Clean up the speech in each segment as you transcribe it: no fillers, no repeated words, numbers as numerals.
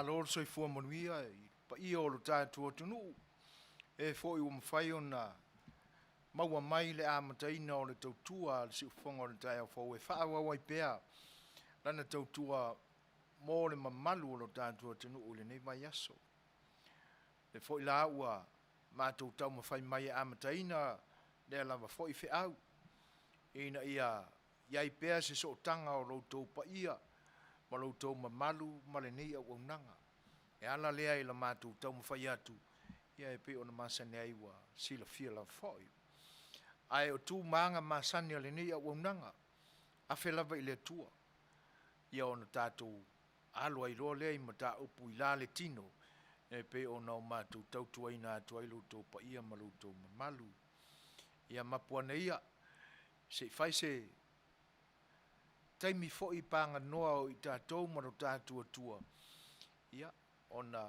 Malo le soifua manuia i le paia o lo tatou atunuu, e foi ua mafai ona maua mai le amataina o le tautua a le siufofoga o le taeao fou e faaauau ai pea lana tautua mo le mamalu o lo tatou atunuu i lenei vaiaso. O lea foi la ua matou taumafai mai e amataina lea lava foi feau, ina ia i ai pea se sootaga o lo outou paia ma lo outou mamalu ma lenei auaunaga. E ala lea i le matou taumafai atu, ia e pei ona masani ai ua silafia lava foi. Ae o tu ma aga masani a lenei auaunaga, afe lava i le Atua, ia ona tatou alo ai loa lea i mataupu i la le tino e pei ona matou tautuaina atu ai lo outou paia ma lo outou mamalu. Ia mapu ane ia se i fai se taimi foi paganoa o i tatou ma lo tatou Atua, ia ona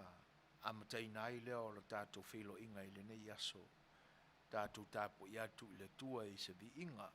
amataina ai lea o le tatou feiloaiga i lenei aso. Tatou tapuai atu i le Atua i se viiga.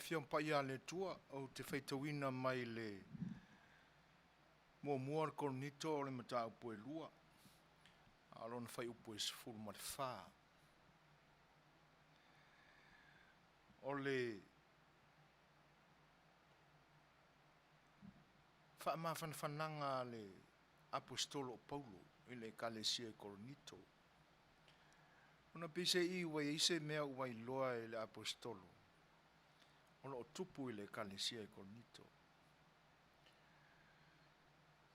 Afioga Paia a le Atua, ou te faitauina mai le muamua o le Korinito o le mataupu e 2, a o lona fuaiupu e 14. O le faamafanafanaga a le Aposetolo o Paulo i le Ekalesia i Korinito. Ona peiseai ua i ai se mea ua iloa e le Aposetolo o lo o tupu i le Ekalesia i Korinito.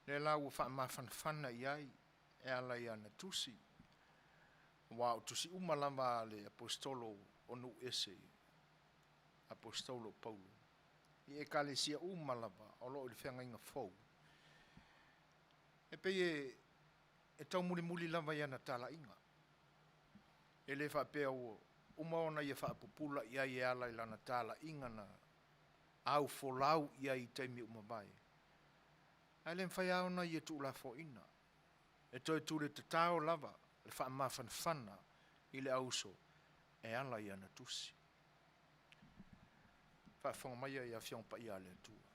Lea la ua faamafanafana i ai e ala i ana tusi, aua o tusi uma lava a le Aposetolo o nuu ese, Aposetolo o Paulo, i Ekalesia uma lava o lo o i le feagaiga fou, e pei e taumulimuli lava i ana talaiga. E le faapea ua uma ona ia faapupula i ai e ala i lana talaiga na aufolau i ai i taimi ua mavae, ae le mafai lava ona ia tuulafoaiina. E toe tuli tatao lava le faamafanafana i le auuso e ala i ana tusi. Faafofoga maia i Afioga Paia a le Atua.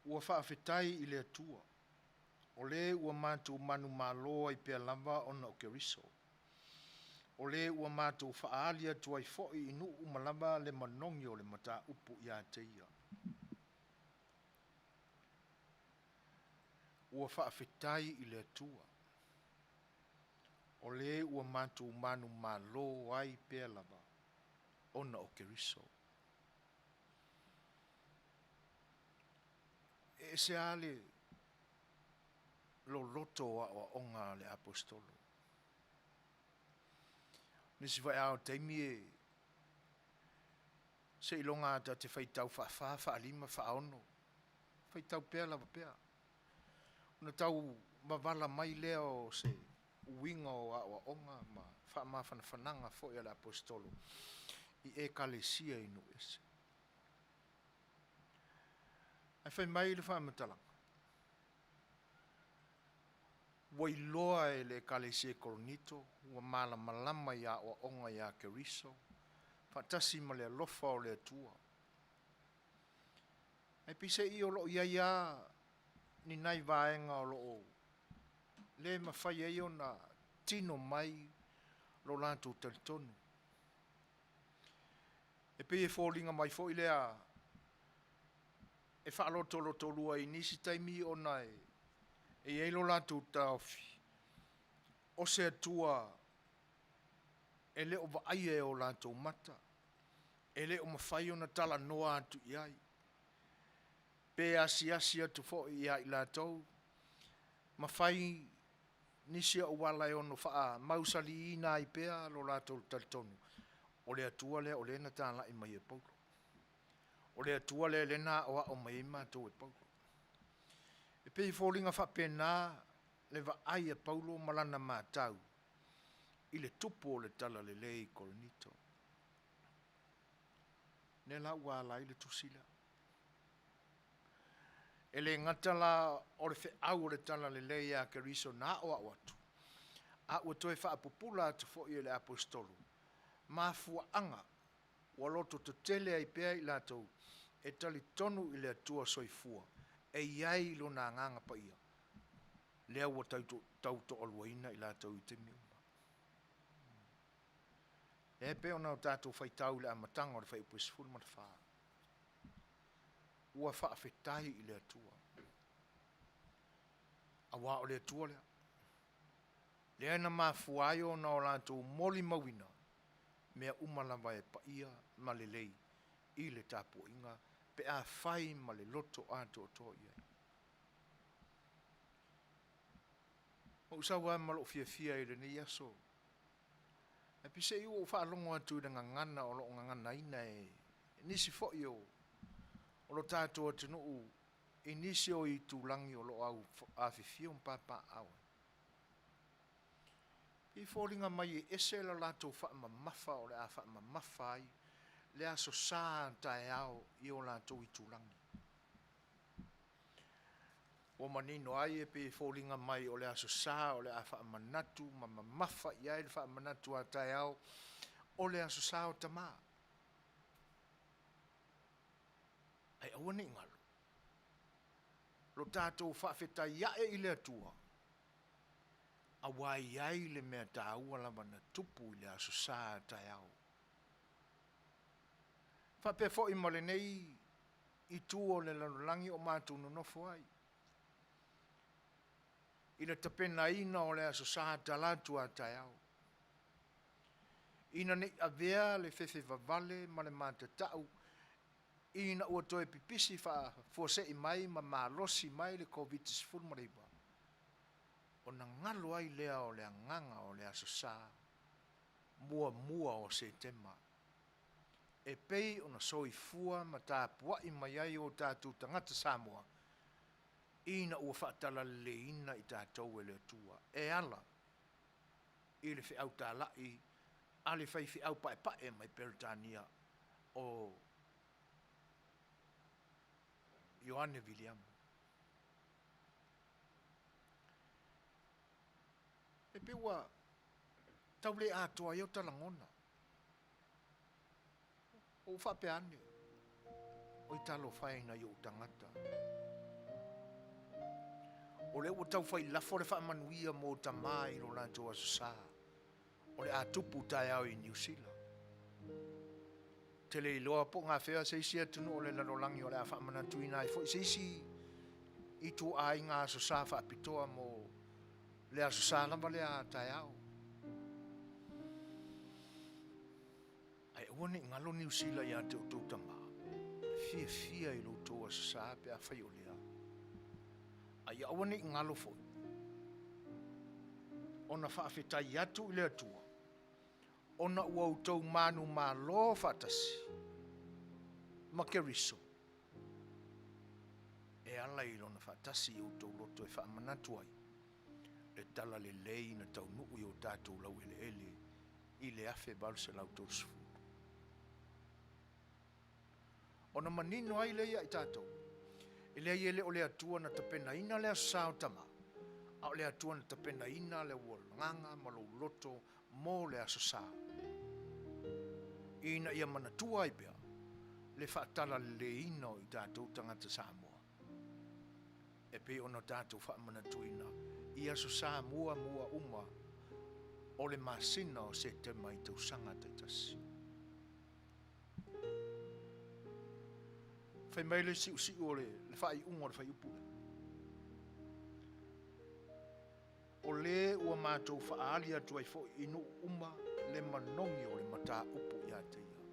Ua faafetai i le Atua, o le ua matou manumalo ai pea lava ona o Keriso. O le ua matou faaali atu ai foi i nuu uma lava le manogi o le mataupu ia te Ia. Ua faafetai i le Atua, o le ua matou manumalo ai pea lava ona o Keriso. E ese lava le loloto o aoaoga a le Aposetolo. O nisi foi lava o taimi e seiloga lava ta te faitau faafa, faalima, faaono, faitau pea lava pea, ona tau mavala mai lea o se uiga o aoaoga ma faamafanafanaga foi a le Aposetolo i Ekalesia i nuu ese. Ae fai mai le faamatalaga, ua iloa e le Ekalesia i Korinito ua malamalama i aoaoga ia Keriso faatasi ma le alofa o le Atua. Ae peiseai o lo o i ai lava ni nai vaega o lo o le mafai ai ona tino mai lo latou talitonu. E pei e foliga mai foi lea e faalotolotolua i nisi taimi ona e i ai lo latou taofi, o se Atua e le o vaaia e o latou mata, e le o mafai ona talanoa atu i ai, pe asiasi atu foi ia i latou ma fai nisi auala e ono faamausaliina ai pea lo latou talitonu, o le Atua lea o lea na talai mai e Paulo. O le Atua lea o lea na aoao mai ai matou e Paulo. E pei e foliga faapena le vaai a Paulo ma lana matau i le tupu o le Talalelei i Korinito. Lea la ua ala ai le tusi lea. E le gata la o le feau o le Talalelei ia Keriso na aoao atu, a ua toe faapupula atu foi e le Aposetolo mafuaaga ua lototetele ai pea i latou e talitonu i le Atua soifua e i ai Lona Agaga Paia, lea ua tautoaluaina i latou i taimi uma. E pei ona tatou faitau i le amataga o le Fuaiupu 14. Ua faafetai i le Atua, aua o le Atua lea, lea na mafua ai ona o latou molimauina mea uma lava e paia ma lelei i le tapuaiga pe a fai ma le loto atoatoa i ai. Ua ou sau lava ma lou fiafia i lenei aso, ae peiseai ua ou faalogo atu i le gagana o lo o gaganaina e nisi foi o lo tatou atunuu i nisi o itulagi o lo o afifio ma papaaao ai, e pei e foliga mai e ese le latou faamamafa o le a faamamafa ai le Aso Sa a taeao i o latou itulagi. Ua manino ai e pei e foliga mai o le Aso Sa o le a faamanatu ma mamafa i ai le faamanatu a taeao o le Aso Sa o Tama. aua ne i galo lo tatou faafetai ae i le Atua, aua e i ai le mea taua lava na tupu i le Aso Sa a taeao. E faapea foi ma lenei itu o le lalolagi o matou nonofo ai, i le tapenaina o le Aso Sa talaatu a taeao, ina nei avea le fefe vavale ma le matatau ina ua toe pipisi faafuasei mai ma malosi mai le Koviti-19, ona galo ai lea o le agaga o le Aso Sa 1 o Setema e pei ona soifua ma tapuai mai ai o tatou tagata Samoa ina ua faatalaleleiina i tatou e le Atua e ala i le feau talai a le faifeau paepae mai Peretania o Ioane Viliamu. E pei ua tau le atoa ai ota lagona. Ua ou faapea ane, oi talofa e i nai ou tagata, o lea ua tau fai lafo le faamanuia mo tama i lo latou Aso Sa, o le a tupu taeao i Niu Sila. Ou te le iloa po o gafea se isi atunuu o le lalolagi o le a faamanatuina ai foi se isi ituaiga Aso Sa faapitoa mo le Aso Sa lava lea a taeao. Ae aua ne i galo Niu Sila ia te outou tama, fiafia i lo outou Aso Sa pe afai o lea. A ia aua ne i galo foi ona faafetai atu i le Atua ona ua outou manumalo faatasi ma Keriso e ala i Lona faatasi i outou loto e faamanatu ai le talalelei na taunuu i o tatou laueleele i le 1830. Ona manino ai lea ia i tatou, e leai e le o le Atua na tapenaina le Aso Sa o tama, a o le Atua na tapenaina le agaga ma lou loto mo le Aso Sa, ina ia manatua ai pea le faatalaleleiina o i tatou tagata Samoa, e pei ona tatou faamanatuina i Aso Sa muamua uma o le masina o Setema i tausaga taitasi. Fai mai le siusiu o le faaiuga o le fuaiupu lea, O le ua matou faaali atu ai foi i nuu uma le manogi o le mataupu ia te ia.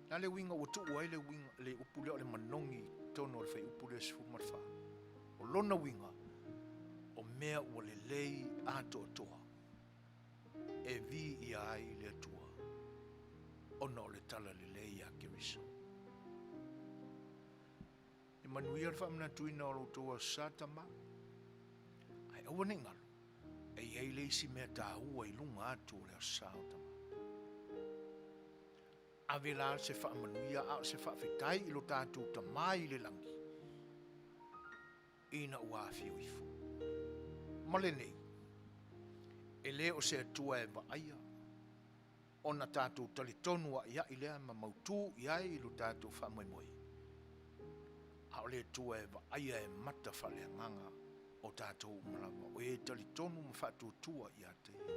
O le a le uiga ua tuu ai le uiga, le upu lea o le manogi i totonu o le fuaiupu lea 14? O lona uiga, o mea ua lelei atoatoa e viia ai le Atua ona o le talalelei ia Keriso. E manuia le faamanatuina o lo outou Aso Sa tama, ae aua ne i galo, e i ai le isi mea taua i luga atu o le Aso Sa o tama. Ave la se faamanuia a o se faafetai i lo tatou Tama i le lagi, ina ua afio ifo. Ma lenei, e le o se Atua e vaaia, ona tatou talitonu a'ia'i lea ma mautū i ai lo tatou faamoemoe, a o le Atua e vaaia e mata faaleagaga o tatou uma lava, o e talitonu ma faatuatua ia te Ia.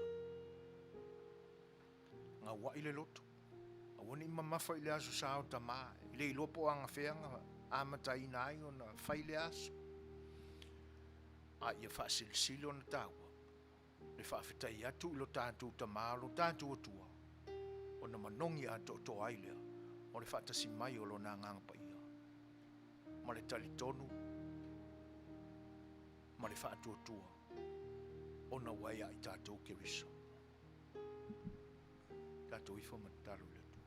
Gaua'i le loto, aua ne i mamafa i le Aso Sa o Tamā, e le iloa po o agafea na amataina ai ona fai lea aso, a ia faasilisili ona taua le faafetai atu i lo tatou Tama o lo tatou Atua, ona manogi atoatoa ai lea o le faatasi mai o Lona Agaga Paia ma le talitonu ma le faatuatua ona ua ia i tatou Keriso. Tatou ifo ma tatalo i le Atua.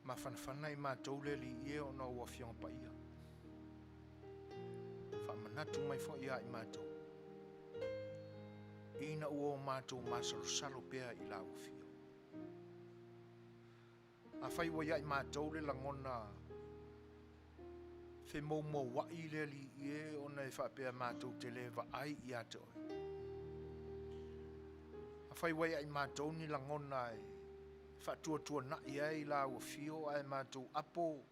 Mafanafana i matou le Alii e ona o Afioga Paia. Faamanatu mai foi ia i matou, ina ua o matou masalosalo pea i lau afio. Afai ua ia i matou le lagona femoumouai le Alii e ona e faapea matou te le vaai ia te oe. Afai ua ia i matou ni lagona e faatuatuanai ai lau afio ae matou apo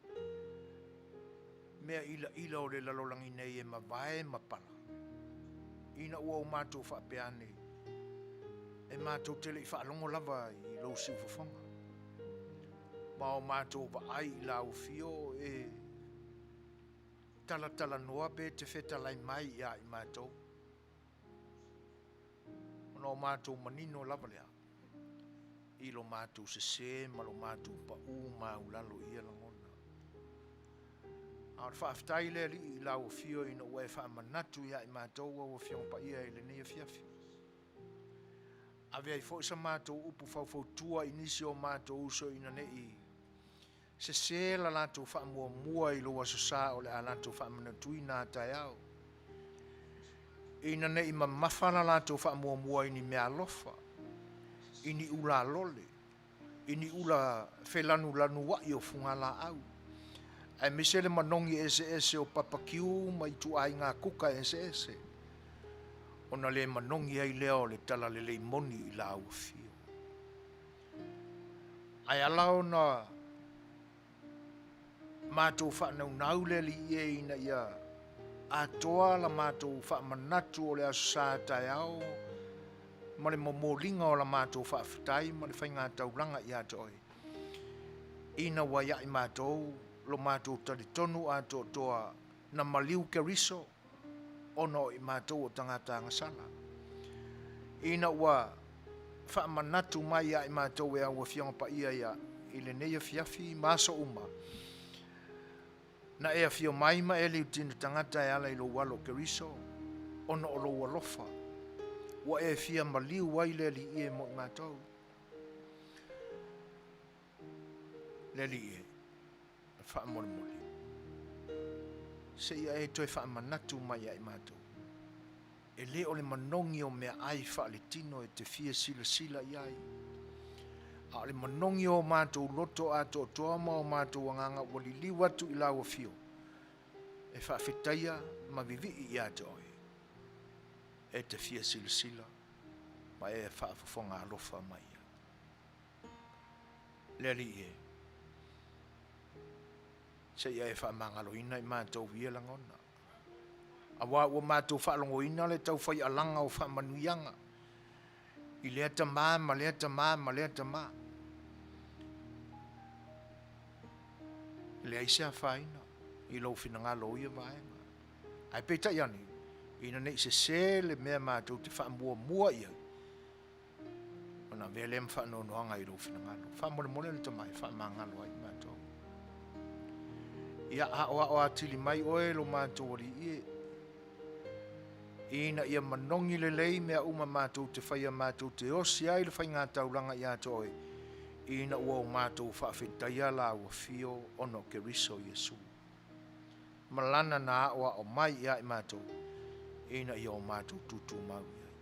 mea ilaila o le lalolagi nei e mavae ma pala, ina ua o matou faapea ane, e matou te le i faalogo lava i lou siufofoga, ma o matou vaai i lau afio e talatalanoa pe te fetalai mai ia i matou, ona o matou manino lava lea i lo matou sese ma lo matou pau maualalo i ia lagona. A o le faafetai le Alii i lau afio ina ua e faamanatu ia i matou au Afioga Paia i lenei afiafi. Ave ai foi sa matou upu faufautua i nisi o matou uso ina ne i sesē la latou faamuamua i lou Aso Sa o le a latou faamanatuina a taeao, ina ne i mamafa la latou faamuamua i ni meaalofa, i ni ulalole, i ni ula felanulanuai o fugalaau, aemaise le manogi eseese o papakiu ma ituaiga kuka eseese, ona le manogi ai lea o le talalelei moni i lau afio. Ae ala ona matou faanaunau le Alii e ina ia atoa la matou faamanatu o le Aso Sa taeao ma le momoliga o la matou faafetai ma le faigataulaga ia te Oe, ina ua ia i matou lo matou talitonu atoatoa na maliu Keriso ona o i matou o tagata agasala, ina ua faamanatu mai ia i matou e au Afioga Paia ia i lenei afiafi ma aso uma, na e afio mai ma e liutino tagata e ala i lou alo o Keriso, ona o lou alofa, ua e fia maliu ai le Alii e mo i matou. Le Alii e, faamolemole, seia e toe faamanatu mai ia i matou, e le o le manogi o meaai faaletino e te fia silasila i ai, a o le manogi o matou loto atoatoa ma o matou agaga ua liliu atu i lau afio, e faafetaia ma vivii ia te oe, e te fia silasila ma e faafofoga alofa mai ai. Le Alii e, seia e faamagaloina i matou ia lagona, aua ua matou faalogoina le taufaialaga o faamanuiaga i lea tamā ma lea tamā ma lea tamā. E leai se afaina i lou finagalo o ia vaega. Ae peitai ane, ina ne i sesē le mea matou te faamuamua i ai, ona avea lea ma faanoanoaga i lou finagalo. Faamolemole le Tama e faamagalo ai matou. Ia aoao atili mai oe lo matou Alii e, ina ia manogi lelei mea uma matou te faia matou te osi ai le faigataulaga ia te oe, ina ua o matou faafetaia lau afio ona o Keriso Iesu. Ma lana na aoao mai ia i matou, ina ia o matou tutumau i ai.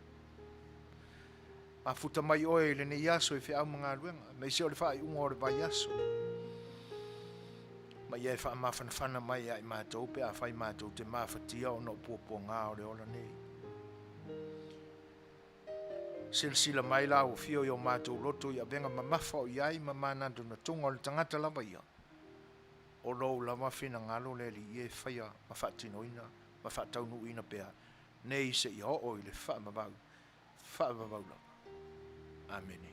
Mafuta mai oe i lenei aso i feau ma galuega, aemaise o le faaiuga o le vaiaso. Ma ia e faamafanafana mai ia i matou pe afai matou te mafatia ona o puapuaga o le ola nei. Silasila mai lau afio i o matou loto i avega mamafa o i ai ma manatunatuga o le tagata lava ia, o lou lava finagalo le Alii e faia ma faatinoina ma faataunuuina pea nei seia oo i le faavavau, faavavau lava. Amene.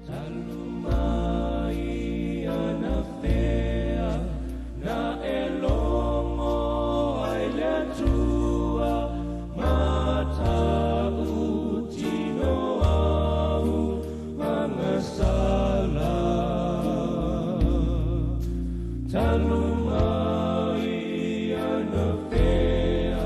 Talu mai anafea na e logo ai le Atua matautino au agasala. Talu mai anafea.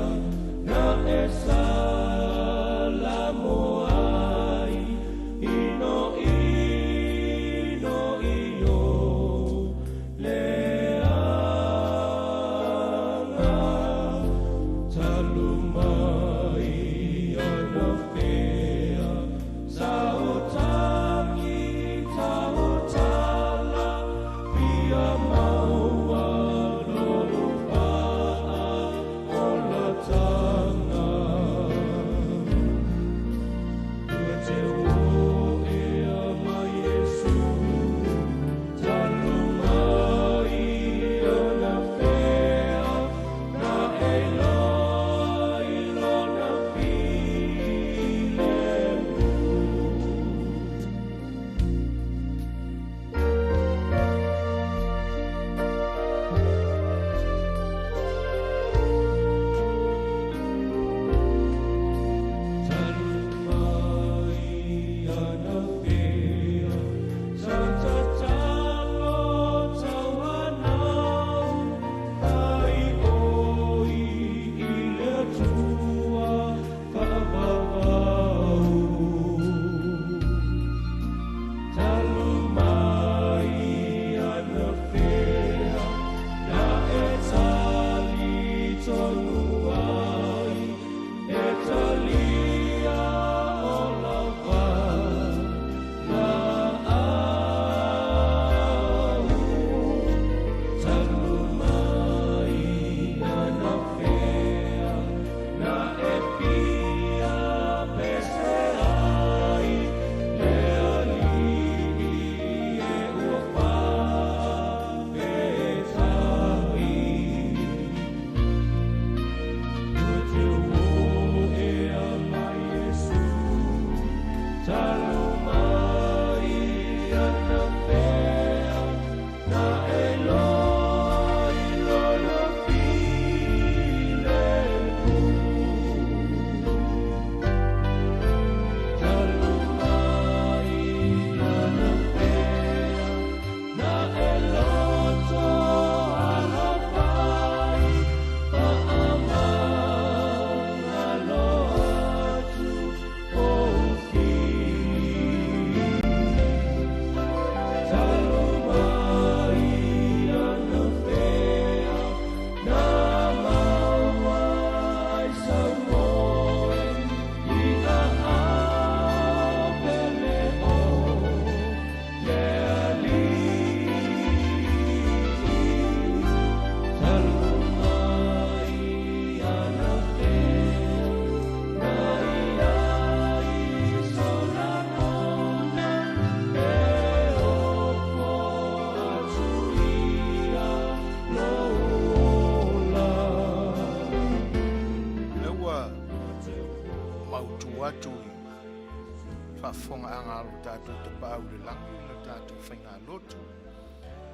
atu i faafofogaaga a lo tatou Tapaau i le Lagi i le tatou faigalotu,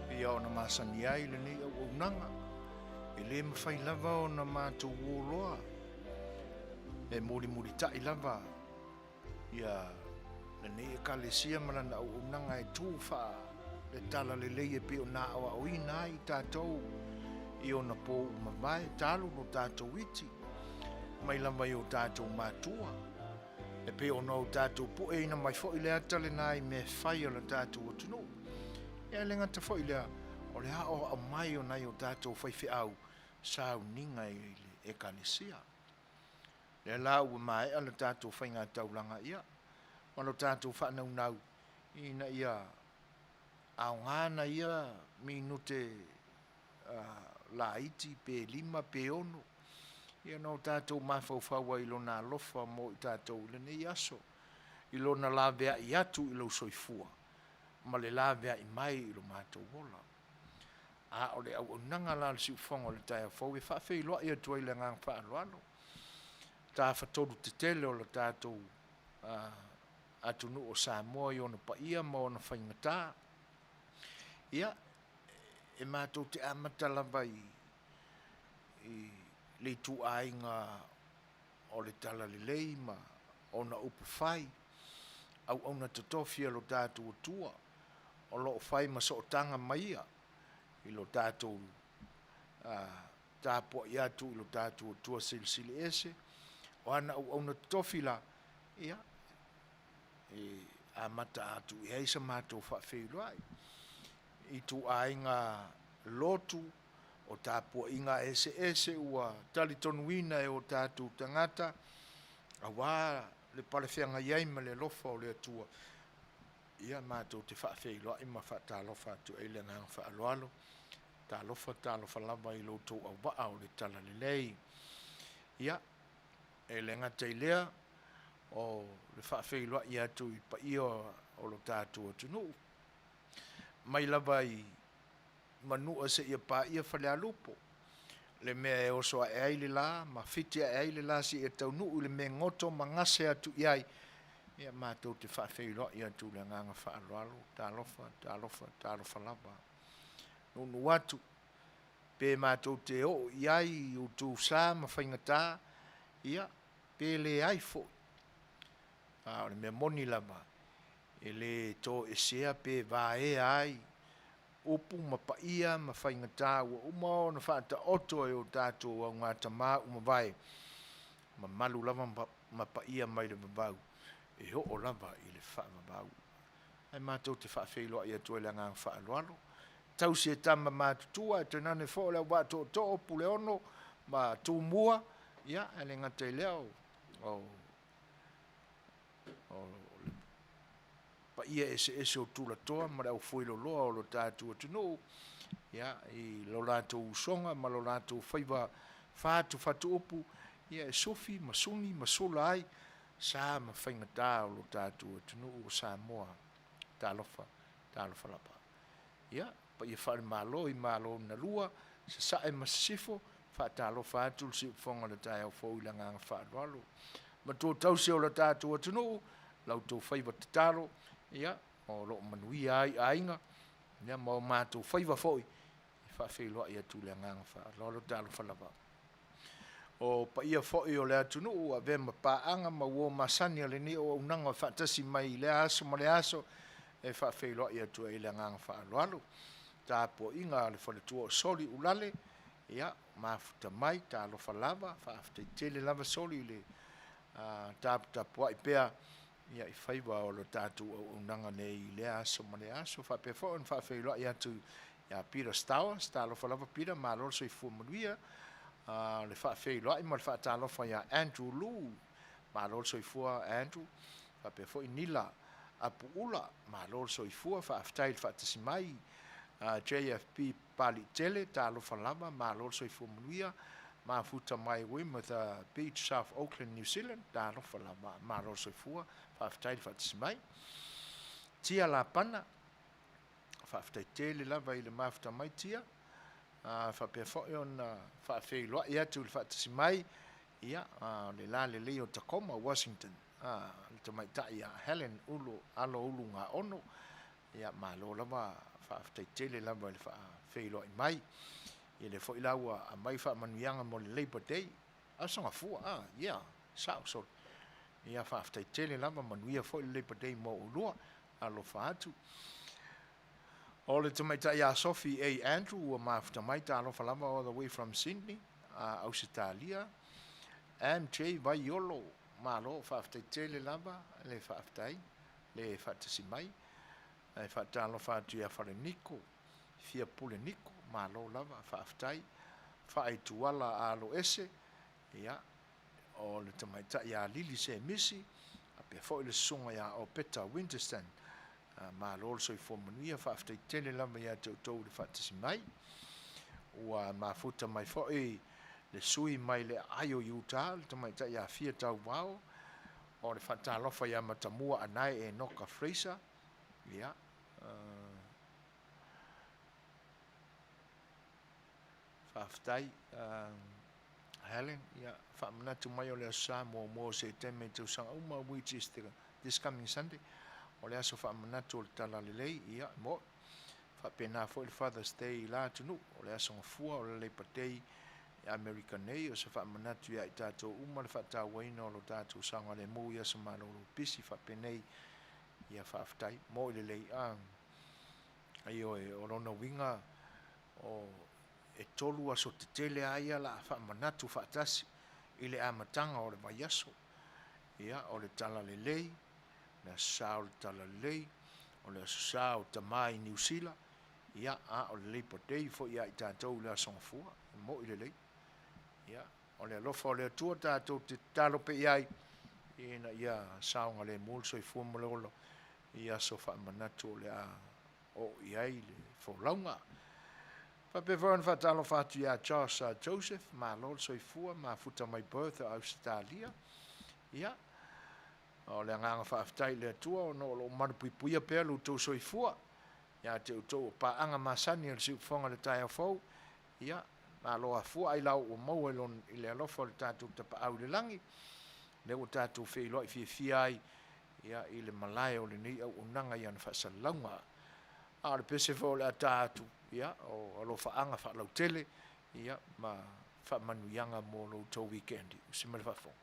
pei ona masani ai lenei auaunaga, e le mafai lava ona matou uo loa, e mulimulitai lava ia lenei Ekalesia ma lana auaunaga e tu faa le talalelei e pei ona aoaoina ai i tatou i ona po ua mavae, talu lo tatou iti mai lava i o tatou matua, e pei ona o tatou pueina mai foi le ata lena i mea fai a lo tatou atunuu. Ia e le gata foi i lea, o le aoao mai o nai o tatou faifeau sauniga i le Ekalesia. Lea la ua maea le tatou faigataulaga ia ma lo tatou faanaunau ina ia aoga na ia minute laiti pe 5 pe 6 ia na o tatou mafaufau ai i lona alofa mo i tatou i lenei aso, i lona laveai atu i lou soifua ma le laveai mai i lo matou ola. A o le auaunaga la a le siufofoga o le taeao fou e faafeiloai atu ai i le agaga faaaloalo tafatolu tetele o le tatou atunuu o Samoa i ona paia ma ona faigata. Ia, e matou te amata lava i le ituaiga o le talalelei ma ona upufai, auauna totofi a lo tatou Atua o lo o fai ma sootaga ma ia i lo tatou tapuai atu i lo tatou Atua Silisili Ese. O ana auauna totofi la, ia, e amata atu i ai sa matou faafeiloai. Ituaiga lotu o tapuaiga eseese ua talitonuina e o tatou tagata, aua le palefeagai ai ma le alofa o le Atua, ia matou te faafeiloai ma faatalofa atu ai i le agaga faaaloalo. Talofa, talofa lava i lo outou auvaa o le talalelei. Ia, e le gata i lea, o le faafeiloai atu i paia o lo tatou atunuu, mai lava i Manua seia paia Falealupo, le mea e oso ae ai le la ma fiti ae ai le la seia taunuu i le mea e goto ma gase atu i ai, ia matou te faafeiloai atu i le agaga faaaloalo, talofa, talofa, talofa lava. Nuunuu atu, pe matou te oo i ai i outou sa ma faigata, ia, pe leai foi. A o le mea moni lava, e le toesea pe vaea ai upu ma paia ma faigata ua uma ona faataoto e o tatou augatama ua mavae, mamalu lava ma paia mai le vavau e oo lava i le faavavau. Ae matou te faafeiloai atu ai i le agaga faaaloalo, tausi e tama matutua, ae tainane foi o le auvaa tootoo o Puleono ma Tumua, ia, ae le gata i lea o le paia eseese o tulatoa ma le aufueloloa o lo tatou atunuu, ia, i lo latou usoga ma lo latou faiva fatufatuupu, ia e sufi ma suni ma sula ai sa ma faigata o lo tatou atunuu o Samoa. Talofa, talofa lava. Ia, paia faale-Malo i Malo na lua, Sasae ma Sisifo, faatalofa atu le siufofoga o le taeao fou i le agaga faaaloalo. Matua tausi o le tatou atunuu, la outou faiva tatalo, ia, o lo o manuia ai aiga, ia, ma o matou faiva foi, e faafeiloai atu i le agaga faaaloalo. Talofa lava. O paia foi o le atunuu ua avea ma paaga ma uo masani a lenei auaunaga faatasi mai i lea aso ma lea aso, e faafeiloai atu ai i le agaga faaaloalo. Tapuaiga a le faletua o Soli Ulale, ia, mafuta mai, talofa lava, faafetai tele lava Soli i le taputapuai pea ia i faiva o le tatou auaunaga nei i lea aso ma lea aso. Faapea foi ona faafeiloai atu ia Peter Stowers, talofa lava Peter, malo le soifua manuia. Le faafeiloai ma le faatalofa ia Andrew Lu, malo le soifua Andrew. Faapea foi Nila Apuula, malo le soifua, faafetai le faatasi mai. JFP Paliitele, talofa lava, malo le soifua manuia. Mafuta mai Weymouth Beach, South Auckland, New Zealand, talofa lava, malo le soifua, faafetai le faatasi mai. Tia Lapana, faafetai tele lava i le mafuta mai Tia. Faapea foi ona faafeiloai atu i le faatasi mai, ia, le lalelei o Tacoma, Washington. Le tamaitai ia Helen Ulu Alo Ulu Gaono. Ia, malo lava, faafetai tele lava i le faafeiloai mai. Ia lea foi la ua aumai faamanuiaga mo le Labor Day, Aso Gafua, ia, sao solo. Ia, faafetai tele lava, manuia foi le Labor Day mo oulua. Alofa atu. O le tamaitai ia Sophie A. Andrew ua mafuta mai, talofa lava, all the way from Sydney, Ausetalia. MJ Vaiolo, malo, faafetai tele lava le faafetai, le faatasi mai. Ae faatalofa atu ia Faleniko, Fia Pule Niko, malo lava, faafetai. Faaituala Alo Ese, ia, o le tamaitai ia Lili Semisi, faapea foi le susuga ia Opeta Winterston. Malo le soifua manuia, faafetai tele lava ia te outou i le faatasi mai. Ua mafuta mai foi le sui mai le aai o Utah, le tamaitai ia Fia Tauvao. O le faatalofa ia Matamua Anae Enoka Fraser. Ia, faafetai, Helen. Ia, faamanatu mai o le Aso Sa 1 o Seteme i tausaga uma, which is this coming Sunday. O le aso faamanatu o le Talalelei, ia, mo faapena foi le Father's Day i la atunuu. O le Aso Gafua o le Labor Day i Amerika nei, o se faamanatu ia i tatou uma le faatauaina o lo tatou saogalemu i aso malolo pisi faapenei. Ia, faafetai, mo i lelei. Ioe, o lona uiga o e 3 aso tetele a ia la faamanatu faatasi i le amataga o le vaiaso. Ia, o le Talalelei, le Aso Sa o le Talalelei, o le Aso Sa o Tamā i Niu Sila, ia, a o le Labor Day foi ia i tatou i le Aso Gafua, e mo'i lelei. Ia, o le alofa o le Atua tatou te tatalo pea i ai, ina ia saogalemu le soifua ma le ola i aso faamanatu o le a oo i ai le folauga. Faapea foi ona faatalofa atu ia Josh Joseph, malo le soifua, mafuta mai Perth o Ausetalia. Ia, o le agaga faafetai i le Atua ona o lo o malupuipuia pea lo outou soifua ia te outou o paaga masani o le siufofoga o le taeao fou. Ia, malo afua ailao ua maua i le alofa o le tatou Tapaau i le lagi, lea ua tatou feiloai fiafia ai, ia, i le malae o lenei auaunaga i ana faasalalauga. A o le pese foi o le a ta atu, ia, o alofaaga faalautele, ia, ma faamanuiaga mo lo outou weekend. Usi mai le faafofoga.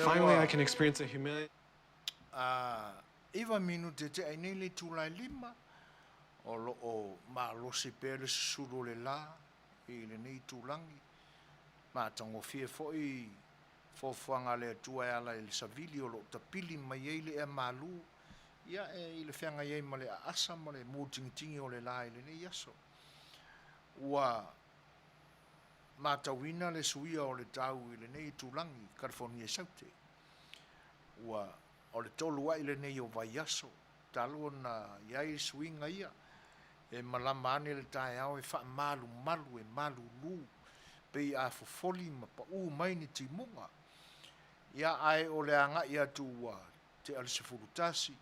Finally, I can experience a humiliating. 9 minute tea ai nei le itula e 5, o lo o malosi pea le susulu o le la i lenei itulagi. Matagofie foi foafoaga a le Atua e ala i le savili o lo o tapili mai ai le ea malu, ia, e i le feagai ai ma le aasa ma le mutigitigi o le la i lenei aso. Ua matauina le suia o le tau i lenei itulagi i Kalifonia i Saute. Ua o le 3 a'i lenei o vaiaso talu ona i ai suiga ia, e malama ane le taeao e faamalumalu, e malulu, pei a fofoli ma pau mai ni timuga. Ia, ae o le agai atu ua tea le 11,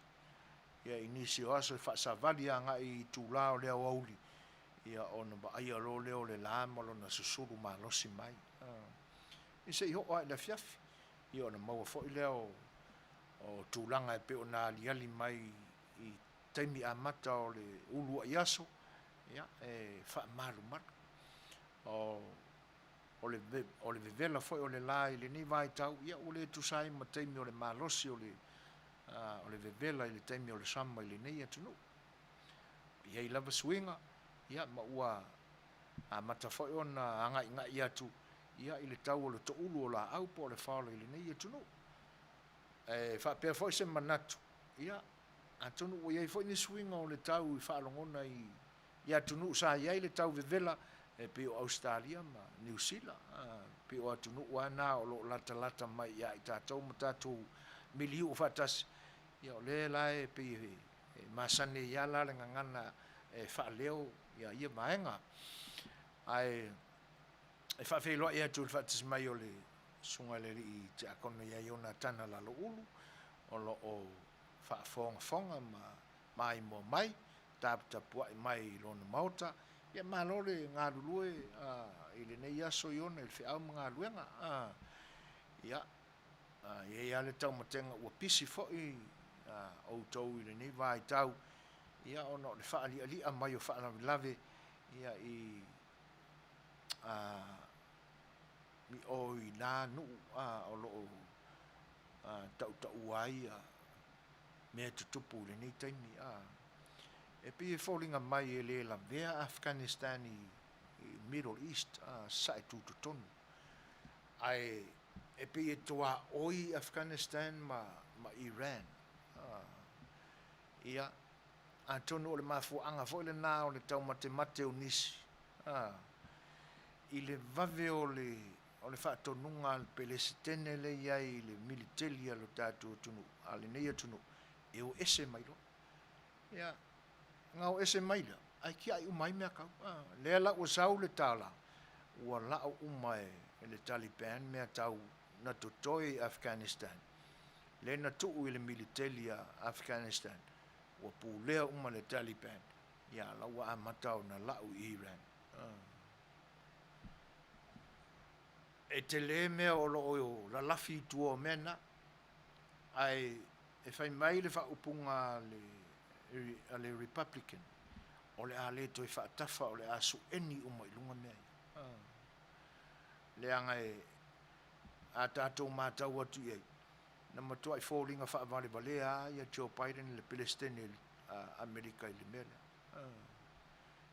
ia i nisi o aso e faasavali agai i itula o le aoauli, ia ona vaaia loa lea o le la ma lona susulu malosi mai. Ia se i oo lava i le afiafi, ia ona maua foi lea o tulaga e pei ona aliali mai i taimi amata o le uluai aso, ia, e faamalumalu. O le vevela foi o le la i lenei vaitau, ia ua le tusa ai ma taimi o le malosi o le vevela i le taimi o le sama i lenei atunuu. E i ai lava suiga, ia, ma ua amata foi ona agaigai atu, ia, i le tau o le toulu o laau po o le fale i lenei atunuu. E faapea foi se manatu, ia, atonu ua i ai foi ni suiga o le tau i faalogona i atunuu sa i ai le tau vevela, e pei o Ausetalia ma Niu Sila, pei o atunuu lava na o lo o latalata mai ia i tatou ma tatou miliu faatasi, ia o lea la e pei e masani ai lava la le gagana e faaleo ia vaega. Ae e faafeiloai atu i le faatasi mai o le susuga i le alii tiakono ia Ionatana Laloulu, o lo o faafogafoga ma maimoa mai, taputapuai mai i lona maota. Ia malo le galulue i lenei aso Iona i le feau ma galuega. Ia, e i ai lava le taumatega ua pisi foi outou i lenei vaitau, ia ona o le faalialia mai o faalavelave ia i o i na nuu o lo o tautaua ai mea tutupu i lenei taimi. E pei e foliga mai e le lavea Afghanistan i Middle East, sasae tutotonu, ae e pei e tuaoi Afghanistan ma Iran. Ia, atonu o le mafuaaga foi lena o le taumatemate o nisi i le vave o le faatonuga a le Peresetene lea e i ai i le militeli a lo tatou atunuu, a lenei atunuu, e o ese mai loa. Ia, na o ese mai lea, ae tiai uma ai mea tau. Lea la ua sau le tala, ua lau uma e le Taliban mea tau na totoe i Afghanistan, lea na tuu i le militeli a Afghanistan, ua pulea uma le Taliban, ia la ua amata ona lau i Iran. E tele mea o lo o lalafi i tua o mea na, ae e fai mai le faaupuga a le Republican, o le a le toe faatafa, o le a sueni uma i luga mea ia. Leaga e a tatou matau atu i ai, na matuai foliga faavalevalea lava ia Joe Biden le Peresetene Amerika i le mea lea.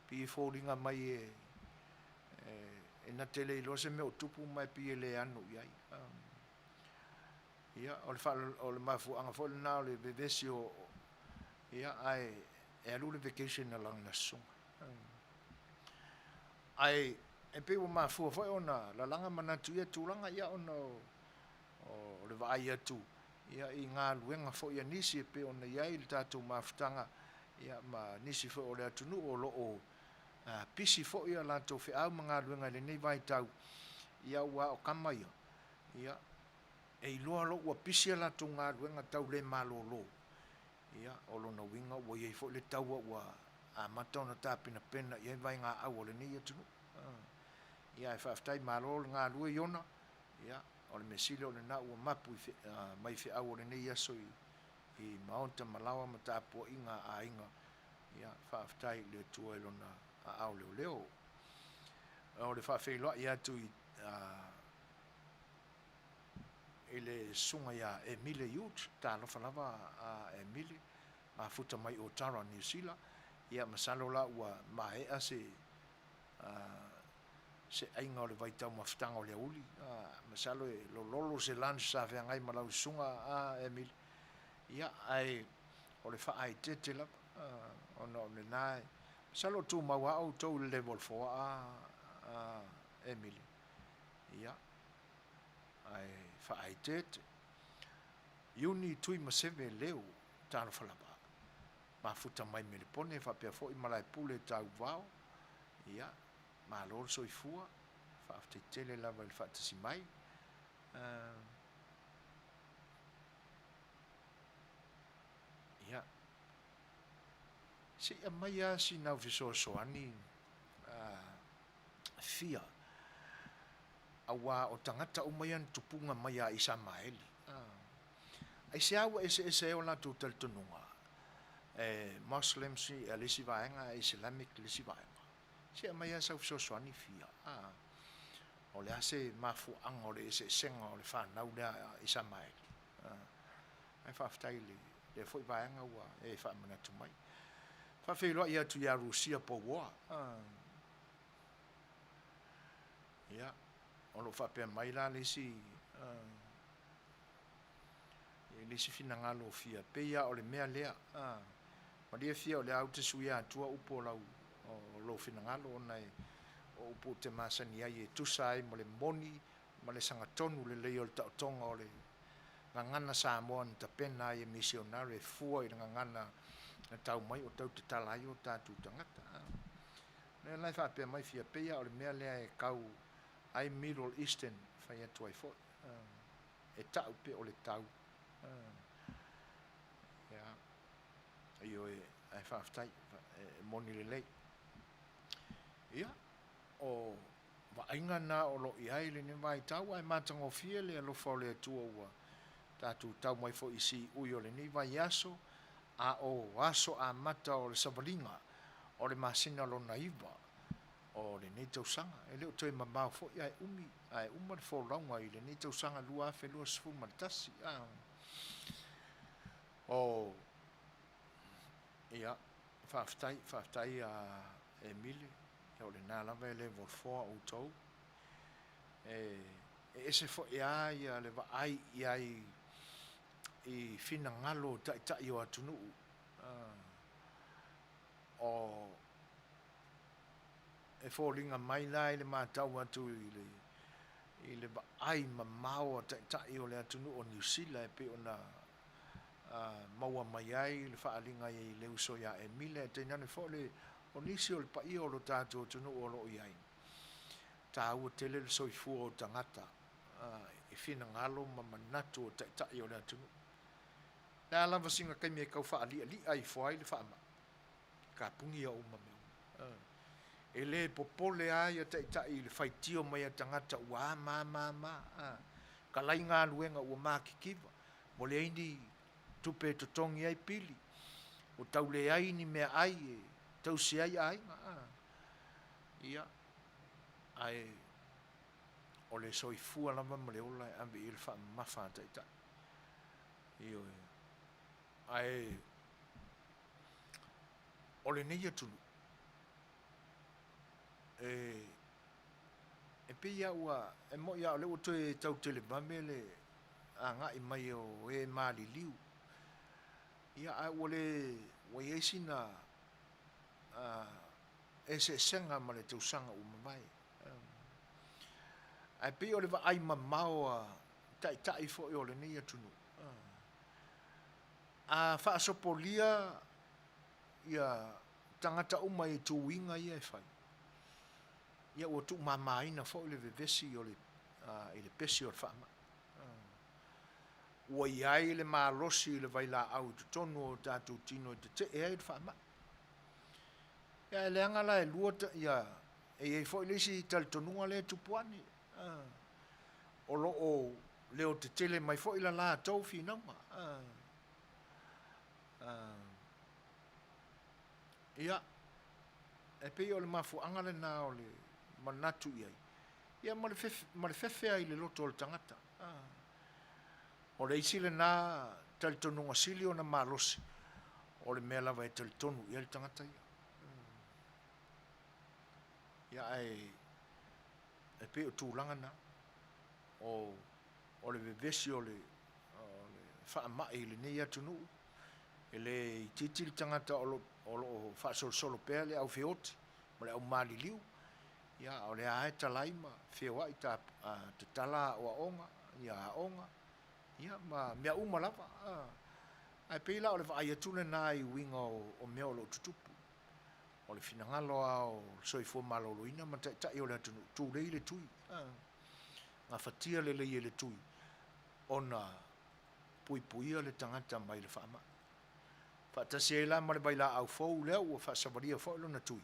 Pei e foliga mai e na te le iloa se mea o tupu ma e pei e le ano i ai. Ia, o le mafuaaga foi lena o le vevesi o, ia, ae e alu le vacation a lana susuga. Ae e pei ua mafua foi ona lalaga manatu ia tulaga, ia ona o le vaai atu ia i galuega foi a nisi e pei ona i ai le tatou mafutaga, ia ma nisi foi o le atunuu o lo o pisi foi a latou feau ma galuega i lenei vaitau, ia ua o kama ia, ia e iloa loa ua pisi a latou galuega tau le malolo, ia o lona uiga ua i ai foi le taua ua amata ona tapenapena i ai vaegaau o lenei atunuu. Ia ae faafetai malo le galue Iona, ia o le mea sili o lena ua mapu mai feau o lenei aso i maota ma laoa ma tapuaiga a aiga, ia faafetai i le Atua i lona aao leoleo. O le faafeiloai atu i le susuga ia Emile Hughes, talofa lava a Emile, mafuta mai Otara, Niu Sila. Ia masalo la ua maea se se aiga o le vaitaumafataga o le aoauli. Masalo e lololo se lunch sa feagai ma lau susuga a Emile. Ia, ae o le faaeteete lava, ona o lena e, masalo o tumau lava outou i le level 4 a Emile. Ia, ae faaeteete. Iuni Tuimaseve Leo, talofa lava. Mafuta mai Melepone faapea foi Malaepule Tauvao. Ia, malo le soifua, faafetai tele lava i le faatasi mai. Ia, se i aumai lava sina au fesoasoani fia, aua o tagata uma ia na tupuga mai ia Isamaeli. Aisea ua eseese ai o latou talitonuga? E Muslims le isi vaega, Islamic le isi vaega. Se i aumai lava sau fesoasoani fia, o le a se mafuaaga o le eseesega o le fanau lea a Isamaeli? Ae faafetai i lea foi vaega ua e faamanatu mai. Faafeiloai atu ia Rusia Pouoa. Ia, o lo o faapea mai la le isi, le isi finagalo o Fia, pei lava o le mea lea. Malie Fia o lea ou te suia atua upu o lau, o lou finagalo ona e, o upu ou te masani ai e tusa ai ma le moni ma le sagatonu lelei o le taotoga o le gagana Samoa na tapena ai e misionare e fua i le gagana na tau mai o tau tatala ai o tatou tagata. O lea la e faapea mai Fia, pei lava o le mea lea e kau ai Middle Eastern, fai atu ai foi, e tau pe o le tau. Ia, ioe, ae faafetai, e moni lelei. Ia, o vaaiga na o lo o i ai lenei vaitau, ae matagofie le alofa o le Atua ua tatou tau mai foi i siui o lenei vaiaso, a o aso amata o le savaliga o le masina lona 9 o lenei tausaga. E le o toe mamao foi ae umi, ae uma le folauga i lenei tausaga 2021. O, ia, faafetai, faafetai ia Emile, ia o lena lava e level 4 outou. E, e ese foi lava ia le vaai i ai i finagalo o taitai o atunuu. O, e foliga mai la i le matau atu i le, i le vaai mamao a taitai o le atunuu o Niu Sila e pei ona maua mai ai le faaaliga i le uso ia Emile, ae tainane foi le, o nisi o le paia o lo tatou atunuu o lo o i ai. Taua tele le soifua o tagata i finagalo ma manatu o taitai o le atunuu. O le a lava sina taimi e tau faali'ali'a ifo ai le faamai, tapuni ia uma mea uma. E le popole lava ia taitai i le faitio mai a tagata ua a ma a ma a, talai galuega ua matitiva, ua leai ni tupe e totogi ai pili, ua tau leai ni meaai e tausi ai aiga. Ia, ae o le soifua lava ma le ola e ave i ai le faamamafa a taitai. Ioe. Ae o lenei atunuu, e, e pei lava ua, e moni lava o lea ua toe tau televave le agai mai o e maliliu, ia ae ua le, ua i ai sina eseesega ma le tausaga ua mavae. Ae pei o le vaai mamao a taitai foi o lenei atunuu, a faasopolia ia tagata uma i tuiga ia e fai, ia ua tuumamaina foi le vevesi o le, i le pesi o le faamai. Ua i ai le malosi i le vailaau i totonu o tatou tino e tetee ai le faamai. Ia ae leaga la e lua ia, e i ai foi le isi talitonuga lea e tupu ane, o lo o leotetele mai foi la latou finauga. Ia, e pei o le mafuaaga lena o le manatu i ai, ia ma le, ma le fefea i le loto o le tagata. O le isi lena talitonuga sili ona malosi, o le mea lava e talitonu i ai le tagata ia. Ia ae e pei o tulaga na, o, o le vevesi o le, o le faamai i lenei atunuu, e le itiiti le tagata o lo, o lo o faasolosolo pea le au feoti ma le au maliliu, ia a o lea lava e talai ma feoai ta, a, tatala aoaoga, ia aoga, ia ma mea uma lava. A, ae pei la o le vaai atu lena i uiga o, o mea o lo o tutupu. O le finagalo lava o le soifua maloloina ma taitai o le atunuu, tulei le tui, a, gafatia lelei e le tui ona puipuia le tagata mai le faamai. Faatasi ai la ma le vailaau fou lea ua faasavalia foi lona tui,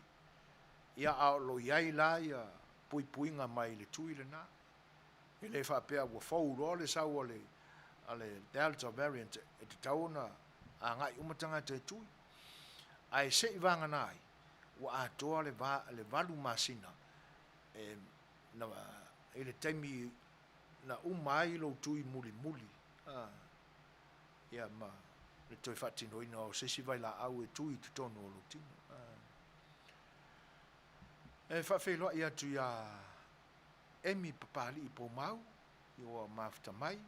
ia a o lo o i ai la ia puipuiga mai le tui lena. E le faapea ua fou loa le sau a le, a le Delta variant e tatau ona agai uma tagata e tui. Ae se i vagana ai, ua atoa le, va, le 8 masina e, na, i le taimi na uma ai lou tui mulimuli, a, ia ma le toe faatinoina o se isi vailaau e tui i totonu o lou tino. A. E faafeiloai atu iā Emi Papali'i Pomau, ua mafuta mai,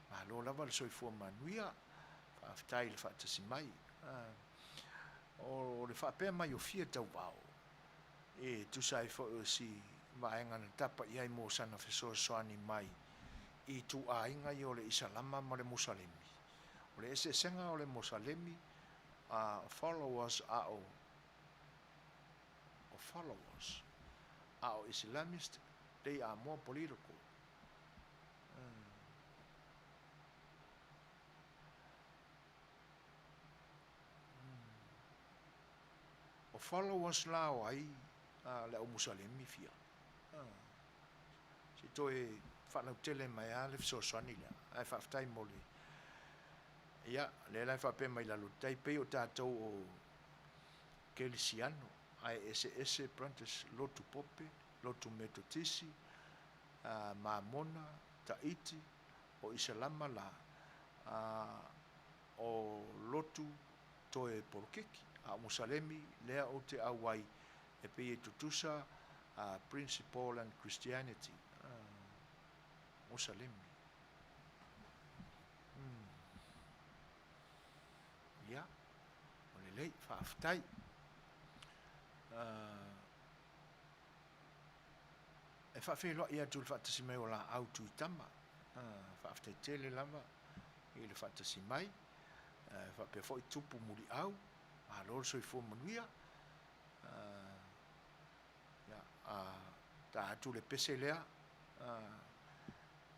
malo lava le soifua manuia, faafetai i le faatasi mai. O le faapea mai o fia tauvao, e tusa ai foi o si vaega na tapa i ai mo sana fesoasoani mai i ituaiga ia o le Isalama ma le Musalemi. O le eseesega o le Musalemi, followers a o o followers, a o Islamist, they are more political. O followers la o ai le au Musalemi fia? Se i toe faalautele mai lava le fesoasoani lea. Ae faafetai mo le... Ia, lea la e faapea mai lalo, tai pei o tatou o Kelisiano, ae eseese branches, lotu Pope, lotu Metotisi, Mamona, Taiti, o Isalama la, o lotu toe polokiki, a o Musalemi lea ou te auai e pei e tutusa principle and Christianity. Musalemi. Ia, o lelei, faafetai. E faafeiloai atu i le faatasi mai o Laau Tuitama. Faafetai tele lava i le faatasi mai. Faapea foi Tupu Muliau, malo le soifua manuia. Ia, ta atu le pese lea,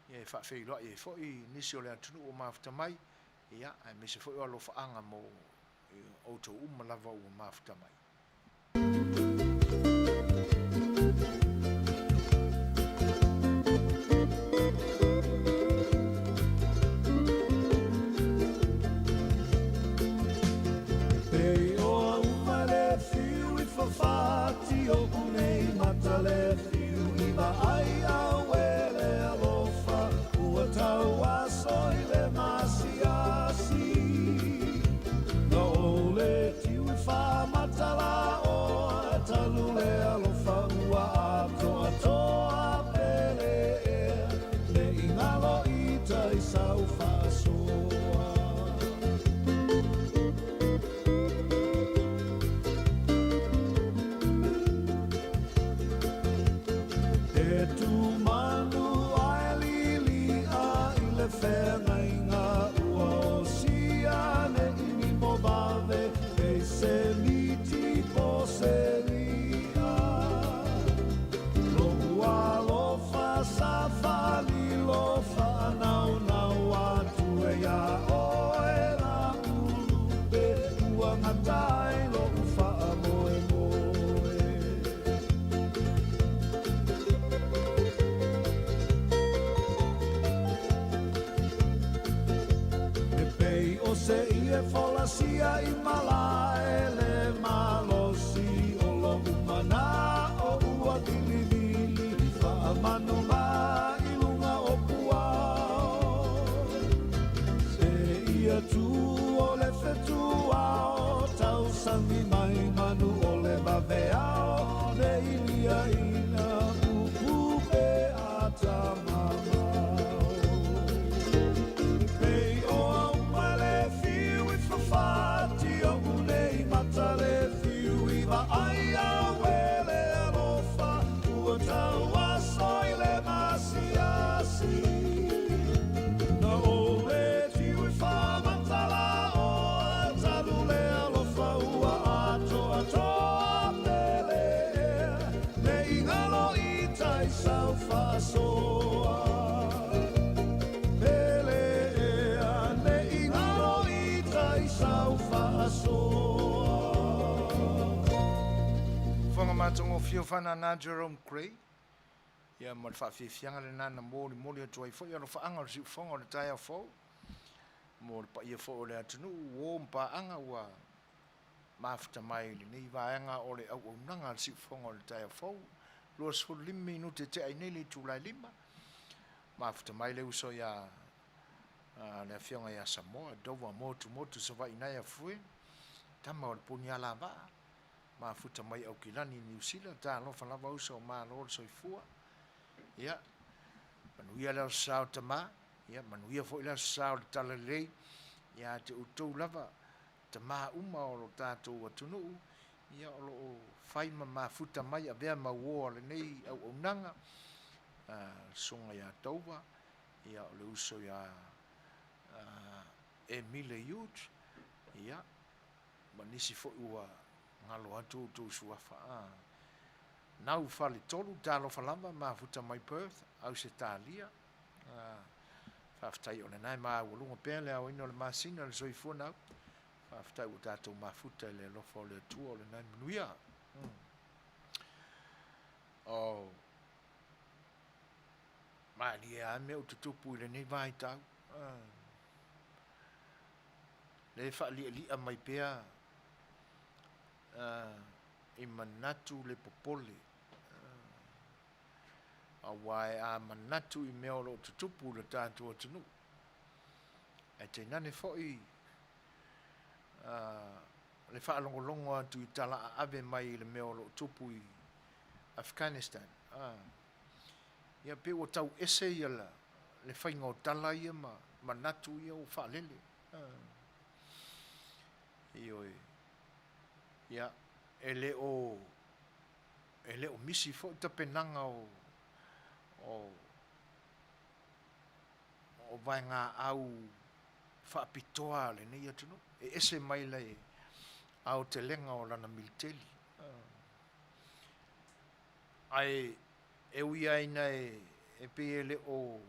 ia e faafeiloai ai foi nisi o le atunuu ua mafuta mai, ia, aemaise foi o alofaaga mo outou uma lava ua mafuta mai. Pei o au ma le fiu i fafati oʻu nei mata le fiu i vaai au e le alofa ua tauaso i le masiasi. Na o le tiu i whamatala oe. ai manu o le vaveao ne i liaina upu pe a tamamao. E pei o au ma le fiu i fafati oʻu nei mata le fiu i vaai auē le alofa ua tau aso i le maasiasi. Na ou le tiu i faamatalaoa talu le alofa ua atoatoa pele ea ne i galo i tai sau faasoa. Pele ea ne i galo i tai sau faasoa. Fofoga matagofie o Fanana Jerome Gray, ia ma le faafiafiaga lena na molimoli atu ai foi alofaaga o le siufofoga o le taeao fou mo le paia foi o le atunuu uo ma paaga ua mafuta mai i lenei vaega o le auaunaga a le siufofoga o le taeao fou. 25 minute tea ai nei le itula e 5, mafuta mai le uso ia le afioga ia Samoa Dover Motumotu Savaii nai Afue, tama o le Punialavaa, mafuta mai Aukilani Niu Sila. Talofa lava uso, malo le soifua. Ia, manuia le aso sa o tama, ia manuia foi le aso sa o le talalelei ia te outou lava tama uma o lo tatou atunuu, ia o lo o fai ma mafuta mai avea ma uo a lenei auaunaga, susuga ia Dover, ia o le uso ia Emile Hughes, ia ma nisi foi ua galo atu outou suafa. Nau Faletolu, talofa lava, mafuta mai Perth, Ausetalia. Faafetai o lena e maualuga pea le aoina o le masina, le soifua nau. Faafetai ua tatou mafuta i le alofa o le Atua, o lena e manuia. Oh, malie lava mea o tutupu i lenei vaitau. Le faalialia mai pea i manatu le popole, aua e a manatu i mea o lo o tutupu i le tatou atunuu, ae tainane foi le faalogologo atu i tala aave mai i le mea o lo o tupu i Afghanistan. Ia pei ua tau ese ia le faiga o tala ia ma manatu ia ua faalele. Ioe. Ia, e le o e le o misi foi tapenaga o o o vaegaau faapitoa a lenei atunuu, e ese mai le aotelega o lana militeli. Ae e ui lava ina e pei e le o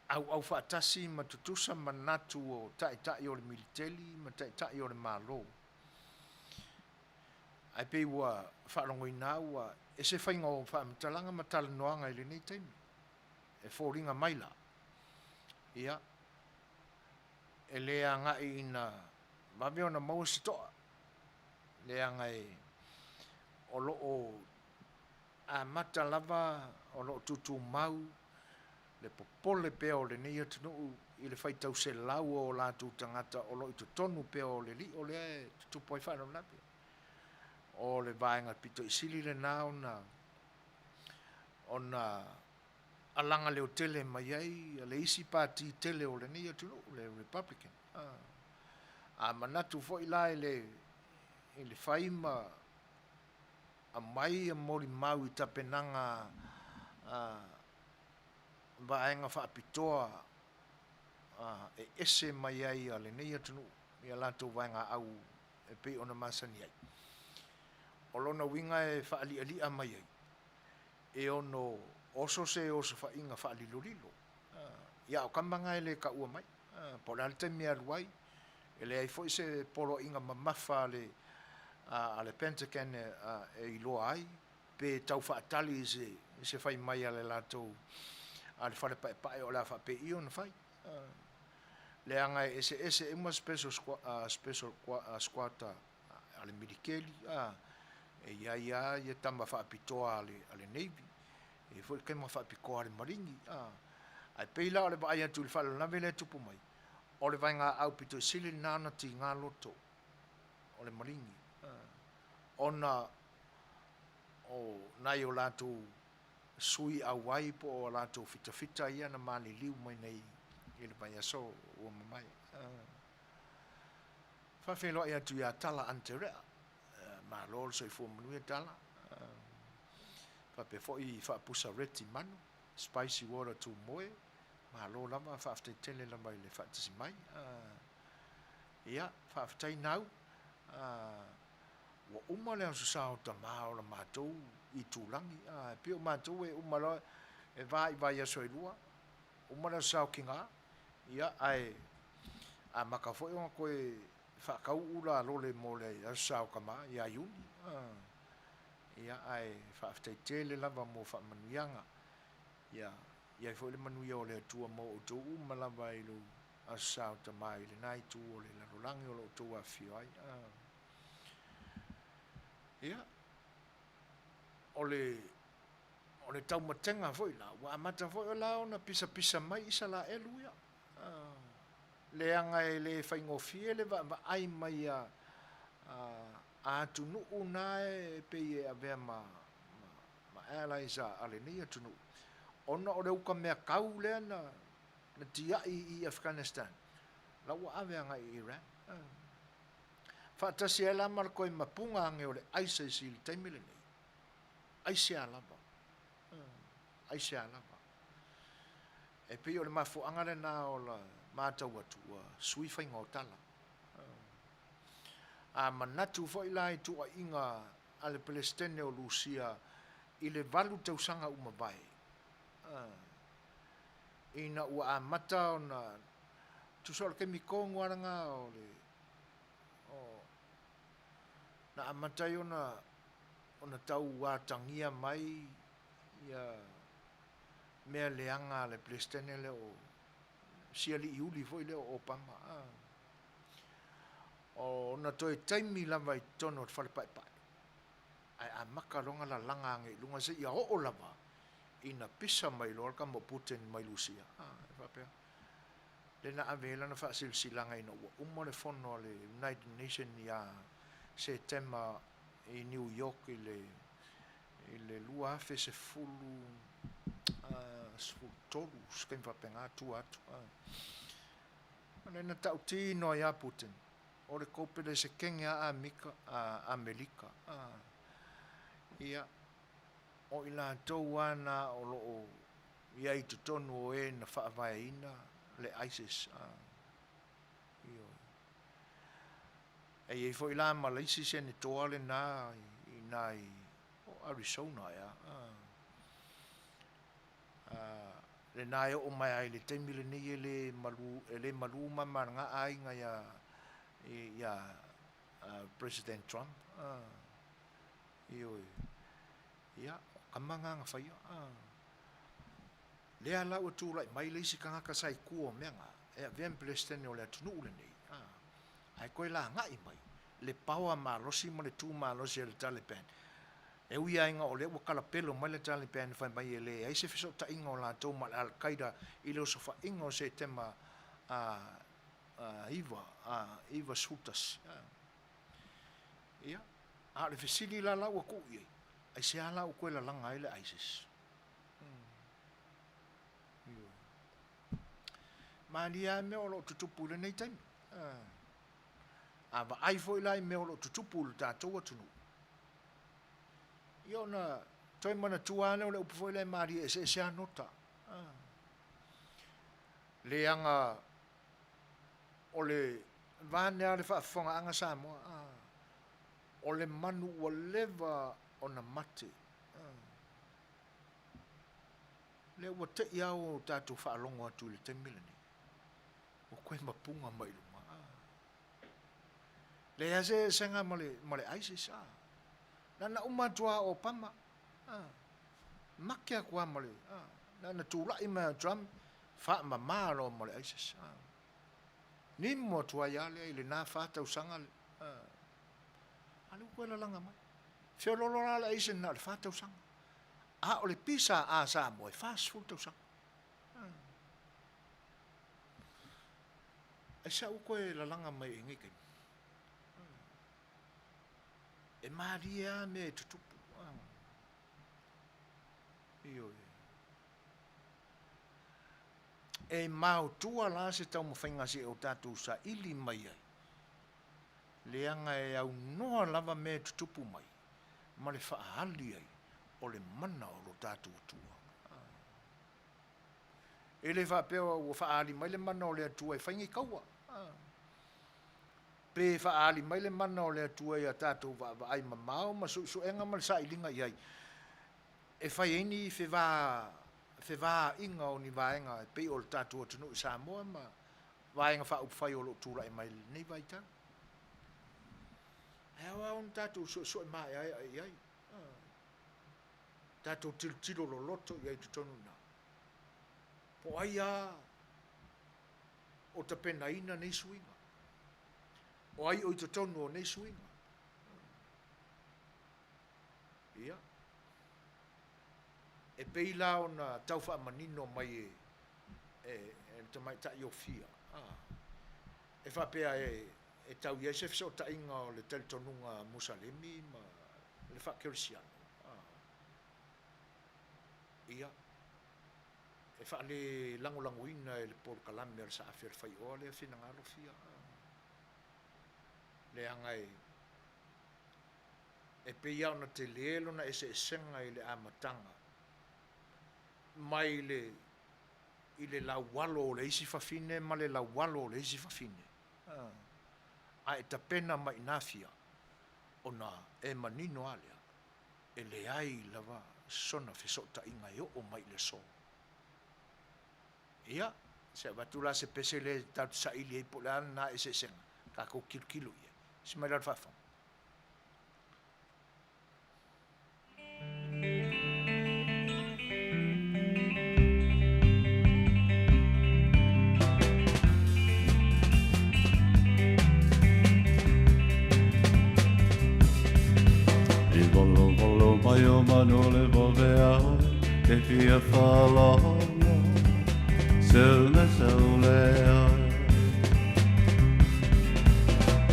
auau faatasi ma tutusa manatu o taitai o le militeli ma taitai o le Malo, ae pei ua faalogoina au ua ese faiga o faamatalaga ma talanoaga i lenei taimi. E foliga mai la, ia, e le agai ina vave ona maua se toa, leaga e o lo o amata lava o lo o tutumau le popole pea o lenei atunuu i le faitau selau o o latou tagata o lo o i totonu pea o le lio lea e tutupu ai faalavelave. O le vaega pito i sili lena ona ona alaga leotele mai ai le isi pati tele o lenei atunuu, le Republican. A manatu foi la i le i le fai ma aumai molimau i tapenaga a vaega faapitoa e ese mai ai a lenei atunuu i a latou vaegaau e pei ona masani ai. O lona uiga e faalialia mai ai, e ono oso se osofaiga faalilolilo. Ia, a o kama na e le taua mai, po o le a le taimi e alu ai, e leai foi se poloaiga mamafa a le a le Pentagon e iloa ai, pe tau faatali i se i se fai mai a le latou a le Fale Paepae o le a faapei ona fai. Leaga e eseese uma special special squad a le militeli, e i ai lava ia tama faapitoa a le a le Navy, e i ai foi le tama faapitoa a le Marini. Ae pei la o le vaai atu i le faalavelave lea e tupu mai, o le vaegaau pito i sili lena ona tiga loto o le Marini. Ona o nai o latou sui auai po o a latou fitafita ia na maliliu mai nei i le vaiaso ua mavae. Faafeiloai atu ia Tala Anterea, malo le soifua manuia Tala. Faapea foi Faapusa Reti Manu, Spicy Water Tumoe, malo lava, faafetai tele lava i le faatasi mai. Ia, faafetai Nau, ua uma le Aso Sa o Tama o la matou itulagi, e pei o matou e uma loa, e va i vaiaso e lua, uma le Aso Sa o Tiga, ia ae amata foi ona toe faatau ula a lole mo le Aso Sa o Tama ia Iuni. Ia ae faafetai tele lava mo faamanuiaga. Ia i ai foi le manuia o le Atua mo outou uma lava i le Aso Sa o Tama i lena itu o le lalolagi o lo o outou afifio ai. Ia, o le o le taumatega foi la, ua amata foi la ona pisapisa mai Isalaelu ia, leaga e le faigofie le vaavaai mai a atunuu na e pei e avea ma allies a lenei atunuu, ona o le uta mea tau lea na tiai i Afghanistan, la ua ave agai i Iran. Faatasi ai la ma le toe mapuga ane o le ISIS i le taimi lenei, aisea lava? Aisea lava? E pei o le mafuaaga lena o le matau atu ua sui faiga o tala. A manatu foi la i tuuaiga a le Peresetene o Lusia i le 8 tausaga ua mavae, ina ua amata ona, tusa o le taimi tonu lava lena o le, na amata ai ona tau atagia mai ia mea leaga a le Peresetene lea o si aliiuli foi lea o Obama, ona toe taimi lava i totonu o le fale paepae, ae amata loa ona lalaga ane i luga seia oo lava ina pisa mai loa le tama o Putin mai Lusia, e faapea, lea na ave ai lana faasilasilaga ina ua uma le fono a le United Nation ia Setema i New York i le 2013, se taimi faapena tua atu. O lea na tautino ai lava Putin, o le tou Peresetene lava Amerika, ia, o i latou lava na o lo o i ai i totonu o e na faavaeina le ISIS. Ioe. E i ai foi la ma le isi Senetoa lena i ina i Arizona ea, lena e oo mai lava i le taimi lenei e le malu, e le malu mama lena aiga ia, ia President Trump. Ioe. Ia, o tama na na faia. Lea la ua tulai mai le isi tagata sa i tua o mea na, e avea ma Peresetene o le atunuu lenei, ae toe lagai mai le power malosi ma le tu malosi a le Taliban. E ui lava ina o lea ua talapelo mai le Taliban fai mai e leai se fesootaiga o latou ma le Al-Qaeda i le osofaiga o Setema 9, 91. Ia, a o le fesili la la ua tuu i ai, aisea la ua toe lalaga ai le ISIS? Malie lava mea o lo o tutupu i lenei taimi. A vaai foi la i mea o lo o tutupu i le tatou atunuu, ia ona toe manatua lava lea o le upu foi lea e malie eseese lava nota. Leaga o le vaeane lava le faafofogaaga Samoa, o le manu ua leva ona mate, lea ua te i lava ua tatou faalogo atu i le taimi lenei, ua toe mapuga mai i luga. Leai lava se eseesega ma le ISIS. Na ona uma atu lava o Obama, make atu lava ma le, na ona tulai mai lava o Trump, faamama loa ma le ISIS. Nimo atu ai lava lea i lena fa tausaga, a lea ua toe lalaga mai. Feoloolo la le ISIS na o le fa tausaga. A o le pisa a Samoa e 40 tausaga. Aisea ua toe lalaga mai ai i lenei taimi? E malie lava mea e tutupu. Ioe. E maotua la se taumafaiga seia o tatou saili mai ai, leaga e aunoa lava mea e tutupu mai ma le faaali ai o le mana o lo tatou Atua. E le faapea ua faaali mai le mana o le Atua e fai ni kaua, pe faaali mai le mana o le Atua ia tatou vaavaai mamao ma suesuega ma le sailiga i ai, e fai ai ni fevaaiga o ni vaega e pei o le tatou atunuu i Samoa ma Vaega Faaupufai o lo o tulai mai i lenei vaitau. E ao lava ona tatou suesue maeaea i ai, tatou tilotilo loloto i ai i totonu i ina, po o ai lava o tapenaina nei suiga, o ai o i totonu o nei suiga. Ia, e pei la ona tau faamanino mai e le tamaitai Ofia, e faapea e tau i ai se fesootaiga o le talitonuga Musalemi ma le faakerisiano, ia, e faalelagolagoina e le polokalame a le Saafi a le Faioa lea finagalo fia, leaga e pei lava ona tele lona eseesega i le amataga mai le i le laualo o le isi fafine ma le laualo o le isi fafine, a e tapena mai i ina fia, ona e manino lava lea, e leai lava sona fesootaiga e oo mai i le aso. Ia, se i avatu la se pese lea tatou te saili ai po o le a lena eseesega, tatou tilotilo i ai. Tusi mai la i le faafofoga. I volovolo mai o manu le vave a oe Te fia faalogo Seu me seu le oe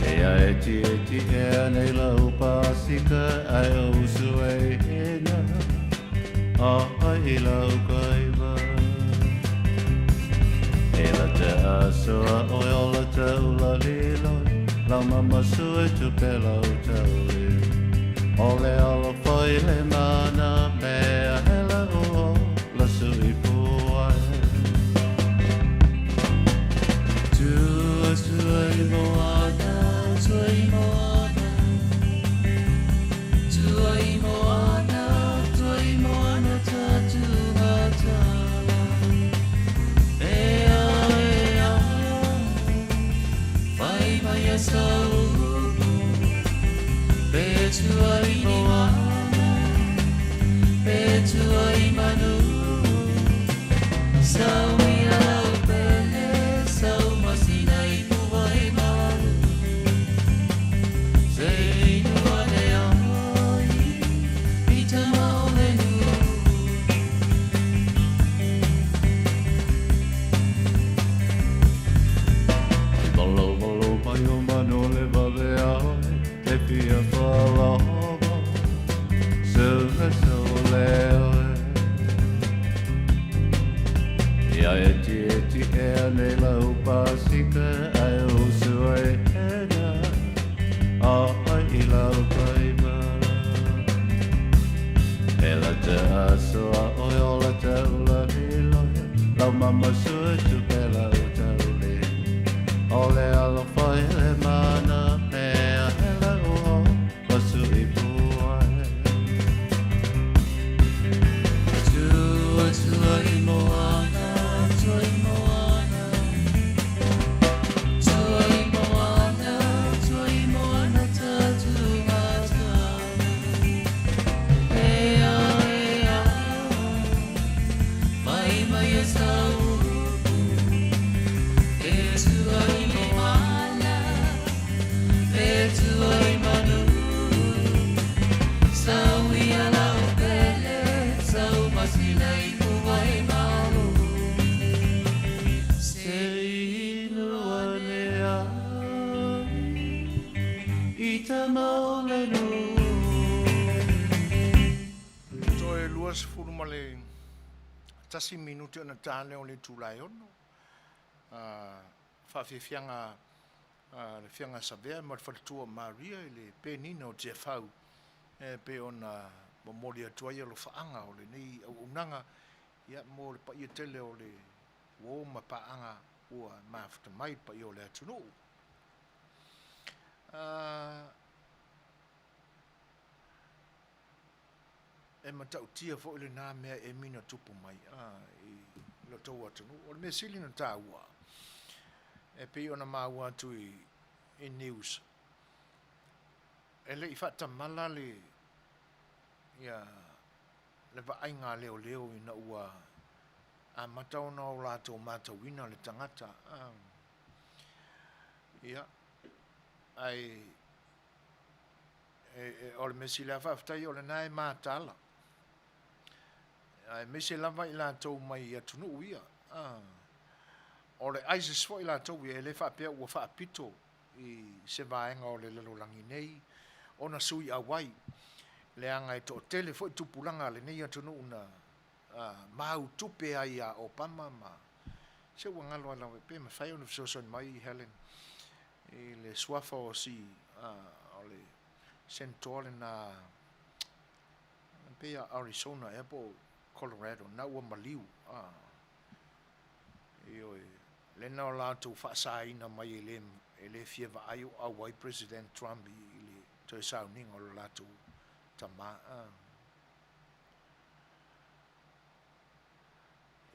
Ea e ti e ti ea nei lau pasika Ai o usu e hina A ai i lau kaiva E la te asoa oe o la te ula liloi Lau mama sue tupe lau tauli O le alo foi le mana mea hele o la sui puai Tua tua i moana, tua i moana Tua i moana, tua i moana tatu matala Ea, ea, fai mai a saupu Pe tua i moana, pe tua i manu Sau mi au pele, sau masina i puai malu Se inu ane ai, i tama o le nu. Valo valo mai o manu le vave a oe Te fia faalogo Se me sau le oe Ia e ti e ti ea nei lau pasika Ai usu ai ena A ai i lau kaiva E la te asoa oe o la te ula liloia Lau mama sue tupe lau tauli O le alofa i le mana mea hele o la sui puai Tua tua i moana, tua i moana Tua i moana, tua i moana tatu matala Ea, ea, mai mai e saupu E tua i moana. 1 minute ona ta lea o le itula e 6. Faafiafiaga a le Afioga ia Savea ma le faletua o Maria i le penina o Tiafau e pei ona momoli atu ai alofaaga o lenei auaunaga ia mo le paia tele o le uo ma paaga ua mafuta mai le paia o le atunuu. E matautia foi lena mea Emi na tupu mai i lo outou atunuu. O le mea sili ona taua, e pei ona maua atu i news, e le i faatamala le le vaaiga a leoleo ina ua amata ona o latou matauina le tagata. Ia, ae o le mea sili lava faafetai o lena e mataala, aemaise lava i latou mai atunuu ia. O le ISIS foi latou ia, e le faapea ua faapito i se vaega o le lalolagi nei ona sui auai, leaga e toatele foi tupulaga a lenei atunuu na mautupe ai ia Obama ma se ua galo lava pe mafai ona fesoasoani mai Helen i le suafa o si o le Senator lena pei a Arizona ea po o Colorado na ua maliu ioe lena o latou faasaina mai e le fia vaai o auai President Trump i le toe sauniga o le latou tama.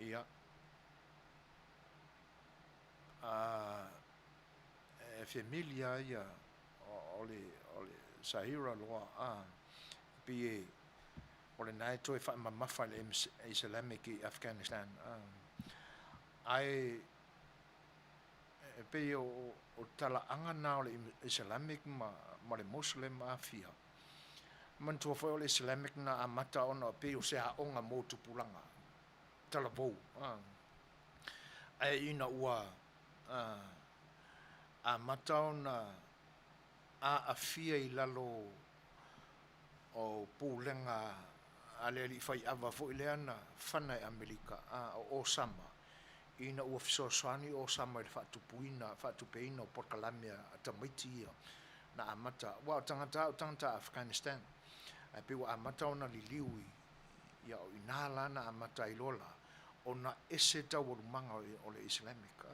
Ia, e familia ia o le Sahira loa, pei e o lena e toe faamamafa e le Islamic i Afghanistan. Ae e pei o talaaga na o le Islamic ma le Muslim afia. Manatua foi o le Islamic na amata ona pei o se aoga mo tupulaga talavou. Ae ina ua amata ona aafia i lalo o pulega a le alii faiava foi lea na fana e Amerika, o Osama, ina ua fesoasoani Osama i le faatupuina, faatupeina o polokalame a tamaiti ia na amata, aua o tagata o tagata Afghanistan, ae pei ua amata ona liliu i, ia o i ina la na amata ai loa la, ona ese taualumaga o le Islamic.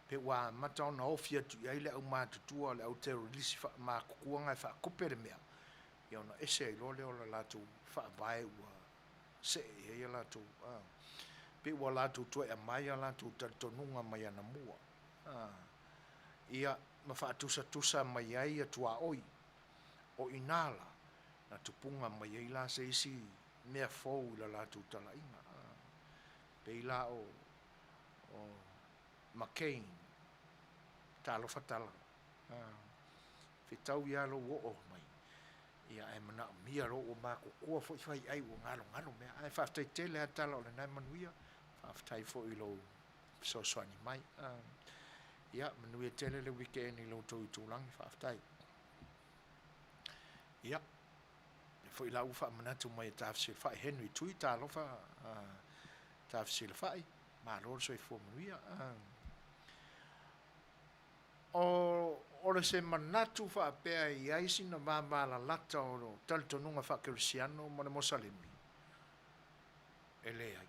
Pe ua amata ona ofi atu i ai le aumatutua, le au terrorist matutua na e faakope le mea, ia ona ese ai loa lea o le latou faavae ua see i ai a latou, pei ua latou toe aumai a latou talitonuga mai anamua, ia ma faatusatusa mai ai ia tuaoi. O i ina la, na tupuga mai ai la se isi mea fou i le latou talaiga. Pei la o McCain, talofa tala, fetau ia lou oo mai, ia ae manaomia loa ua matutua foi faiai ua galogalo mea. Ae faafetai tele lava tala o lena e manuia. Faafetai foi i lou fesoasoani mai. Ia, manuia tele le weekend i lo outou itulagi, faafetai. Ia, foi la ua faamanatu mai e Tafesilafai Henry Tui, talofa Tafesilafai, malo le soifua manuia. O le se manatu faapea e i ai sina vavalalata o le talitonuga faakerisiano ma le Mosalemi, e leai.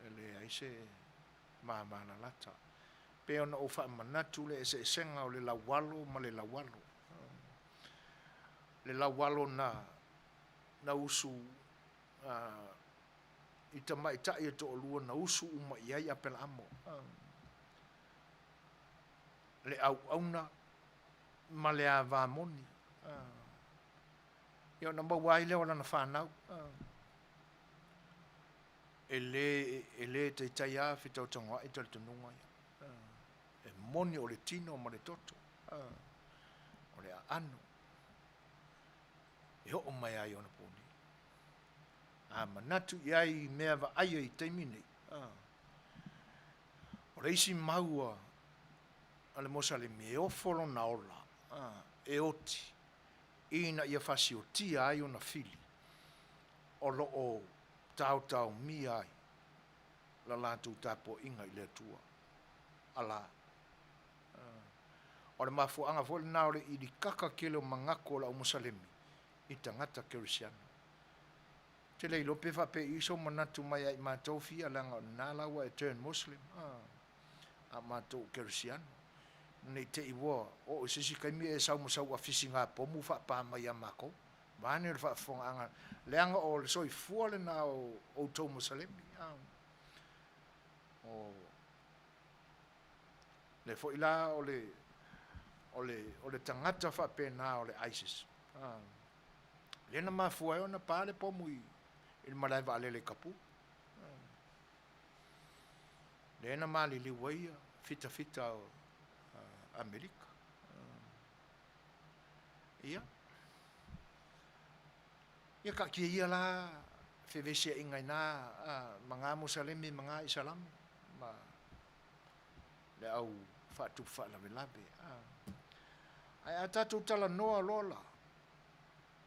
E leai se vavalalata. Pei ona ou faamanatu le eseesega o le laualo ma le laualo. Le laualo na usu i tamaitai e toalua na usu uma i ai Aperaamo. Le auauna ma le ava moni. Ia ona maua ai lea o lana fanau. E le taitai lava fetaotagoai talitonuga ia. E moni o le tino ma le toto. O le aano. E oo mai lava i ona po nei. A manatu i ai i mea vaaia i taimi nei, o le isi mau a le Mosalemi, e ofo lona ola, e oti, ina ia fasiotia ai ona fili, o lo o taotaomia ai la latou tapuaiga i le Atua, Ala. O le mafuaaga foi lena o le ilikaka tele o manatu o le au Musalemi i tagata Kerisiano. Ou te le iloa pe faapei i sou manatu mai ia i matou fia leaga o lena la ua e turn Muslim, a o matou o Kerisiano. Ne i te i ua oo i se isi taimi e sau ma sau afisi gapomu faapa mai ia matou, vaeane le faafofogaaga, leaga o le soifua lena o outou Musalemi. O lea foi la o le o le tagata faapena o le ISIS, lea na mafua ai ona pa le pomu i le malae vaalele i Kapul, lea na maliliu ai fitafita o Amerika. Ia, ia taatia ia la fevesiaiga i na ma na Musalemi ma na Isalami ma le au faatupu faalavelave. Ae a tatou talanoa loa la,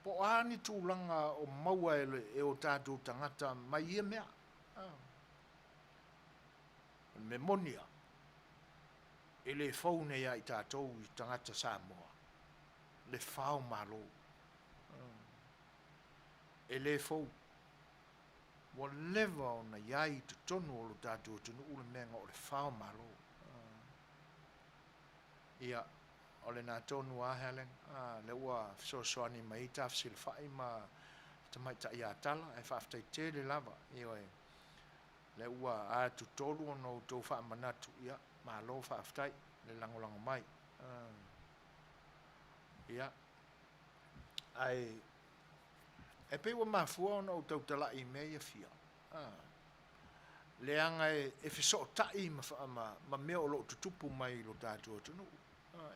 po o a ni tulaga o maua e o tatou tagata mai ia mea. O le mea moni lava, e le fou nei ia i tatou i tagata Samoa le fao malo. E le fou. Ua leva ona i ai i totonu o lo tatou atunuu le mea o le fao malo. Ia, o lena tonu lava Helen, lea ua fesoasoani mai ai Tafesilafai ma le Tamaitai Atala, ae faafetai tele lava, ioe, lea ua atoatolu ona outou faamanatu, ia, malo faafetai le lagolago mai. Ia, ae e pei ua mafua ona ou tautalai i mea ia fia, leaga e fesootai ma mea o lo o tutupu mai i lo tatou atunuu.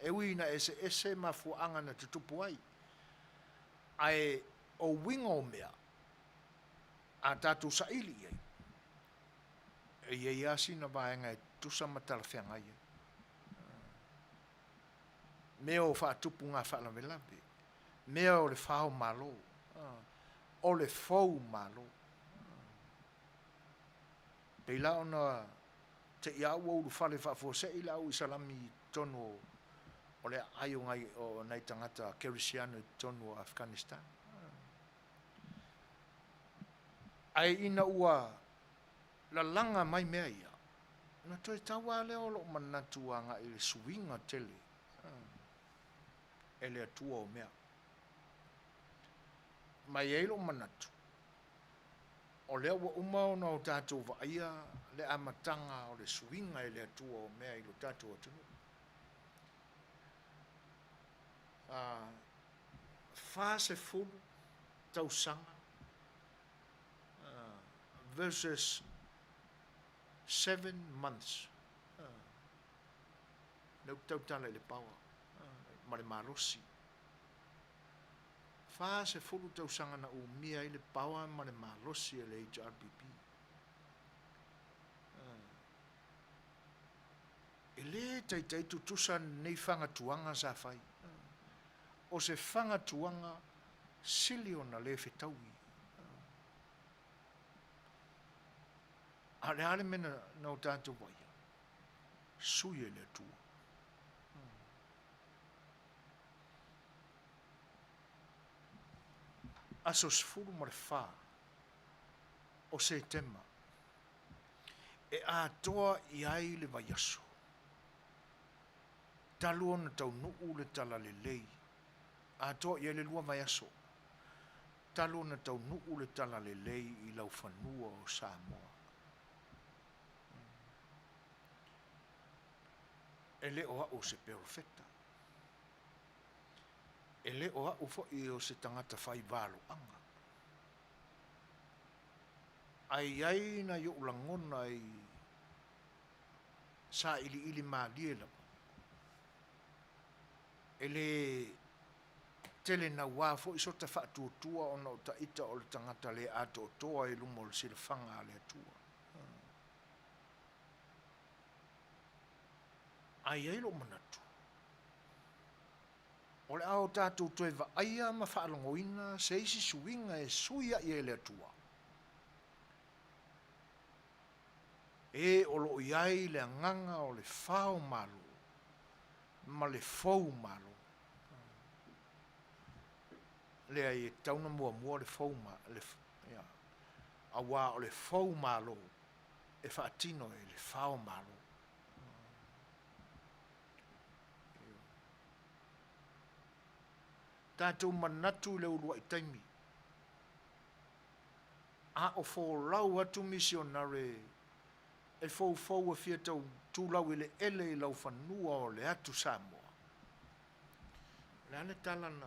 E ui ina eseese mafuaaga na tutupu ai, ae o uiga o mea, a tatou saili i ai, e i ai lava sina vaega e tutusa ma talafeagai ai. Mea o faatupuga faalavelave, mea o le fao malo, o le fou malo. E pei la ona te i lava ua ulufale faafuasei le au Isalami i totonu o le aai o nai tagata kerisiano i totonu o Afghanistan. Ae ina ua lalaga mai mea ia, ona toe tau lava lea o lou manatu agai i le suiga tele e le Atua o mea. Ma e i ai lou manatu, o lea ua uma ona o tatou vaaia le amataga o le suiga e le Atua o mea i lo tatou atunuu. 40 tausaga versus 7 months. Lea ou te tautala i le power ma le malosi. 40 tausaga na umia ai le power ma le malosi e le HRPP. E le taitai tutusa lenei fagatuaga sa fai. O se fagatuaga sili ona le fetaui. A o le a le mea na o tatou vaaia? Sui e le Atua. Aso 14 o Setema e atoa i ai le vaiaso talu ona taunuu le talalelei, atoa i ai le 2 vaiaso talu ona taunuu le talalelei i laufanua o Samoa. E le o au o se perofeta, e le o au foi o se tagata fai valoaga, ae i ai nai ou lagona i sailiili malie lava, e le tele naua foi sota faatuatua ona o taita o le tagata le atoatoa i luma o le silafaga a le Atua. Ae i ai lou manatu, o le a o tatou toe vaaia ma faalogoina se isi suiga e sui ai e le Atua. E o lo o i ai le agaga o le fao malo ma le fou malo. Leai, e tatau ona muamua le fou ma, le, ia, aua o le fou malo e faatino e le fao malo. Tatou manatu i le uluai taimi a o folau atu misionare e foufou e fia tau tulau eleele i laufanua o le atu Samoa. O le a le tala na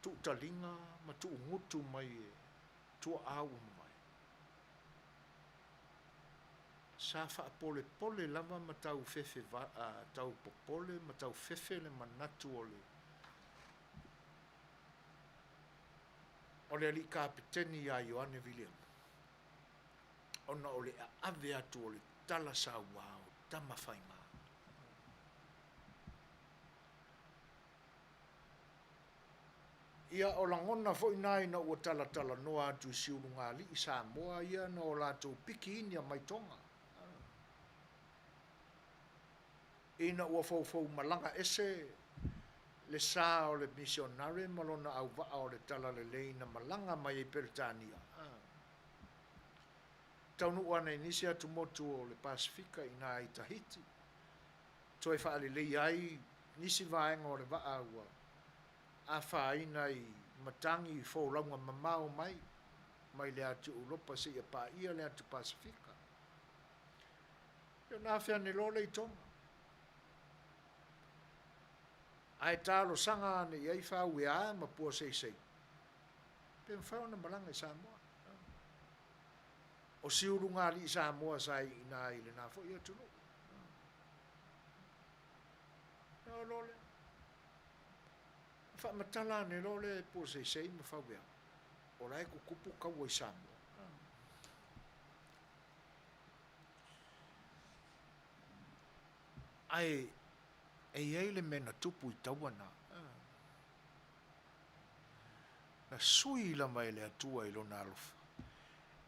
tuutaliga ma tuugutu mai e tuaa ua mavae? Sa faapolepole lava ma tau fefe tau popole ma tau fefe le manatu o le o le alii kapeteni ia Ioane Viliamu, ona o le aave atu o le tala saua o Tamafaiga. Ia, o lagona foi na ina ua talatalanoa atu i siulugaalii Samoa ia na o latou pikiina mai Toga, ina ua foufou malaga ese le sa o le misionare ma lona auvaa o le talalelei na malaga mai ai Peretania, taunuu ane i nisi atumotu o le Pasefika i ina i Tahiti, toe faaleleia ai nisi vaega o le vaa ua afaina i matagi i folauga mamao mai mai le atu Ulopa seia paia le atu Pasefika. Ia ona afe ane loa lea i Toga. Ae talosaga ane i ai Fauea ma Puaseisei, pe mafai ona malaga i Samoa. O siulugaalii Samoa sa i ina i lena foi atunuu. Ona o loa lea, faamatala ane loa lea e Puaseisei ma Fauea, o la e tutupu taua i Samoa. Ae e i ai le mea na tupu i taua na, na sui lava e le Atua i Lona alofa,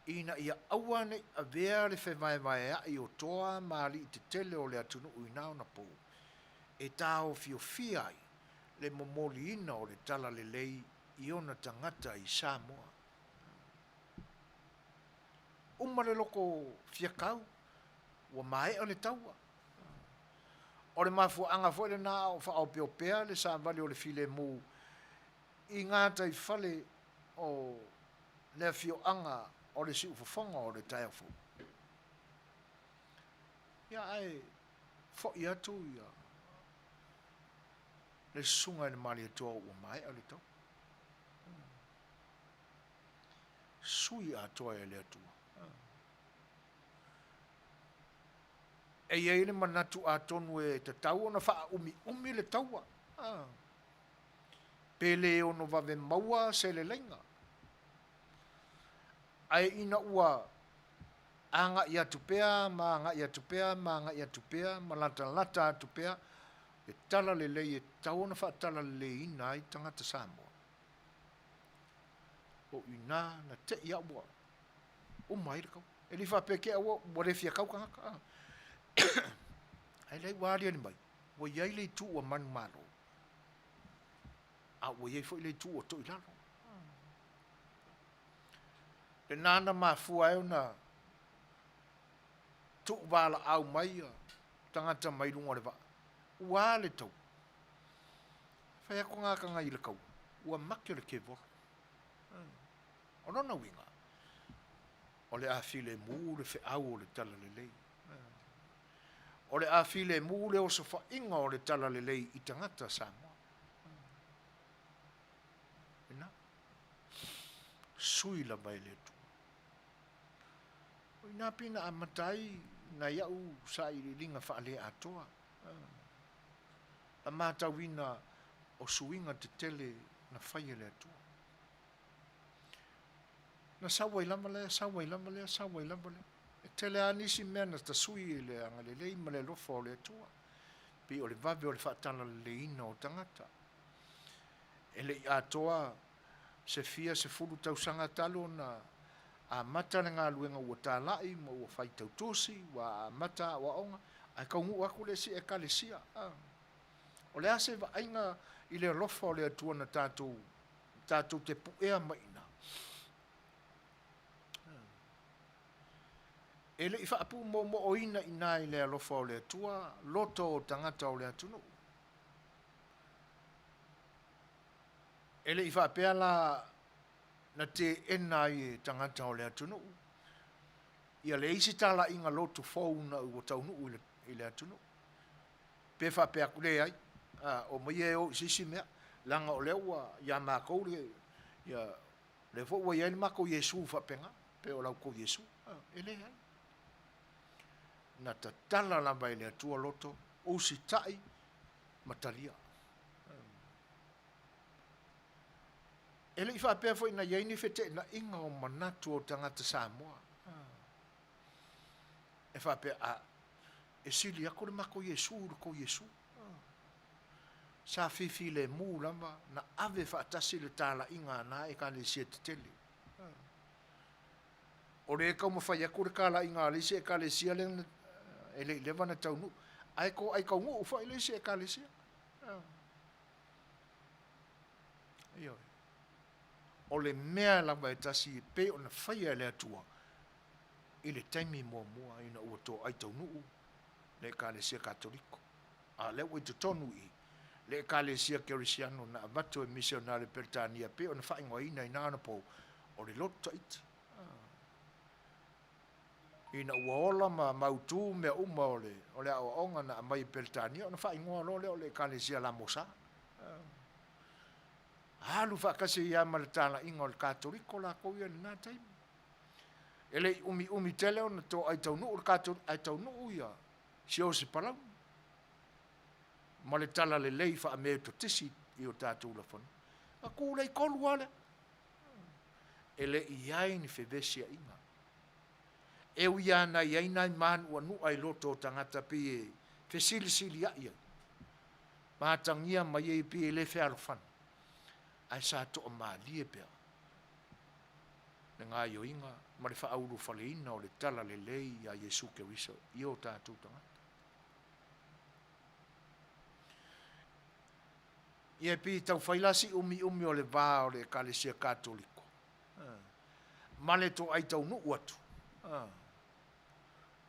ina ia aua ne i avea le fevaevaea'i o toa ma alii tetele o le atunuu i na ona pou, e taofiofia ai le momoliina o le talalelei i ona tagata i Samoa. Uma le loko fiakau, ua maea le taua. O le mafuaaga foi lena a o faaopeopea le savali o le filemu i gataifale o le afioaga o le Siufofoga o le taeao fou. Ia ae foi atu ia le susuga i le Malietoa ua maea le taua. Sui atoa e le Atua. E i ai le manatu atonu e tatau ona faaumiumi le taua, pe le ono vave maua se leleiga. Ae ina ua agai atu pea ma agai atu pea ma agai atu pea ma latalata atu pea le talalelei e tatau ona faatalaleleiina ai tagata Samoa, o i ina na te i a ua uma ai le taua. E le i faapea te i ua le fia tau tagata, a. Ae leai ua aliali mai, ua i ai le itu ua manumalo, a ua i ai foi le itu ua toilalo. Lena na mafua ai ona tuuvalaau mai ia tagata mai luga o le vaa, ua a le taua? Fai atu gata i le taua, ua make le kevolo. O lona uiga, o le a filemu le feau o le talalelei. O le a filemu le osofaiga o le talalelei i tagata Samoa. Lena. Sui lava e le Atua. O i ina pei na amata ai nai au sailiiliga faale-atoa. Na matauina o suiga tetele na fai e le Atua. Na sau ai lava lea, sau ai lava lea, sau ai lava lea. E tele lava nisi mea na tasui i le agalelei ma le alofa o le Atua, pei o le vave o le faatalaleleiina o tagata. E le i atoa se fia sefulu tausaga talu ona Amata le galuega ua talai ma ua faitau tusi, ua amata aoaoga, ae taunuu atu le isi Ekalesia. O le a se vaaiga i le alofa o le Atua na tatou, tatou te puea mai i ina? E le i faapuumoomo'oina i ina i le alofa o le Atua loto o tagata o le atunuu. E le i faapea la na teena ai e tagata o le atunuu ia le isi talaiga lotu fou na ua taunuu i le atunuu. Pe faapea atu, leai, a, omaia e o i se isi mea, leaga o lea ua ia matou le, ia, lea foi ua i ai le matou Iesu faapena, pe o la outou Iesu. A, e leai. Na tatala lava e le Atua loto, usitai ma talia. E le i faapea foi na i ai ni feteenaiga o manatu o tagata Samoa e faapea, a, e sili atu le matou Iesu i le tou Iesu. Sa fifilemu lava na ave faatasi le talaiga a na Ekalesia tetele. O lea e taumafai atu le talaiga a le isi Ekalesia lea e le i leva ona taunuu, ae toai taunuu foi le isi Ekalesia. Ioe. O le mea lava e tasi e pei ona faia e le Atua i le taimi muamua ina ua toai taunuu le Ekalesia Katoliko, a o lea ua i totonu i i le Ekalesia Kerisiano na avatu e misionare Peretania e pei ona faaigoaina i na anapo o le Lotu Taiti. Ina ua ola ma mautu mea uma o le, o le aoaoga na aumai e Peretania, ona faaigoa loa lea o le Ekalesia Lamosa. Alu faatasi ai lava ma le talaiga o le Katoliko lakou ia i lena taimi. E le i umiumi tele ona toai taunuu le Katoliko, ae taunuu ia Siose Palauni ma le talalelei faa-Metotisi i o tatou ulafanua. Na tulei tolu lava lea. E le i i ai ni fevesiaiga. E ui lava na i ai nai mānuanu'a i loto o tagata pei e fesilisilia'i ai, ma atagia mai ai pei e le fealofani, ae sa toamalie pea le gaoioiga ma le faaulufaleina o le talalelei ia Iesu Keriso i o tatou tagata. Ia e pei e tau fai la si umiumi o le va o le Ekalesia Katoliko ma le toai taunuu atu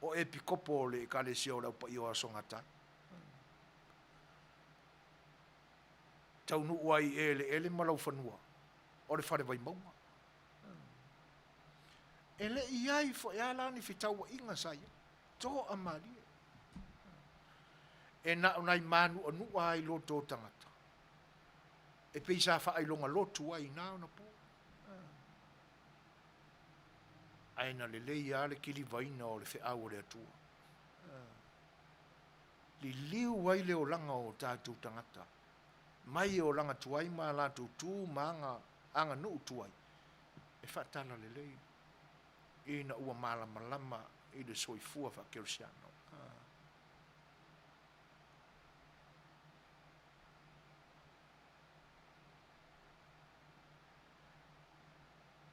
o epikopo o le Ekalesia o le Au Paia o Aso Gatae. Taunuu ai i eleele ma laufanua o le Fale Vaimauga. E le i i ai foi lava la ni fetauaiga sa i ai, toamalie. E na o nai mānuanua lava i loto o tagata, e pei sa faailoga lotu ai i na ona po. Ae na lelei lava le kilivaina o le feau a le Atua. Liliu ai le olaga o tatou tagata, mai olaga tuai ma a latou tu ma aga aganuu tuai, e faatalalelei ina ua malamalama i le soifua faakerisiano.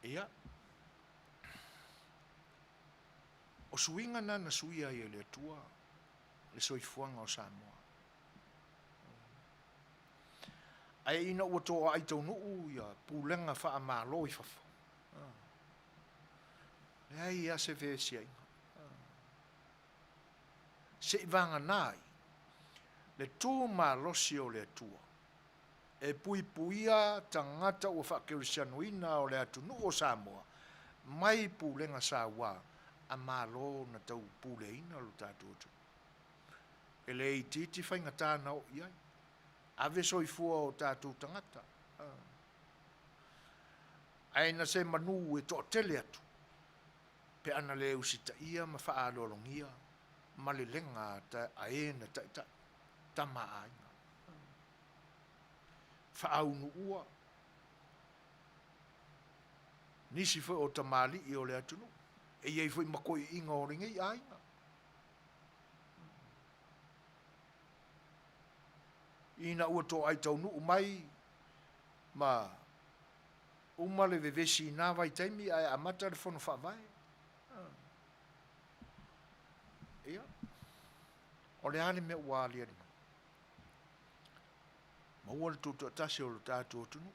Ia, o suiga na na suia ai e le Atua le soifuaga o Samoa. Ae ina ua toai taunuu ia pulega faamalo i fafo, leai lava se vesiaiga. Se i vagana ai le tu malosi o le Atua e puipuia tagata ua faakerisianoina o le atunuu o Samoa mai pulega saua a Malo na tau puleaina lo tatou atunuu. E le itiiti faigata na oo i ai. Ave soifua o tatou tagata. Ae na se manu e toatele atu pe ana le usitaia ma faaaloalogia malelega a e na taitai, tama a aiga. Faaunuua nisi foi o tamalii o le atunuu, e i ai foi ma toeaiina o lenei aiga. Ina ua toai taunuu mai ma. Uma le vevesi i na vaitaimi ae amata le fono faavae. Ia, o le a le mea ua aliali mai? Maua le tutoatasi o lo tatou atunuu.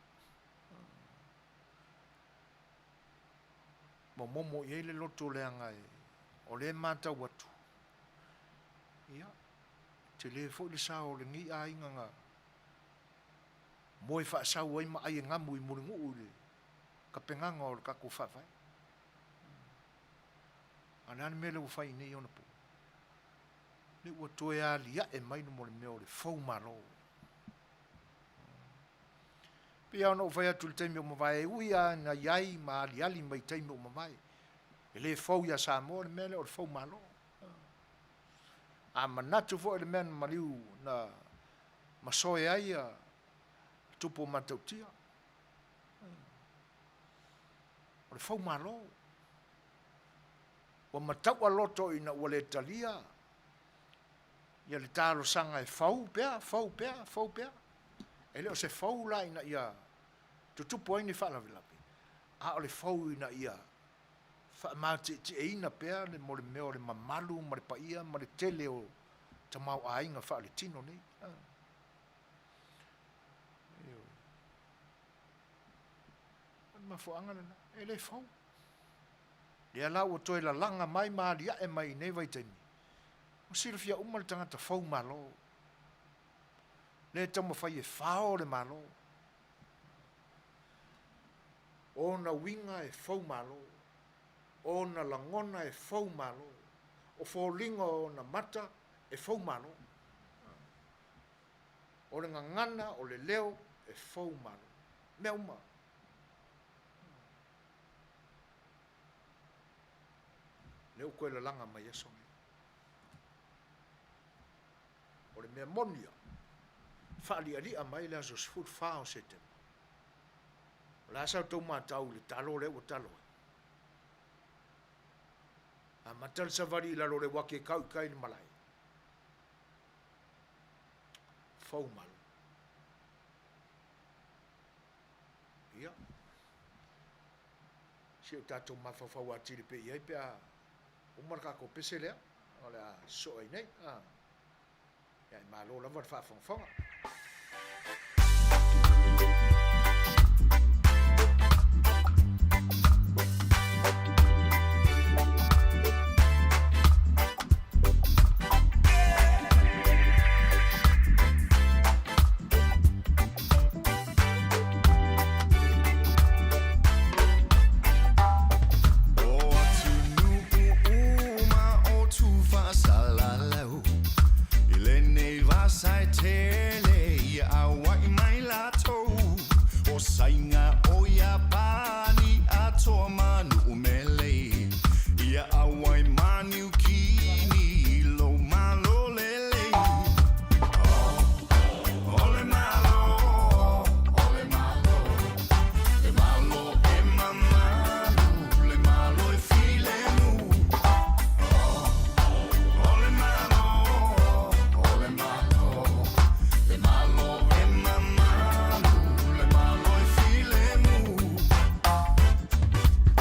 Momomo i ai le loto leaga e, o lea e matau atu, ia, tele foi le sao o lenei aiga na moe faasau ai ma ai e gamu i Mulinuu i le tapenaga o le tatou Faavae. A o le a le mea lea ua fai i nei ona po? Lea ua toe aliae mai le mea o le fou malo. Pei lava ona ou fai atu i le taimi ua mavae, e ui lava ina i ai ma aliali mai i taimi ua mavae, e le fou ia Samoa le mea lea o le fou malo. A manatu foi i le mea na maliu na masoe ai a tupu o Matautia, o le fou malo. Ua mataua loto ina ua le talia ia le talosaga e fou pea, fou pea, fou pea. E le o se fou la ina ia tutupu ai ni faalavelave, a o le fou ina ia faamatietieina pea le mo le mea o le mamalu ma le paia ma le tele o tamaoaiga faaletino nei. O le mafuaaga lena, e le fou. Lea la ua toe lalaga mai ma aliae mai i nei vaitaimi, ua silafia uma le tagata fou malo, lea e taumafai e fao le Malo. O ona uiga e fou malo, o ona lagona e fou malo, o foliga o ona mata e fou malo. O le gagana, o le leo, e fou malo. Mea uma. Lea ua toe lalaga mai aso nei. O le mea moni lava, faalialia mai le aso 14 o Setema. O le a sa outou matau i le talo lea ua talo ai? Amata le savali i lalo o le uaki e tau i tai i le malae. Fou malo. Ia. Si o tatou mafaufau atili pea i ai pe a uma le tatou pese lea, o le a sosoo ai nei. Ah. Ia, e malo lava le faafogafoga. O atunuu uma o Tufaasalalau I lenei vasa e tele ia auai mai latou O Saina o Iapani atoa ma Nu'u Mele Ia auai ma Niukini i lou Malo lelei O le Malo, o le Malo Le Malo e mamalu, le Malo e filemu O le Malo, o le Malo Le Malo e mamalu, le Malo e filemu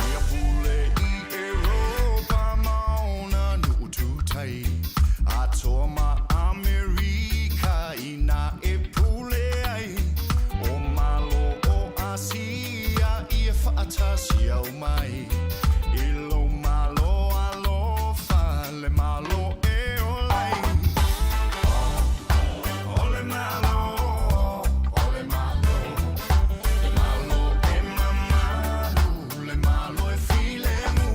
Ia pule i Europa ma ona nu'u tu tai Atoa ma Amerika inā e pule ai O Malo o Asia ia faatasi aumai I lou Malo alofa le Malo e ola ai O le Malo, o le Malo Le Malo e mamalu, le Malo e filemu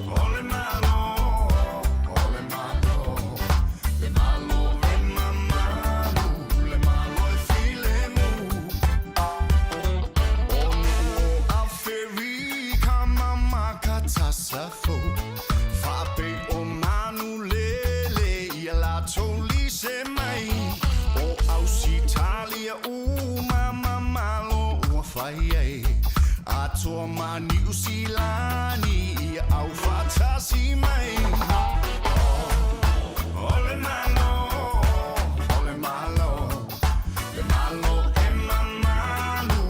O le Malo, o le Malo Le Malo e mamalu, le Malo e filemu O nu'u o Aferika ma Makatasafo Faapei o manu lele ia latou lise mai O Ausitalia uma ma Malo ua fai ai Atoa ma Niu Silani ia aufaatasi mai O le Malo, o le Malo Le Malo e mamalu,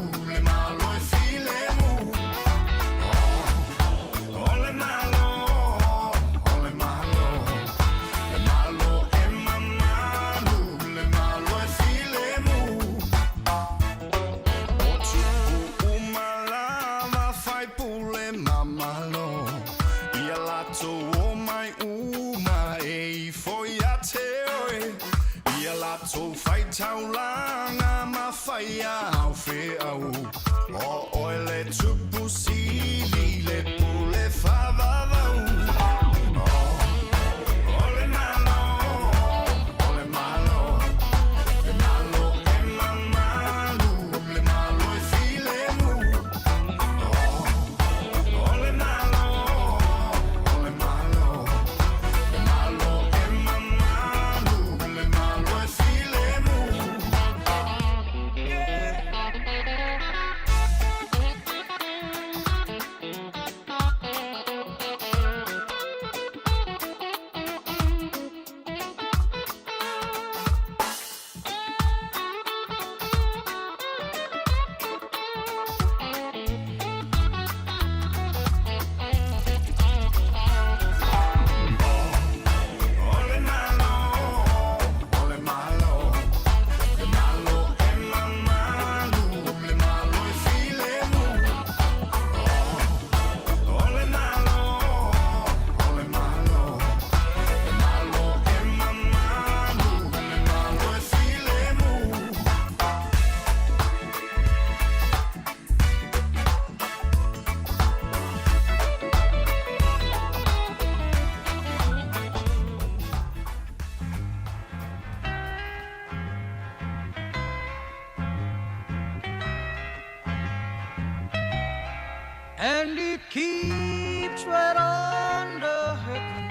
mau feau O oe le tupu sili le pule faavavau O le Malo, o le Malo, le Malo e mamalu, le Malo e filemu. O le Malo, o le Malo, le Malo e mamalu, le Malo e filemu. O le Malo, o le Malo, le Malo e mamalu, le Malo e filemu. O le Malo, o le Malo, le Malo e mamalu, le Malo e filemu. And it keeps right on the hurting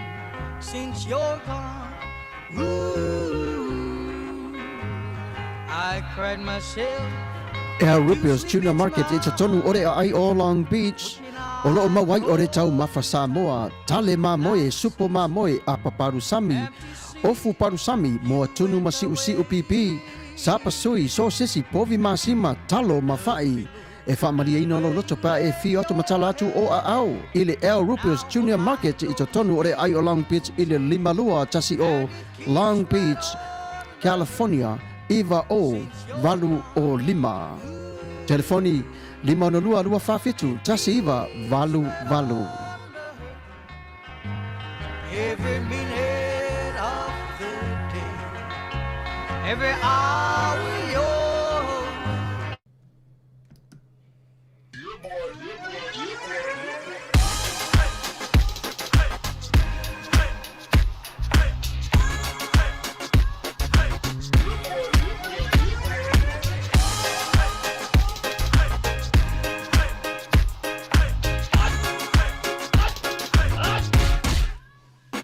since you're gone. Ooh, I cried myself. Al Rupio's Tuna Market i totonu o le aai o Long Beach. O loo maua ai o le taumafa Samoa, tale mamoe, supo mamoe, apa palusami, ofu palusami, moa tunu ma siusiu pipi, sapasui, sosesi, povi masima, talo ma fa'i. E faamalieina lou loto pe a e afio atu ma tala atu o aao i le Al Rupio's Junior Market i totonu o le aai o Long Beach i le 5210 Long Beach, California 90805. Telefoni, 562 247 1988. Every minute of the day, every hour you're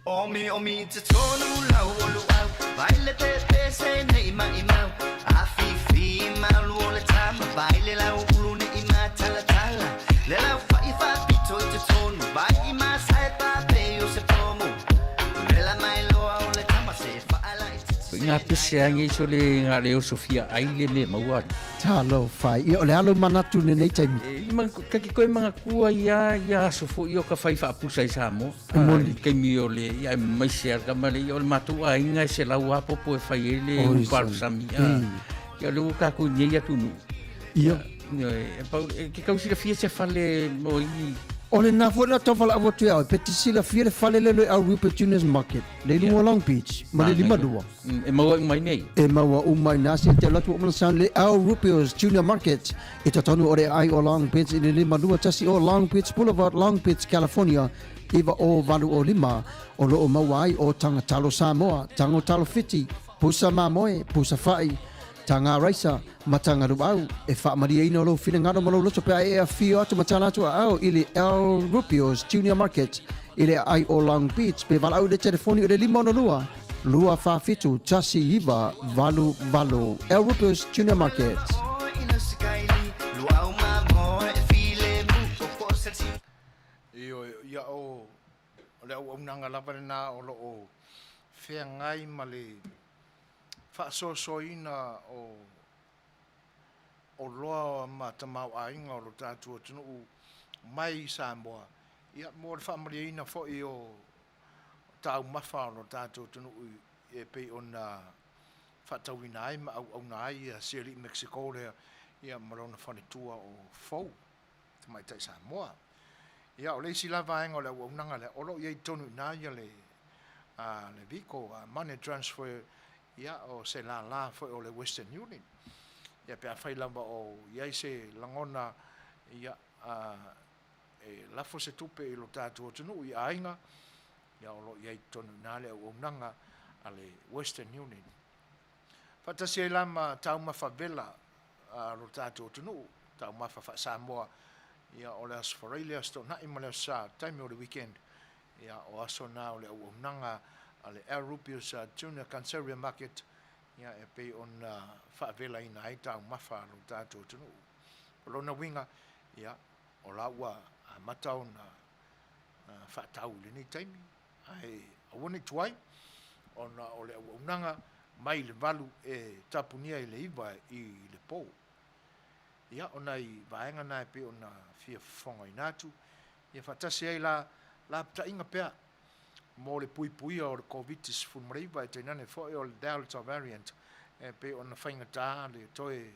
Omi omi te tonu lau o luau Vai le te te se nei mai mau A fi fi malu o le tama Vai le lau ulu ne i ma tala tala Le lau fa i fa pito i te tonu Vai i ma sae pa pe o se pomu Le la mai loa o le tama se fa ala i te Ngā pese angi so le ngā leo Sofia ai le me maua. Talofa, ia o le alo manatu lenei taimi. E, ma, ka ki koe mga kua ia, ia aso fo i o ka whai whaapusa i Samoa. E moni. Kaimi o le, ia e mai se ar ka male, ia o le mātou a inga e se lau apopo e whai e le Oi, uparu sami. sami. Ia le ua kākou nei atu nu. Ia. Ia, e, pau, e, ke kau silafia se fale mo i... O le na foi na tau whalaau atu ia oe, pe te silafia le fale le le au Rupert Junior's Market, le i lunga o Long Beach, ma le 52. E maua uma i nei. E maua uma i nā se te alu atu o mana sound le Al Rupio's Junior Market i totonu o le aai o Long Beach i le 52 o Long Beach Boulevard, Long Beach, California, 90805, o lo o maua ai o Taga Talo Samoa, Tago Talo Fiti, Pusa Mamoe, Pusa Fa'i, Taga Raisa, ma Taga Luau. E faamalieina lou finagalo ma lou loto pe a e afio atu ma tala atu aao i le Al Rupio's Junior Market i le aai o Long Beach pe valaau i le telefoni o le 562 247 1988. Al Rupio's Junior Market. Ioe, ia o le auaunaga lava lena o lo o feagai ma le faasoasoaina o oloa ma tamaoaiga o lo tatou atunuu mai i Samoa, ia mo le faamalieina foi o taumafa o lo tatou atunuu e pei ona faatauina ai ma auauna ai ia si alii Mexico lea ia ma lona faletua o Fou, tamaitai Samoa. Ia, o le isi la vaega o le auaunaga lea, o lo o i ai tonu i ina ia le, a, le vehicle, a money transfer, ia, o se lālā foi o le Western Union. Ia pe afai lava o i ai se lagona, ia, e lafo se tupe i lo tatou atunuu i aiga, ia o lo o i ai i totonu i ina le auaunaga a le Western Union. Faatasi ai la ma taumafa vela a lo tatou atunuu, taumafa faa-Samoa, ia o le Aso Faraile, Aso Toonai ma le Aso Sa, taimi o le weekend, ia o aso na o le auaunaga a le Al Rupius Junior Canceria Market, ia e pei ona faavelaina ai taumafa a lo tatou atunuu. O lona uiga, ia, o la ua amata ona faatau i lenei taimi, ae aua ne i tuai, ona o le auaunaga mai le 8 e tapunia i le 9 i le po. Ia, o nai vaega na e pei ona fia fofogaina atu, ia faatasi ai la lapataiga pea mo le puipuia o le Koviti-19, e tainane foi o le Delta variant e pei ona faigata le toe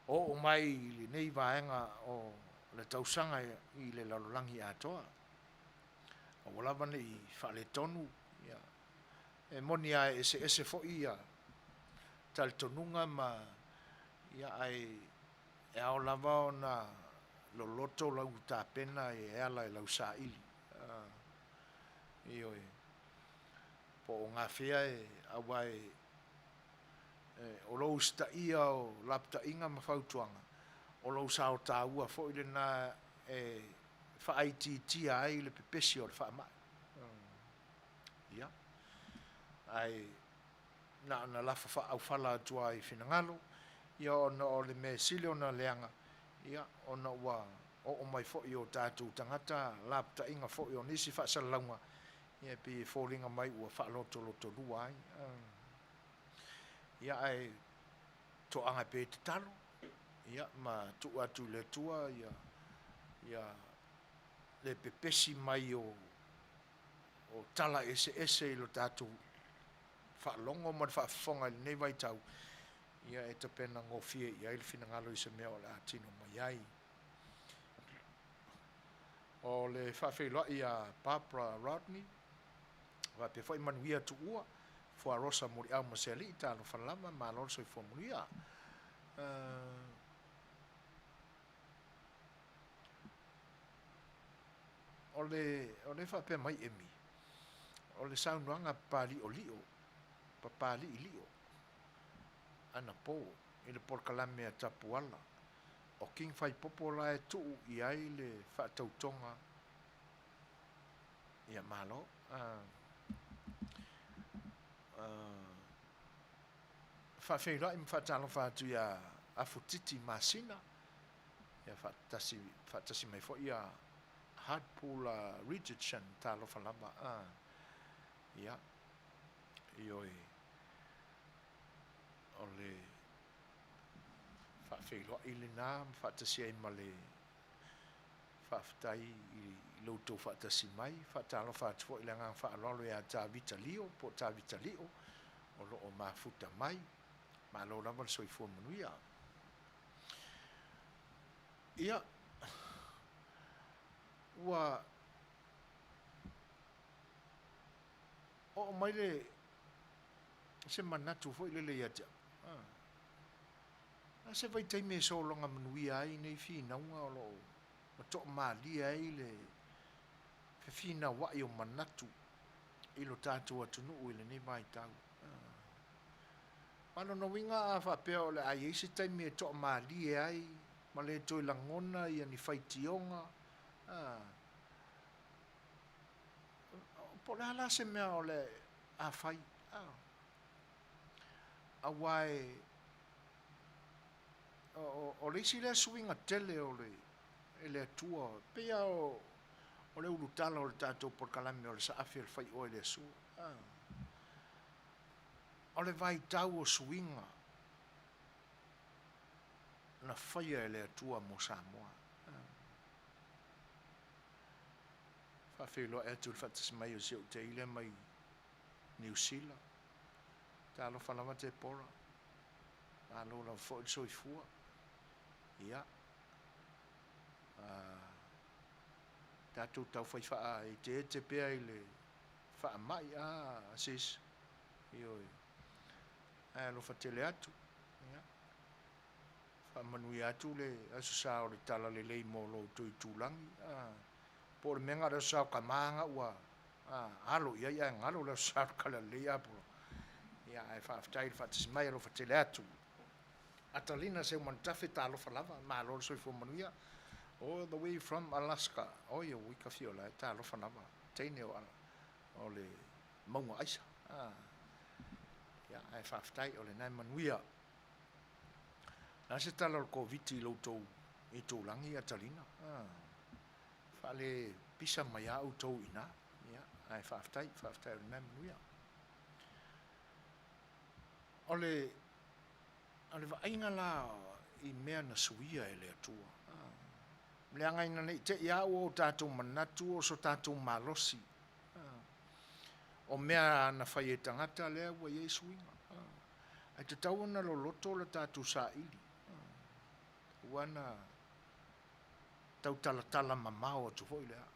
oo mai i lenei vaega o le tausaga i le lalolagi atoa. Aua lava ne i faaletonu, ia, e moni lava e eseese foi ia talitonuga ma, ia, ae e ao lava ona loloto lau tapena e ala i lau saili. Ioe. Po o gafea e, aua e, o lou usitaia o lapataiga ma fautuaga, o lou sao taua foi lena e faaitiitia ai le pepesi o le faamai. Ia. Ae na ona lafo faaaufala atu lava i finagalo, ia ona o le mea e sili ona leaga, ia ona ua oo mai foi i o tatou tagata lapataiga foi o nisi faasalalauga, ia e pei e foliga mai ua faalotolotolua ai. Ia ae toaga pea e tatalo, ia ma tuu atu i le Atua ia, ia le pepesi mai o, o tala eseese i lo tatou faalogo ma le faafofoga i lenei vaitau, ia e tapena gofie i ai le finagalo i se mea o le a tino mai ai. O le faafeiloai ia Barbara Rodney, faapea foi Manuia Tuua, Fuarosa Muliau ma Sealii, talofa lava, malo le soifua manuia. O le, o le faapea mai Emi, o le saunoaga Papaliolio, Papaliilio, anapo i le polokalame a Tapuala, o King Faipopo la e tuu i ai le faatautoga, ia malo. Faafeiloai ma faatalofa atu ia Afutiti Masina, ia faatasi, faatasi mai foi ia Hartpool Richardson, talofa lava. Ia, ioe, o le faafeiloai lena ma faatasi ai ma le faafetai i lo outou faatasi mai. Faatalofa atu foi i le agaga faaaloalo ia Tavita Lio po o Tavita Lio o lo o mafuta mai. Malo lava le soifua manuia. Ia, ua oo mai le se manatu foi lele ia te au. Ah. A se vaitaimi e sologa manuia ai nei finauga o lo o ma toamalie ai le fefinauai o manatu i lo tatou atunuu i lenei vaitau. Ma lona uiga a faapea o le a i ai se taimi e toamalie ai ma le toe lagona ia ni faitioga, po o le a la se mea o le a fai, aua e o le isi lea suiga tele o le e le Atua, e pei lava o le ulutala o le tatou polokalame o le Saafi o le Faioe i le Aso. O le vaitau o suiga na faia e le Atua mo Samoa. Faafeiloai atu i le faatasi mai o si ou teile mai Niu Sila. Talofa lava Tepora. Malo lava foi le soifua. Ia, tatou taufai faaeteete pea i le faamai, a sis? Ioe. Ae alofa tele atu. Ia. Faamanuia atu le Aso Sa o le Talalelei mo lo outou itulagi, a, po o le mea na o le Aso Sa o Tama na ua a, alo i ai ae galo le Aso Sa o le Talalelei Apola. Ia, ae faafetai i le faatasi mai, alofa tele atu. Atalina Seumanutafe, talofa lava, malo le soifua manuia. All the way from Alaska. Oi, oi, ka fiola e, talofa lava. Teine o, o le mauga aisa. Ah. Ia, ae faafetai o lena e manuia. Na se tala o le Koviti i lo outou itulagi, Atalina. Ah. Faale pisa mai a outou i ina. Ia, ae faafetai, faafetai o lena e manuia. O le, o le vaaiga la i mea na suia e le Atua. Ah. Leaga ina ne i te i a ua o tatou manatu o so tatou malosi. Ah. O mea na fai e tagata lea ua i ai suiga. Ah. Ae tatau ona loloto le tatou saili. Ah. Ua na tautalatala mamao atu foi lea.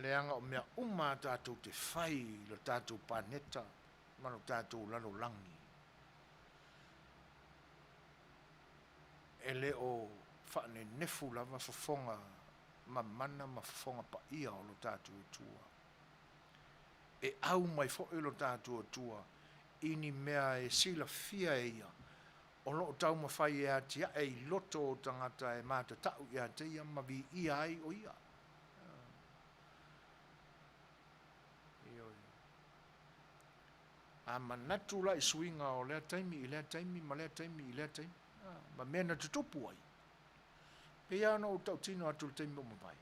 Leaga o mea uma a tatou te fai i lo tatou paneta ma lo tatou lalolagi, e le o faanenefu lava fofoga mamana ma fofoga paia o lo tatou Atua. E au mai foi lo tatou Atua i ni mea e silafia e ia o lo o taumafai e atiae i loto o tagata e matatau ia te ia ma viia ai o ia. Ioe. A manatu la i suiga o lea taimi i lea taimi ma lea taimi i lea taimi, ma mea na tutupu ai, pei lava ona ou tautino atu i le taimi ua mavae,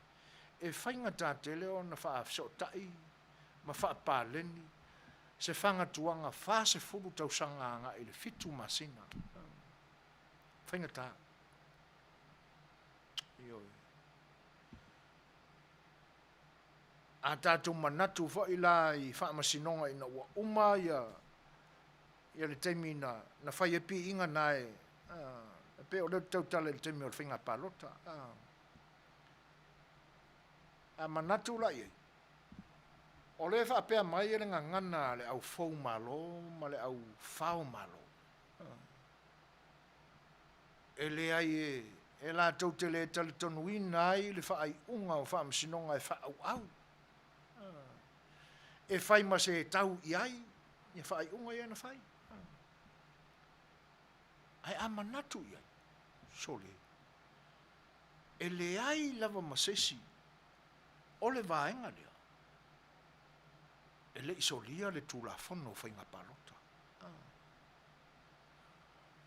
e faigata tele ona faafesootai ma faapaleni se fagatuaga 40 tausaga agai i le 7 masina. Faigata. Ioe. A tatou manatu foi la i faamasinoga ina ua uma ia ia le taimi na na fai ai piiga na e e pei o lea ou te tautala i le taimi o le faiga palota. A manatu la i ai, O lea e faapea mai le gagana a le au fou malo ma le au fao malo, e leai e latou te le talitonuina ai le faaiuga o faamasinoga e faaauau, e fai ma se tau i ai ia faaiuga ia na fai. Ae a manatu i ai, sole, e leai lava ma se isi O le vaega lea, e le i solia le Tulafono o Faiga Palota.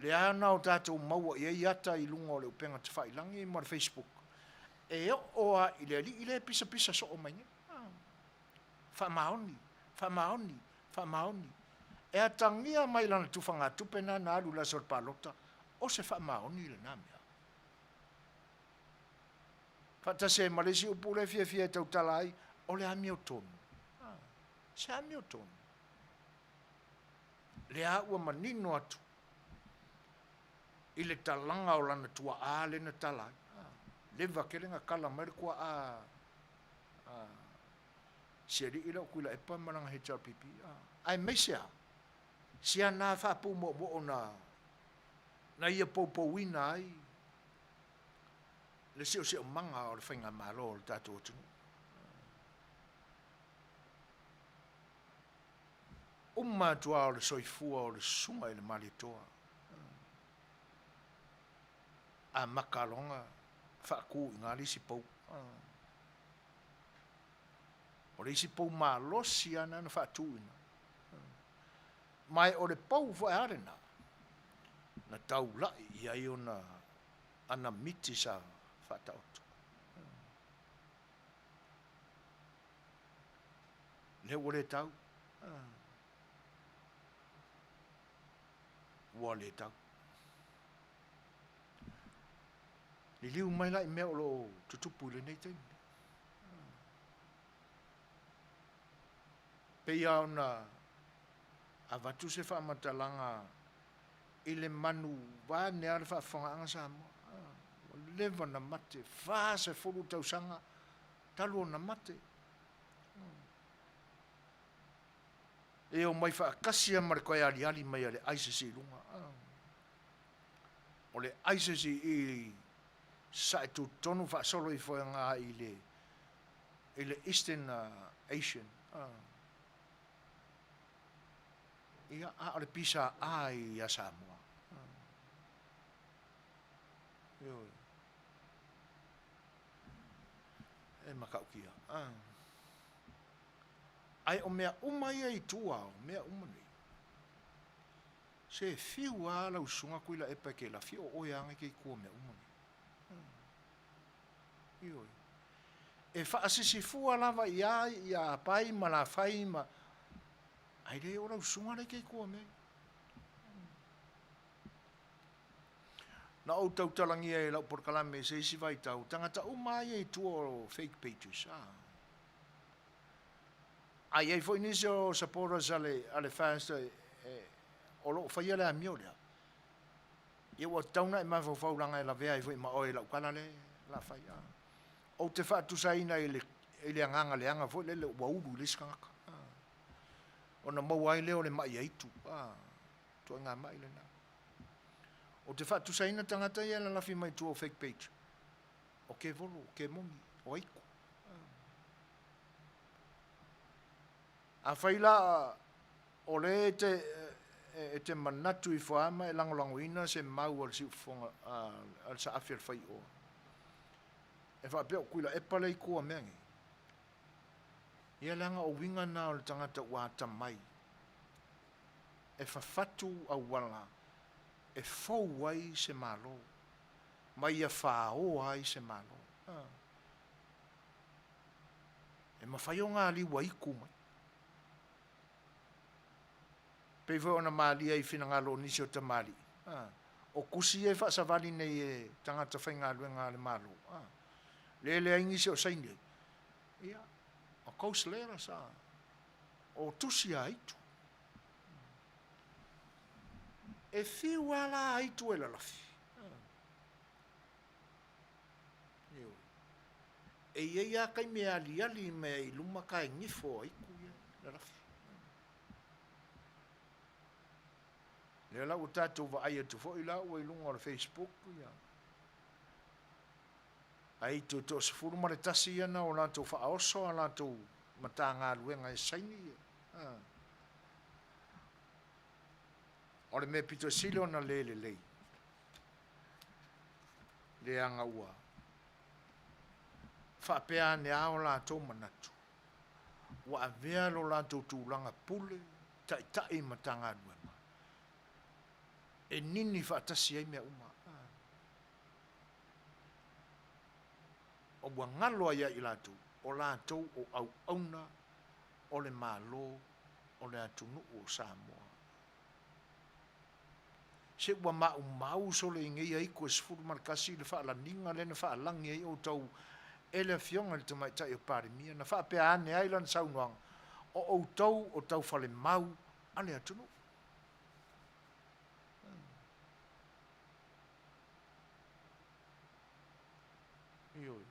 Lea na o tatou maua i ai ata i luga o le upega tafailagi ma le Facebook, e oo lava i le alii lea e pisapisa soo mai nei. Faamaoni, faamaoni, faamaoni. E atagia mai lana tufagatupe na na alu i le aso o le palota, o se faamaoni lena mea. Faatasi ai ma le isi upu lea e fiafia e tautala ai, o le amiotonu. Se amiotonu. Lea ua manino atu i le talaga o lana tuaa lea na tala ai. Leva tele na tala mai le tuaa a si alii lea o Tuilaepa ma lana HRPP. Aemaise lava si ana faapumoomoo na na ia poupouina ai le siosiomaga o le faigamalo o le tatou atunuu. Uma atu lava o le soifua o le Susuga i le Malietoa, amata loa faatu i ina le isi pou. O le isi pou malosi lava lena na faatu i ina. Ma o le pou foi a lena, na taulai i ai ona ana miti sa faataoto. Lea ua le tau. Ua le tau. Liliu mai la i mea o lo o tutupu i lenei taimi. Pei lava ona avatu se faamatalaga i le manu vaeane lava le faafofogaaga Samoa. Ua leva ona mate, 40 tausaga talu ona mate. E omai faatasi lava ma le toe aliali mai a le ISIS i luga. O le ISIS i i sae tutotonu faasolo ifo e ga i le i le Eastern Asian. Ia, a o le PSA ia Samoa. Ioe. E matautia. Ae o mea uma ia i tua o mea uma nei. Se fiu a lau susuga Tuilaepa e te lafi o oe lava e te i tua o mea uma nei. Ioe. E faasisifua lava i ai ia Apai ma Lafai ma ae le o lau susuga lea e te i tua o mea ia. Na ou tautalagia i lau polokalame i se isi vaitau, tagata uma lava ia i tua o fake pages. A i ai foi nisi o supporters a le, a le FAST e, e, o lo o faia le amio lea, ia ua tatau ona e mafaufau leaga e lavea ai foi ma oe i lau tala lea o le a fai. A. Ou te faatusaina i le, i le agaga leaga foi lele ua ulu i le isi tagata. A. Ona maua ai lea o le ma'i aitu. A. Ituaiga ma'i lena. Ou te faatusaina tagata ia e lalafi mai tua o fake page. O kevolo, o kemoni, o aitu. Afai la o lea e te, e te manatu ifo lava ma e lagolagoina se mau a le siufofoga, a le saafi a le faioa, e faapea o Tuilaepa le itu a mea nei, ia leaga o uiga na o le tagata ua atamai e fafatu auala e fou ai se Malo, ma ia faoa ai se Malo. E mafai ona aliua itu mai. Pei foi ona malie i finagalo o nisi o tamalii, o tusi ia e faasavali nei e tagata faigaluega a le Malo, lea e leai nisi o saini ai, ia, o ghost letters, o tusi a aitu. E fiu lava la aitu e lalafi. Ioe. E i ai lava taimi e aliali mai ai i luma taegifo o aitu ia e lalafi. Lea la ua tatou vaai atu foi la ua i luga o le Facebook ia aitu e 11 ia na o latou faaoso a latou Matagaluega e saini ia. O le mea pito sili ona le lelei, leaga ua faapea ane lava o latou manatu, ua avea lo latou tulaga pule, taitai Matagaluega, e nini faatasi ai mea uma. Ua galo ai ia i latou, o latou o auauna o le Malo o le atunuu o Samoa. Se ua maumau sole i nei aitu e 11 le faalaniga lea na faalagi ai outou e le Afioga i le Tamaitai o Palemia, na faapea ane ai lana saunoaga, o outou o taufalemau a le atunuu. Ioe.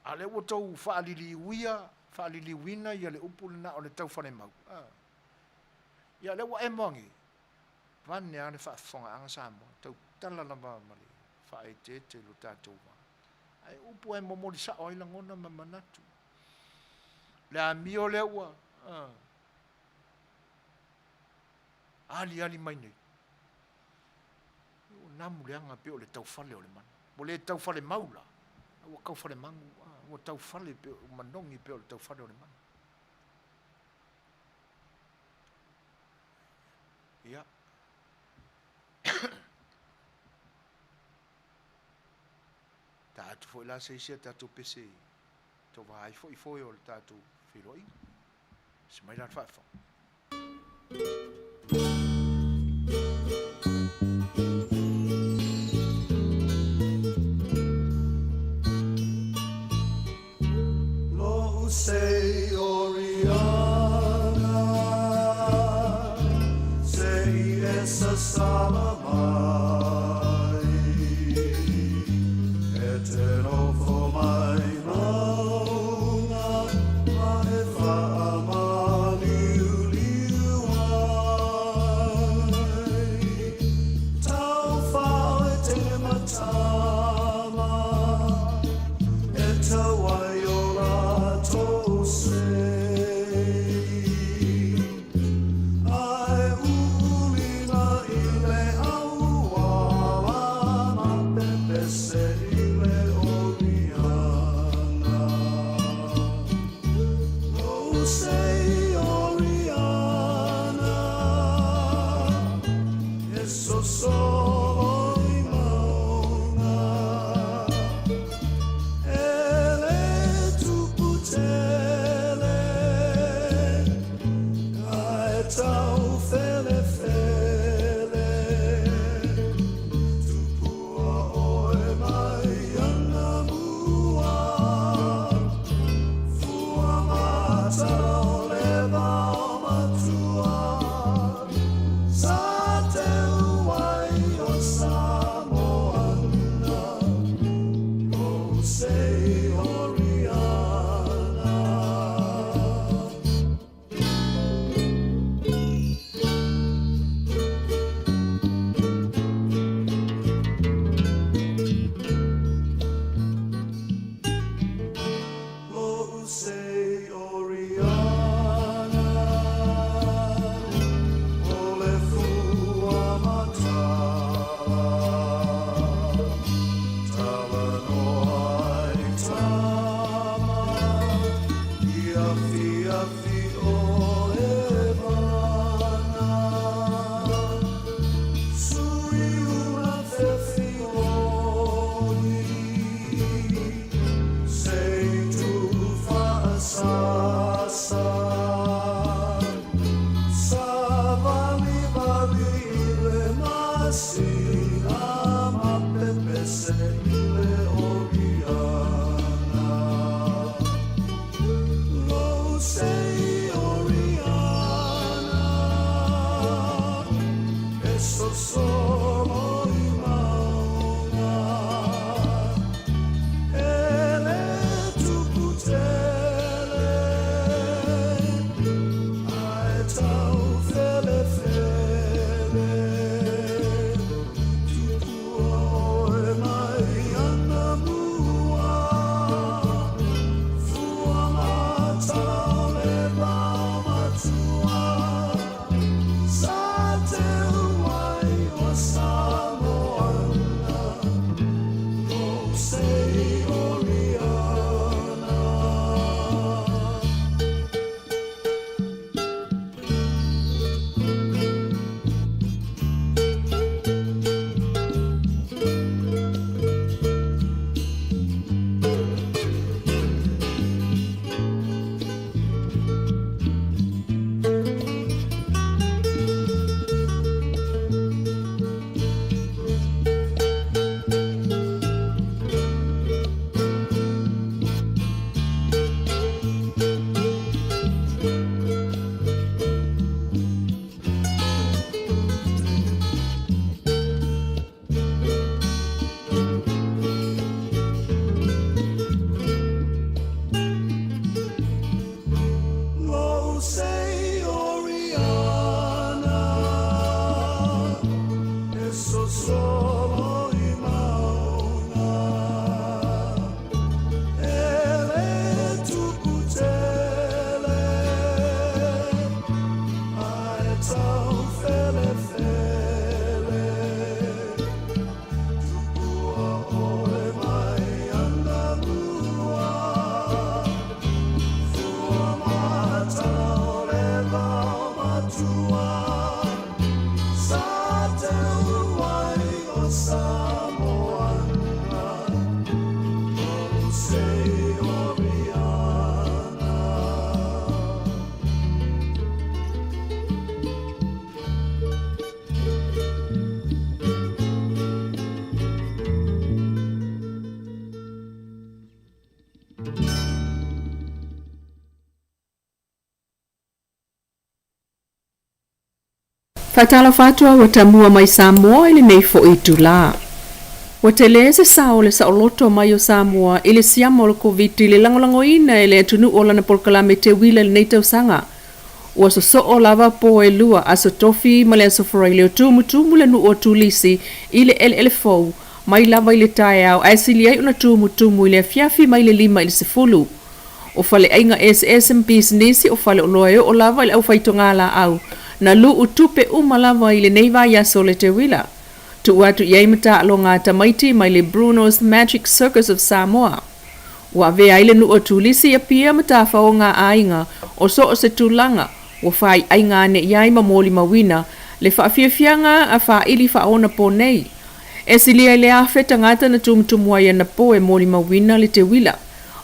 A o lea ua outou faaliliuia, faaliliuina ia le upu lena o le taufalemau. A. Ia o lea ua emo agi, vane lava le faafofogaaga Samoa, tautala lava ma le faaeteete i lo tatou va. Ae upu e momoli sao ai lagona ma manatu. Le amio lea ua a, aliali mai nei, Ua namu leaga pei o le taufale o le manu. Ua le taufale mau la, a ua taufale magu, a ua taufale pei o manogi pei o le taufale o le manu. Ia. Ta atu foi la se isi a tatou pese tau vaai foi foe o le tatou feiloaiga. Se mai la le faafofoga. Lo'u sei Oriana, se i e sasala mai, E te nofo mai maunga ma e whaamaliuliu ai. Sila mapepese i le Oriana. Lo sei Oriana, e sosolo i maunga. E le tuputele, ae tau felefele. Tupua oe mai anamua, fua mata o le vaomatua. Sa teu ai o Samoana, lo sei Oriana. Lo sei Oriana, e sosolo i maunga. E le tuputele, ae tau felefele. Tupua oe mai anamua, fua mata o le vaomatua. Sa teu ai o Samoana, lo sei Oriana. Faatalofa atu a ua tamua mai Samoa i lenei foʻi itulā. Ua tele se sao o le saoloto mai o Samoa i le siama o le Koviti i le lagolagoina e le atunuu o lana polokalame teuila i lenei tausaga. Ua sosoo lava po e lua, Aso Tofi ma le Aso Faraile o tumutumu le nuu o Tulisi i le eleele fou mai lava i le taeao ae sili ai ona tumutumu i le afiafi mai le 5 i le 10. O faleaiga eseese ma pisinisi o faleoloa e oo lava i le aufaitogalaau na luu tupe uma lava i lenei vaiaso o le teuila. Tuu atu i ai ma taaloga a tamaiti mai le Bruno's Magic Circus of Samoa. Ua avea ai le nuu o Tulisi i Apia ma tafaoga a aiga o so o se tulaga ua faaiaiga ane i ai ma molimauina le faafiafiaga a faaili faaonaponei. E silia i le 1,000 tagata na tumutumu ai anapo e molimauina le teuila.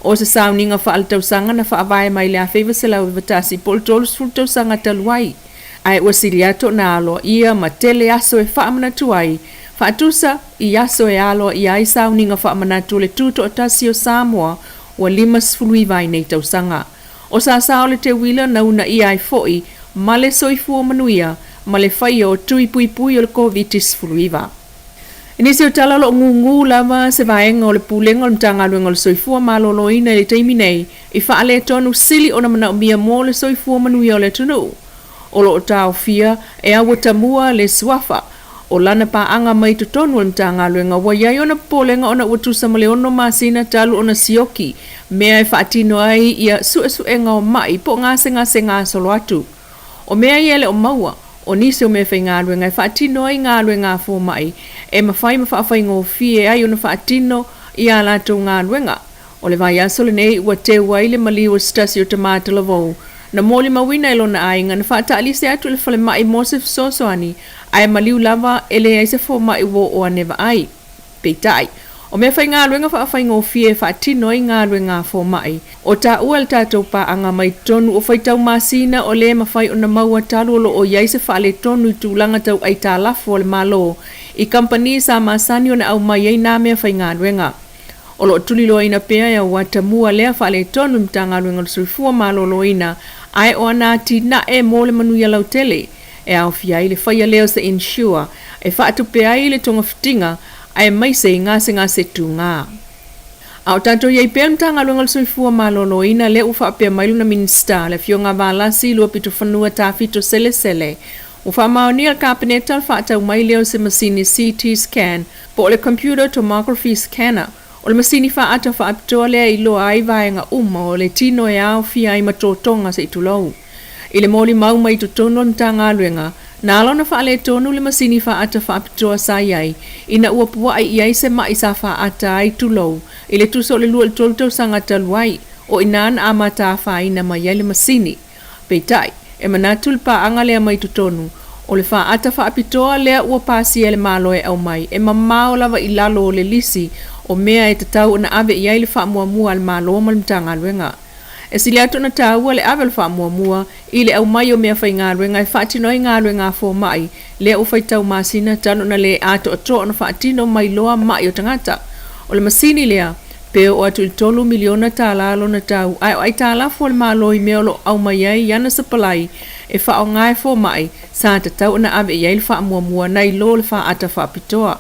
O se sauniga faaletausaga na faavae mai le 1991 po o le 30 tausaga talu ai, ae ua sili atu ona aloaia ma tele aso e faamanatu ai, faatusa i aso e aloaia ai sauniga faamanatu o le Tutoatasi o Samoa ua 59 ai nei tausaga. O sasa o le teuila na uunaia ai foʻi ma le soifua manuia ma le faia o tui puipui o le Koviti-19. I nisi o tala o lo o gūgū lava se vaega o le Pulega o le Matagaluega o le Soifua Maloloina i le taimi nei i faaletonu sili ona manaomia mo le soifua manuia o le atunuu. O lo o taofia e Auatamua le suafa o lana paaga mai totonu o le Matagaluega ua i ai ona popolega ona ua tusa ma le 6 masina talu ona sioki mea e faatino ai ia suesuega o mai po o gasegase gasolo atu. O mea ia e le o maua, o nisi o meafaigaluega e faatino ai galuega a fomai e mafai ma faafaigofie ai ona faatino i a latou galuega. O le vaiaso lenei ua teu ai le maliu o se tasi o tama talavou na molimauina e lona aiga na faataalise atu i le falemai mo se fesoasoani ae maliu lava e leai se fomai ua oo ane vaai. Peitai, O meafaigaluega faafaigofie e faatino ai galuega a fomaʻi o taua e le tatou paaga mai totonu o faitau masina o lē mafai ona maua talu o loo i ai se faaletonu i tulaga tau aitalafu a le Malo i kamupani sa masani ona aumai ai nā meafaigaluega. O loo tuliloaina pea e auatamua lea faaletonu i Matagaluega o le Soifua Maloloina, ae o ana atinae mo le manuia lautele e aofia ai le faia lea o se insure e faatupe ai le togafitiga aemaise i gasegase tugā. A o tatou i ai pea i le Matagaluega o le Soifua Maloloina, lea ua faapea mai lona Minisita, le Afioga Valasi Luapitofanua Tafito Selesele, ua faamaonia e le Kapeneta le faatau mai lea o se masini CT scan po o le Computer Tomography Scanner. O le masini faata faapitoa lea e iloa ai vaega uma o le tino e aofia ai ma totoga se i tulou. I le molimau mai totonu o le Matagaluega, na ala ona faaletonu le masini faata faapitoa sa i ai, ina ua pua'i i ai se ma'i sa faata ai tulou i le tusa o le 23 tausaga talu ai, o i ina na amata afaina mai ai le masini. Peitai, e manatu le paaga lea mai totonu, o le faata faapitoa lea ua pasia e le Malo e aumai, e mamao lava i lalo o le lisi o mea e tatau ona ave i ai le faamuamua a le Malo ma le Matagaluega. E sili atu ona taua le ave o le faamuamua i le aumai o meafaigaluega e faatino ai galuega a fomai lea ua faitau masina talu ona le atoatoa ona faatino mai loa ma'i o tagata. O le masini lea, pe oo atu i le $3 miliona lona tau, ae o aitalafu a le Malo i mea o lo o aumai ai ana sapalai e faaaoga e fomai sa tatau ona ave i ai le faamuamua nai lo le faata faapitoa.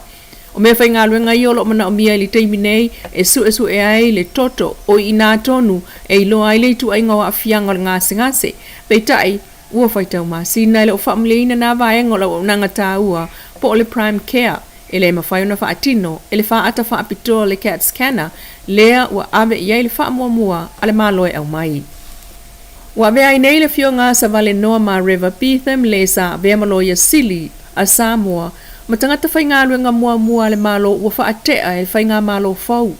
O meafaigaluega ia o lo o manaomia i le taimi nei e suesue ai le toto, o i inā tonu e iloa ai le ituaiga o aafiaga o le gasegase. Peitai, ua faitau masina e le o faamalieina nā vaega o le auaunaga taua po o le Prime Care, e le mafai ona faatino e le faata faapitoa le CAT scanner lea ua ave i ai le faamuamua a le Malo e aumai. Ua avea ai nei le Afioga Savalenoa Mareva Betham, le sa avea ma Loia Sili a Samoa, ma tagata faigaluega muamua a le Malo ua faate'a e le faigamalo fou.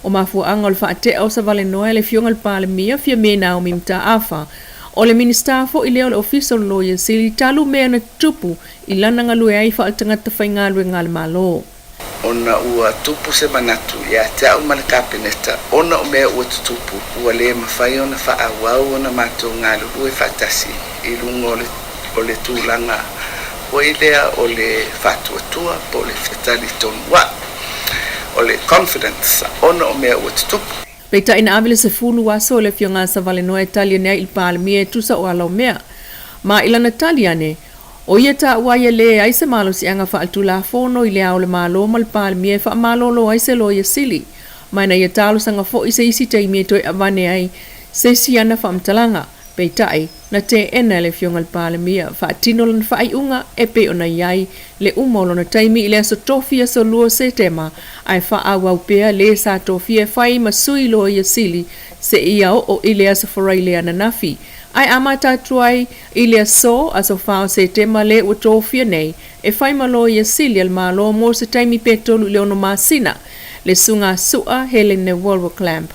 O mafuaaga o le faate'a o Savalenoa e le Afioga i le Palemia, Fiame Naomi Mataafa, o le Minisita fo'i lea o le Ofisa o le Loia Sili, talu mea na tutupu i lana galue ai faaletagata faigaluega a le Malo. Ona ua tupu se manatu ia te au ma le Kapeneta ona o mea ua tutupu, ua le mafai ona faaauau ona matou galulue faatasi i luga o le o le tulaga foi lea o le faatuatua po o le talitonua'i, o le confidence ona o mea ua tutupu. Peitai na ave le 10 aso e le Afioga a Savalenoa e tali ane ai i le Palemia e tusa o ala o mea. Ma i lana tali ane, o ia taua ai e leai se malosiaga faaletulafono i le Ao o le Malo ma le Palemia e faamalolo ai se Loia Sili. Ma na ia talosaga foi se isi taimi e toe avane ai se isi ana faamatalaga. Peitai, na teena e le Afioga i le Palemia faatino lana faaiuga e pei ona i ai le uma o lona taimi i le aso Tofi aso 2 o Setema, ae faaauau pea le sa tofia e fai ma sui Loia Sili seia oo i le aso Faraile ananafi, ae amata atu ai i le aso aso 4 o Setema le ua tofia nei e fai ma Loia Sili a le Malo mo se taimi pe 3 i le 6 masina, le Susuga Su'a Helene Wolwekamp.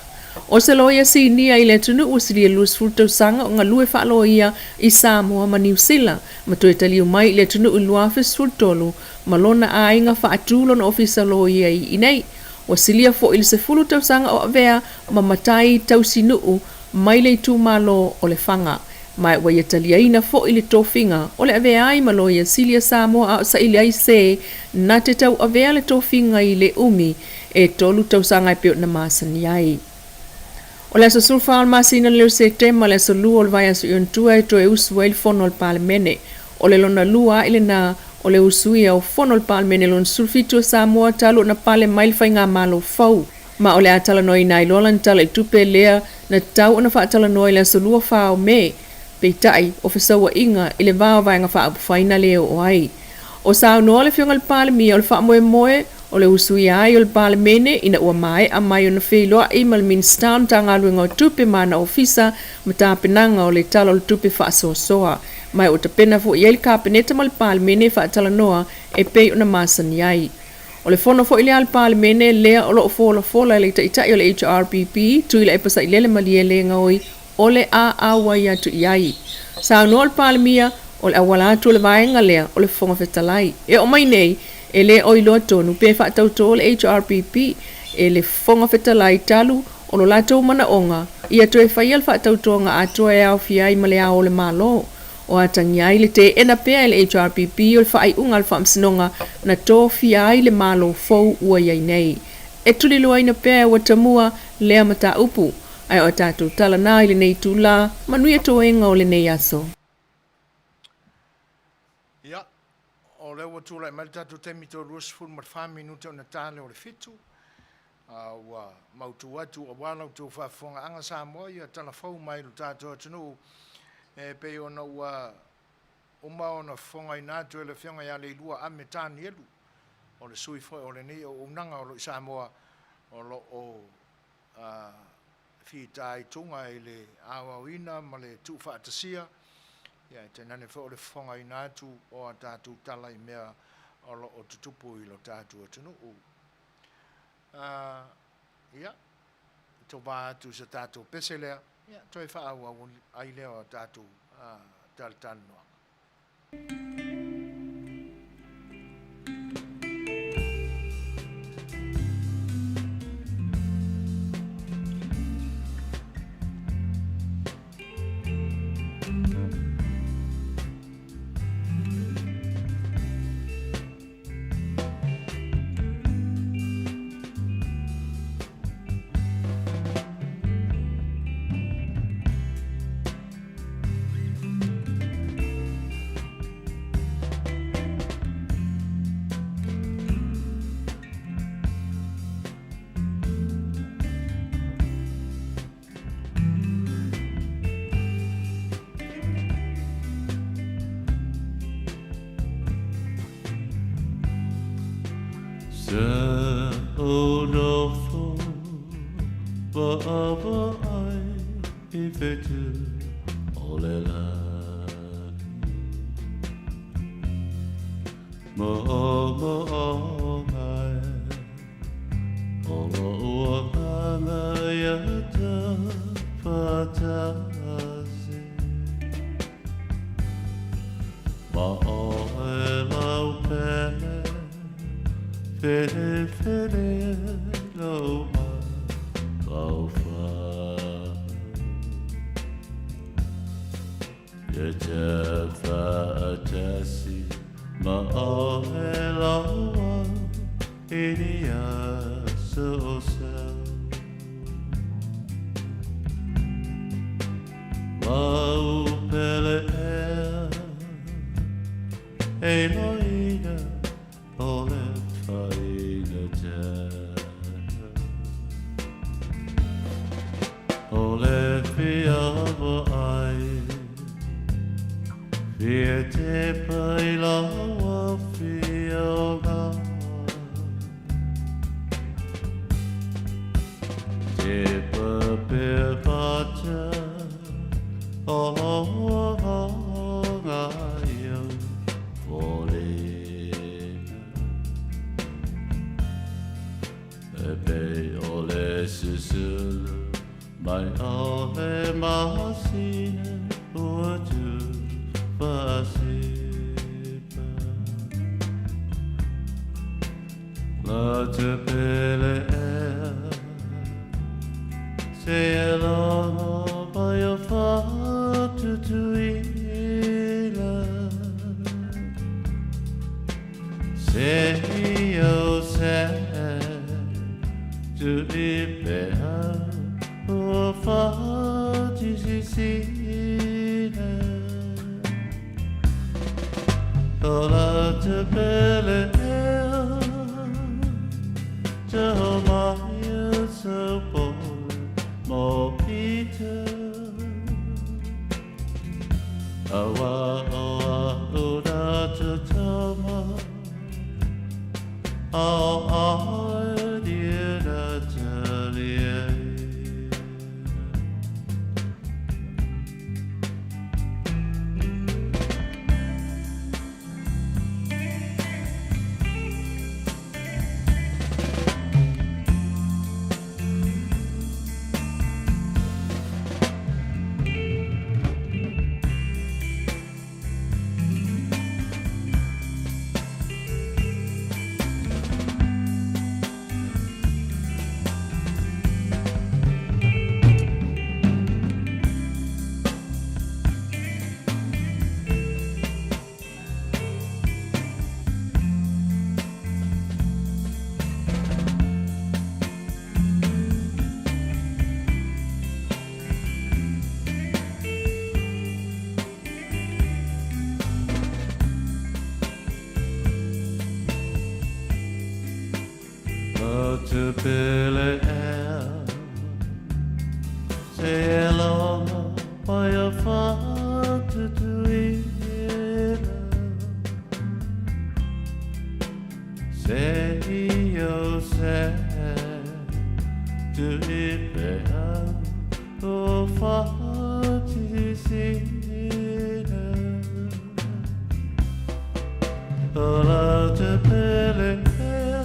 O se loia sinia i le atunuu ua silia 20 tausaga o galue faaloia i Samoa ma Niu Sila, ma toe taliu mai i le atunuu i le 2013 ma lona aiga faatu lona ofisa loia i inei. Ua silia foi le 10 tausaga o avea ma matai tausinuu mai le itumalo o Lefaga. Ma ua ia taliaina foi le tofiga o le avea ai ma Loia Sili a Samoa a o saili ai se na te tauavea le tofiga i le umi e 3 tausaga e pei ona masani ai. O le aso 14 o le masina lea o Setema, le aso 2 o le vaiaso i ona tua e toe usu ai le fono a le Palemene. O le lona lua a'i lenā o le usuia o fono a le Palemene lona 17 o Samoa talu ona pale mai le faigamalo fou. Ma o le a talanoaina ai loa lana Tala i le Tupe lea na tatau ona faatalanoa i le aso 24 o Me. Peitai, o fesauaiga i le va o Vaega Faaupufai na le oo ai. O saunoa le Afioga i le Palemia o le faamoemoe o le usuia ai o le Palemene ina ua maea mai ona feiloai ma le Minisita o le Matagaluega o Tupe ma ana ofisa ma tapenaga o le Tala o le Tupe faasoasoa. Ma ua tapena foi i ai le Kapeneta ma le Palemene e faatalanoa e pei ona masani ai. O le fono foi lea a le Palemene lea o lo o folafola e le Taitai o le HRPP, Tuilaepa Sailele Malielegaoi, o le a auai atu i ai. Saunoa le Palemia, o le auala atu o le vaega lea o le Fofoga Fetalai. E oo mai nei, E le o iloa tonu pe faatautō le HRPP e le Fofoga Fetalai talu o lo latou manaoga ia toe faia le faatautoga atoa e aofia ai ma Le Ao o le Malo. O atagia ai le teena pea e le HRPP o le faaiuga a le Faamasinoga na tofia ai le Malo fou ua i ai nei. E tuliloaina pea e ua tamua lea mataupu. Ae o a tatou tala na i lenei itula, manuia toega o lenei aso. Ia, o lea ua tulai mai le tatou taimi toe 24 minute ona ta lea o le fitu. A ua mautu atu aua la outou faafofogaaga Samoa ia tala fou mai lo tatou atunuu e pei ona ua uma ona fofogaina atu e le Afioga ia Leilua Ame Tanielu, o le sui foi o lenei auaunaga o lo o i Samoa o lo o fitaituga i le aoaoina ma le tuufaatasia, ia e tainane foi o le fofogaina atu o a tatou tala i mea o lo o tutupu i lo tatou atunuu. Ia, tova atu i se tatou pese lea, ia, toe faaauau ai lea o a tatou talatalanoaga. Sa ou nofo vaavaai i whetū o le lani. Mo'omo'o mai o lo'u agaga ia tafatasi. Ma oe lau pele, felefele lou mafaufau. Ia tafaatasi ma oe laua i ni aso o sau. Lau pele ea, e loina o le faigata. O le fia vaai, fia tepa i lau afioga. Tepa pea pata o lou agaga i ou foliga. E pei o le susulu mai o le masina ua tufaasipa. La te pele ea, se e logo mai o fatutuila. Se i o se tu i pea ua fatisisina. O la te pele ea, te homai se pole mo ita. Aua o a ura te tama, ao ai dira te lie. lau te pele ea Se e longa pai a whatutuina Se i o se tu i pe au o whatisina O lau te pele ea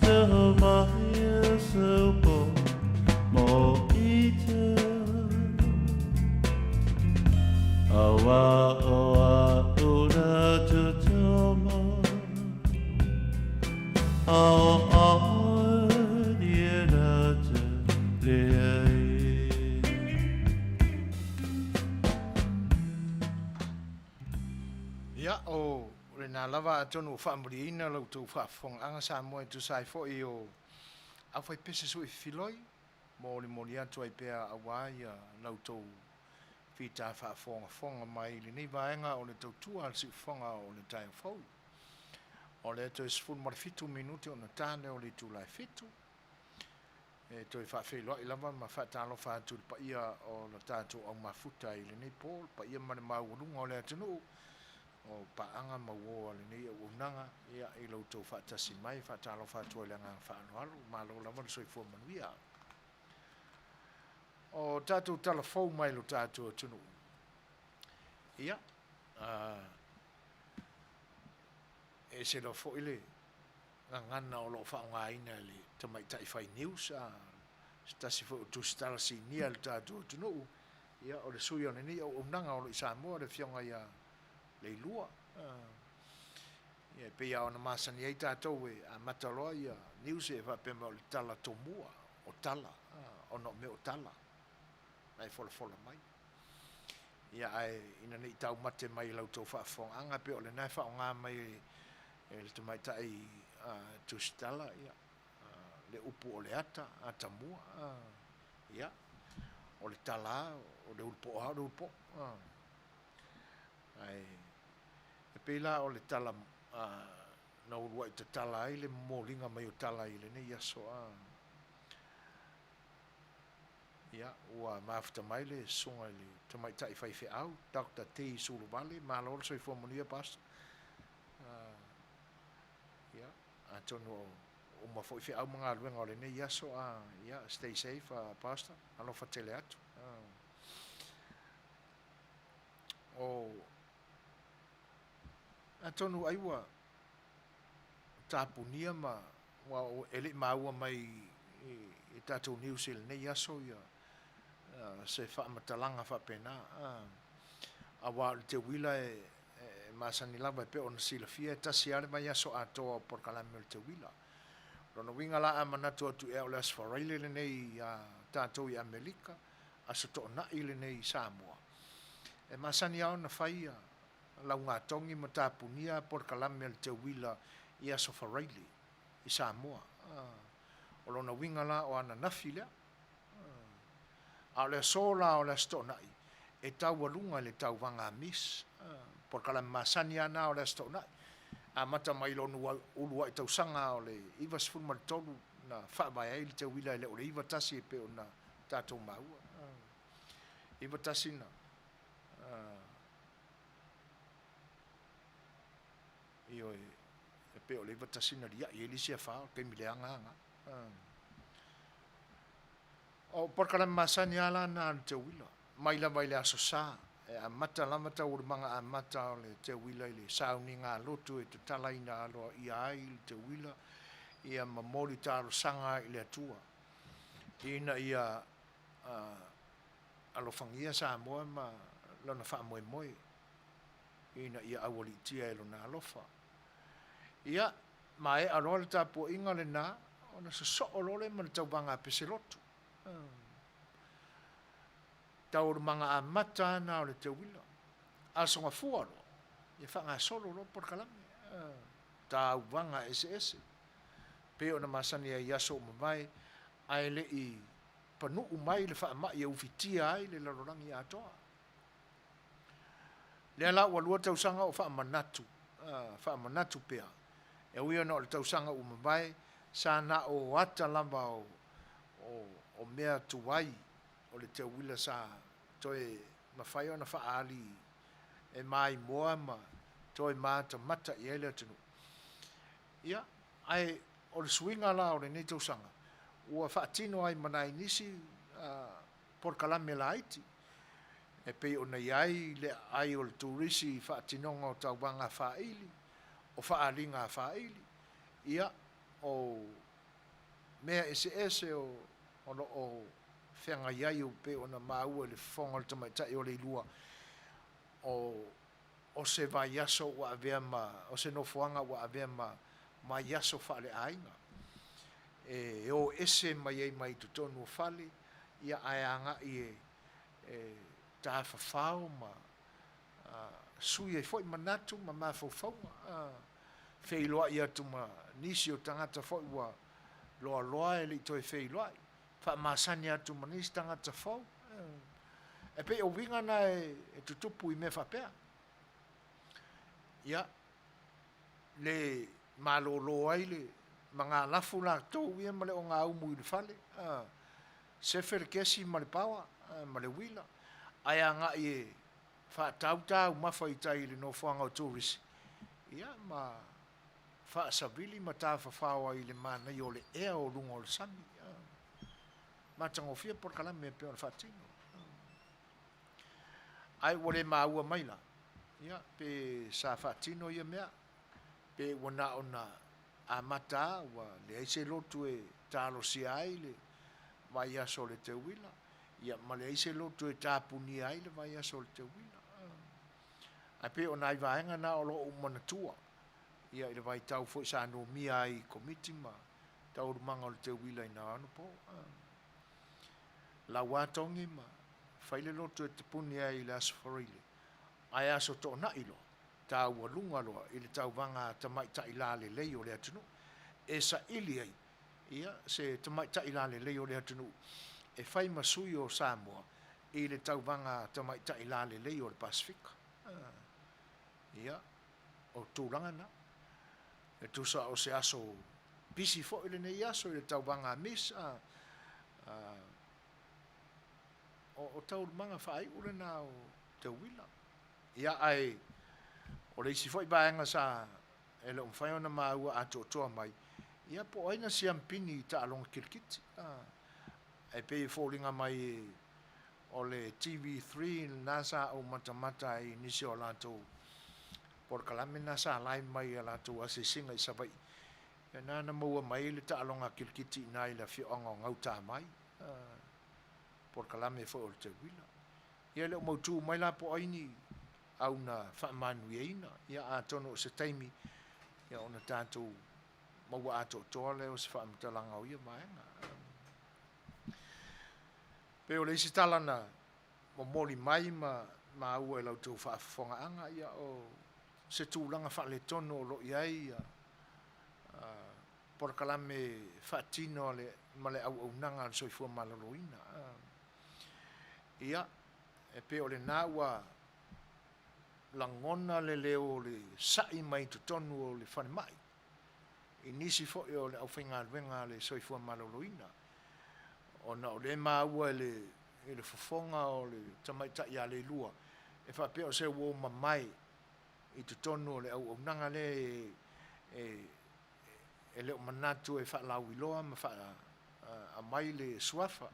Te homai e seu po mo i te Aua o a ura tutuma Ao ao e na te lea Ia, o lena lava atonu ua faamuliaina la outou faafofogaaga Samoa e tusa ai foi o aufaipese sui fefiloi mo le moli atu ai pea auā ia la outou fita faafogafoga mai i lenei vaega o le tautua a le siufofoga o le taeao fou. O lea toe 17 minute ona ta lea o le itula e fitu. E toe faafeiloai lava ma faatalofa atu i le paia o le tatou au mafuta i lenei po, le paia ma le maualuga o le atunuu, o paaga ma uo a lenei auaunaga, ia, i lo outou faatasi mai. E faatalofa atu ai i le agaga faaaloalo. Malo lava le soifua manuia. O tatou tala fou mai lo tatou atunuu. Ia, e ese loa foi le gagana o lo o faaaogaina e le tamaitai fai news, a se tasi foi o tusitala sinia i le tatou atunuu, ia, o le sui o lenei auaunaga o lo o i Samoa, le Afioga ia Leilua. Ia, e pei lava ona masani ai tatou e amata loa ia news e faapea mai o le tala tomua, o tala, ona o mea o tala na e folafola mai. Ia, ae ina ne i taumate mai i la outou faafofogaaga, pei o lena e faaaoga mai e le tamaitai tusitala, ia, le upu o le ata, atamua, ia, o le tala lava, o le ulupo'o lava o le ulupo'o. Ae e pei la o le tala na uluai tatala ai le momoliga mai o tala i lenei aso, ia, ua mafuta mai le susuga i le tamaitai faifeau, Doctor T. Suluvale, malo le soifua manuia Pastor. Ia, atonu o uma foi feau ma galuega o lenei aso, ia, stay safe, Pastor, alofa tele atu. O, atonu ai ua tapunia ma ua e le i maua mai i tatou news i lenei aso ia se faamatalaga faapena, aua o le teuila e masani lava e pei ona silafia e tasi lava le vaiaso atoa o polokalame o le teuila. O lona uiga la a manatu atu ea o le Aso Faraile lenei ia tatou i Amerika, Aso Toonai lenei i Samoa, e masani lava ona fai laugatogi ma tapunia polokalame a le teuila i Aso Faraile i Samoa. O lona uiga la o ananafi lea. A o le aso la o le Aso Toonai, e taualuga i le tauvaga a Miss. Polokalame masani lava na o le Aso Toonai. Amata mai lona uluai tausaga o le 93 na faavae ai le teuila e le o le 91 e pei ona tatou maua. 91 na ioe, e pei o le 91 na liai ai le isi afa o le taimi leaga lava na. O polokalame masani lava la na a le teuila, mai lava i le Aso Sa, e amata lava taualumaga amata o le teuila i le sauniga a lotu e tatalaina aloaia ai le teuila, ia momoli talosaga i le Atua ina ia alofagia Samoa ma lona faamoemoe ina ia aualiitia e lona alofa. Ia, maea loa le tapuaiga lena, ona sosoo loa lea ma le tauvaga a Peselotu. Taualumaga amata lava na o le teuila. Aso Gafua loa, ia faagasolo loa polokalame, tauvaga eseese, pei ona masani ai i aso ua mavae, ae le i panuu mai le faamai e ufitia ai le lalolagi atoa. Lea la ua lua tausaga o faamanatu, faamanatu pea. E ui ona o le tausaga ua mavae, sa na o ata lava o, o, o mea tuai o le teuila sa toe mafai ona faaali e maimoa ma toe matamata i ai le atunuu. Ia, ae o le suiga la o lenei tausaga, ua faatino ai ma nai nisi polokalame laiti, e pei ona i ai le aai o le turisi i faatinoga o tauvaga faaili, o faaaliga faaili, ia, o mea eseese o o lo o feagai ai e pei ona maua i le fofoga o le tamaitai o Leilua, o o se vaiaso ua avea ma, o se nofoaga ua avea ma vaiaso faaleaiga, e o ese mai ai mai totonu o fale, ia ae agai e e tafafao ma sui ai foi manatu ma mafaufauga, feiloai atu ma nisi o tagata foi ua loaloa e le i toe feiloai, faamasani atu ma nisi tagata fou. E pei o uiga na e tutupu i mea faapea. Ia, le malolo ai le magalafu latou ia ma le ogaumu i le fale, sefe le kesi ma le paoa ma le uila, ae agai e faatau taumafa i tai i le nofoaga o turisi, ia ma faasavili ma tafafao ai i le manaia o le ea o luga o le sami. Matagofie polokalame e pei ona faatino. Ae ua le maua mai la, ia, pe sa faatino ia mea, pe ua na ona amata a, ua leai se lotu e talosia ai le vaiaso o le teuila, ia ma leai se lotu e tapunia ai le vaiaso o le teuila. Ae pei o nai vaega na o lo o ou manatua, ia i le vaitau foi sa numia ai i Komiti ma taualumaga o le teuila i na anapo. Lau a togi ma fai le lotu e tapuni ai i le Aso Faraile, ae Aso Toonai loa, taualuga loa i le tauvaga a tamaitai lalelei o le atunuu, e saili ai ia se tamaitai lalelei o le atunuu e fai ma sui o Samoa i le tauvaga a tamaitai lalelei o le Pasefika. Ia, o tulaga na. E tusa o se aso pisi foi lenei aso i le tauvaga a Miss, a, a, o, o taualumaga faaiu lena o Teuila. Ia, ae o le isi foi vaega sa e le o mafai ona maua atoatoa mai, ia po o ai na siampini i taaloga kirikiti. A, e pei e foliga mai o le TV3 lena sa ou matamata ai i nisi o latou polokalame na sa live mai i a latou asiasiga i Savaii. Ia na na maua mai le taaloga kirikiti i ina i le afioaga o Gautamai, polokalame foi o le Teuila. Ia e le o mautu mai la po o ai ni au na faamanuiaina. Ia atonu o se taimi ia ona tatou maua atoatoa lea o se faamatalaga o ia vaega. Pei o le isi tala na momoli mai ma maua i la outou faafofogaaga, ia o se tulaga faaletonu o lo o i ai ia polokalame faatino a le, ma le auaunaga a le Soifua Maloloina. Ia, e pei o lena ua lagona le leo o le sa'i mai totonu o le falemai i nisi foi o le aufaigaluega a le Soifua Maloloina, ona o lea e maua i le, i le fofoga o le tamaitai ia Leilua, e faapea o se uo mamae i totonu o le auaunaga lea e, e, e le o manatu e faalauiloa ma faa, aumai le suafa,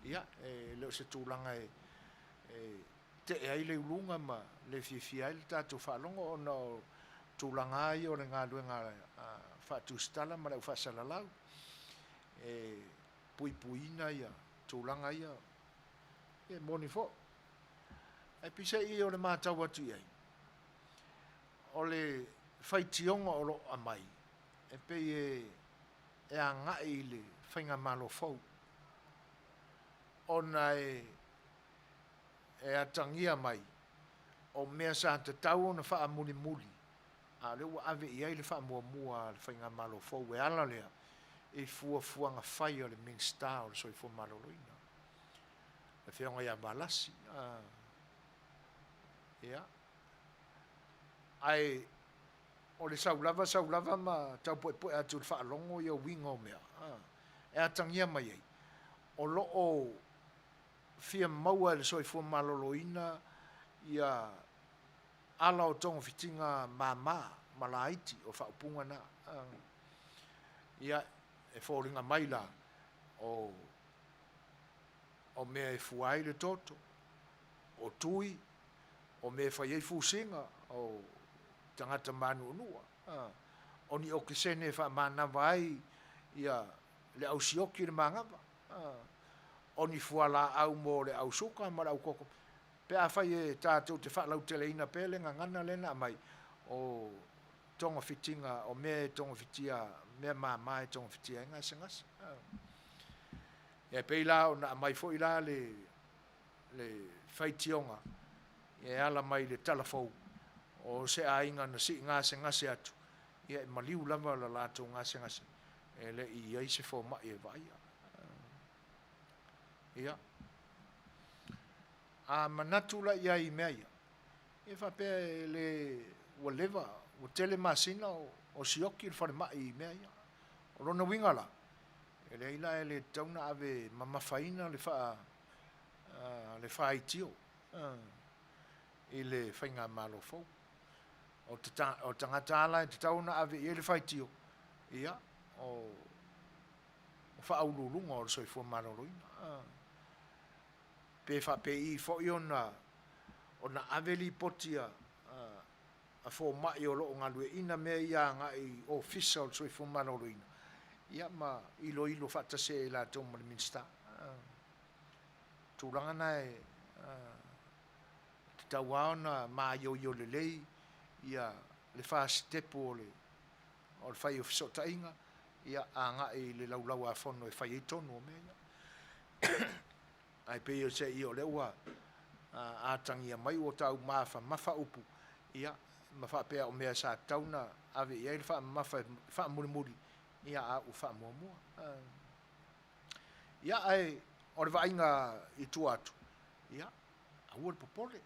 ia, e le o se tulaga e, e tee ai le uluga ma le fiafia ai le tatou faalogo ona o tulaga lava ia o le galuega faatusitala ma le au faasalalau e puipuiina ia tulaga ia. E moni foi. Ae peiseai o le matau atu i ai, o le faitioga o lo o aumai, e pei e e agai i le faigamalo fou, ona e e atagia mai o mea sa tatau ona faamulimuli, a o lea ua ave i ai le faamuamua a le faigamalo fou e ala lea i fuafuaga fai a le Minisita o le Soifua Maloloina, le Afioga ia Valasi. Ia. Ae. O le sau lava sau lava ma tau puepue atu i le faalogo ia uiga o mea e atagia mai ai, o lo o fia maua e le soifua maloloina ia ala o togafitiga mama ma laiti o faaupuga na. Ia, e foliga mai la, o o mea e fua ai le toto, o tui, o mea e fai ai fusiga, o tagata manuunua, o ni okesene e faamanava ai ia le au sioki i le manava, o ni fualaau mo le au suka ma le au koko. Pe afai e tatou te faalauteleina pea le gagana lea na aumai, o togafitiga, o mea e togafitia, mea mama e togafitia ai gasegase. E pei la ona aumai foi la le le faitioga e ala mai le tala fou o se aiga na sii gasegase atu, ia e maliu lava le latou gasegase e le i i ai se fomai e vaaia. Ia, a manatu la i ai i mea ia, ia faapea e le, ua leva, ua tele masina o sioki le falemai i mea ia. O lona uiga la, e leai la e le tatau ona ave mamafaina le faa, le faitio i le faigamalo fou. O tagata lava la e tatau ona ave i ai le faitio, ia, o faauluuluga o le soifua maloloina. Pe faapei foi ona ave lipoti a fomai o lo o galueaiina mea ia agai i Ofisa o le Soifua Maloloina, ia ma iloilo faatasi ai e latou ma le Minisita. Tulaga na e tatau lava ona maioio lelei ia le fasitepu o le fai o fesootaiga ia agai i le Laulau-a-Fono e fai ai tonu o mea ia. Ae pei o se i o lea ua atagia mai ua tau mafamafa upu, ia, ma faapea o mea sa tatau ona ave i ai le faamamafa e faamulimuli, ia a ua faamuamua. Ia, ae o le vaaiga i tua atu, ia, aua le popole,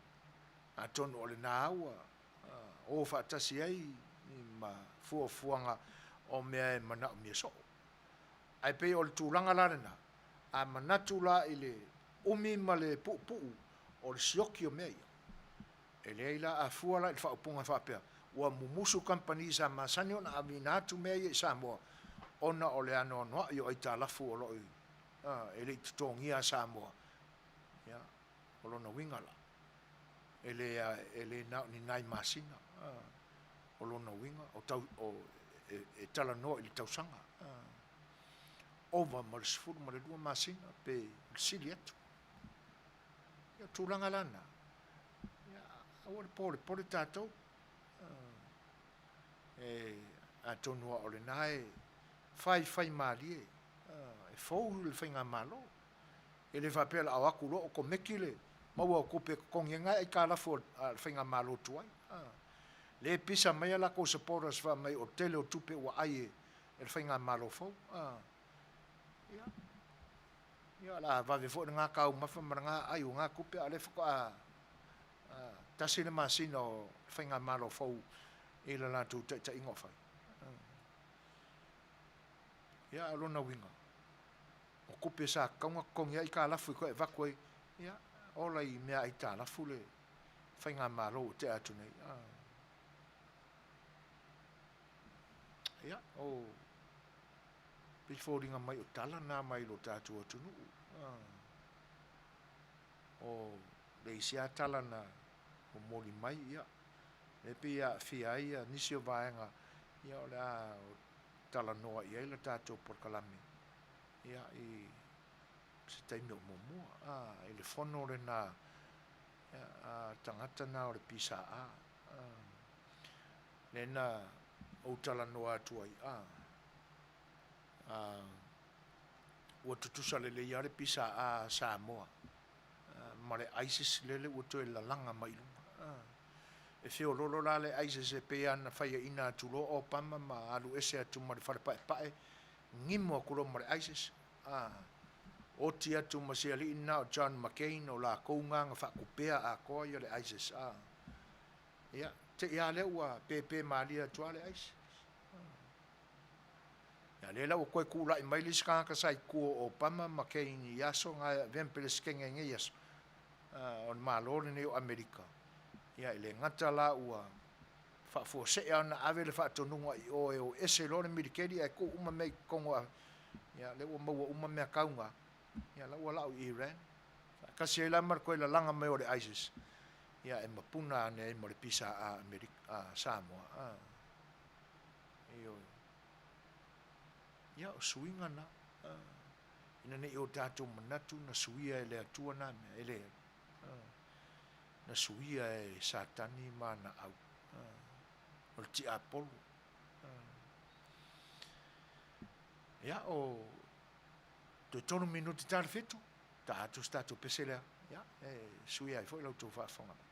atonu o lena ua o faatasi ai ma fuafuaga o mea e manaomia soo. Ae pei o le tulaga la lena, a manatu la i le umi ma le puupuu o le sioki o mea ia, e leai la, a fua la i le faaupuga e faapea, ua mumusu kamupani sa masani ona aveina atu mea ia i Samoa ona o le anoanoai o aitalafu o lo o i, e le i totogia a Samoa, ia, o lona uiga la, e le, e le na o ni nai masina, o lona uiga, o tau, o, e, e talanoa i le tausaga, ova ma le 12 masina pe o le sili atu. Ia, o tulaga la na, ia, aua le polepole tatou, e, atonu lava o lena e faifai malie, e fou le faigamalo. E le faapea o le a o atu loa okomeki le maua o tupe e totogi ai nai aitalafu a le faigamalo tuai. Lea e pisa mai a latou supporters fai mai o le tele o tupe ua ai e le faigamalo fou. Ia, ia o le a vave foi lena taumafa ma lena ai o na tupe a o lea faatoa tasi le masina o le faigamalo fou i le latou taitaiga o fai. Ia, a o lona uiga, o tupe sa tatau ona totogi ai aitalafu e toe avatu ai, ia, ola i mea aitalafu le faigamalo ua tea atu nei. Ia, o pei foliga mai o tala na mai lo tatou atunuu. O le isi lava tala na momoli mai, ia, lea pei e aafia ai nisi o vaega, ia, o le a talanoa i ai le tatou polokalame, ia, i se taimi o muamua, a, i le fono lena a tagata na o le PSA, a, lea na ou talanoa atu ai, a, a, ua tutusa lelei lava le PSA a Samoa ma le ISIS lele ua toe lalaga mai i luga. E feololo la le ISIS e pei lava ona faiaina atu loa Obama ma alu ese atu ma le fale paepae, gimo atu loa ma le ISIS, oti atu ma si alii lena o John McCain, o lakou na na faatupea atoa le ISIS. Ia. Te i a lea ua pēpē malie atu lava le aisa. Ia lea la ua toe tulai mai le isi tagata sa i tua o Obama ma Cain i aso na e avea ma Peresetene i nei aso, o le Malo lenei o Amerika. Ia e le gata la ua faafuasei ona ave le faatonuga i o e o ese loa le militeli ae tuu uma mea i totonu o ia lea ua maua uma mea tau na, ia la ua lau i Iran. Faatasi ai la ma le toe lalaga mai o le ISIS, ia e mapuna ane ai ma le pisa a Amerika, a Samoa. A. Ioe. Ia, o suiga na, ina ne i o tatou manatu na suia e le Atua na mea, e leai. Na suia e Satani ma ana au. O le tiapolo. Ia, o toe tolu minuti ta le fitu, ta atu se tatou pese lea, ia, e suia ai foi la outou faafofoga mai.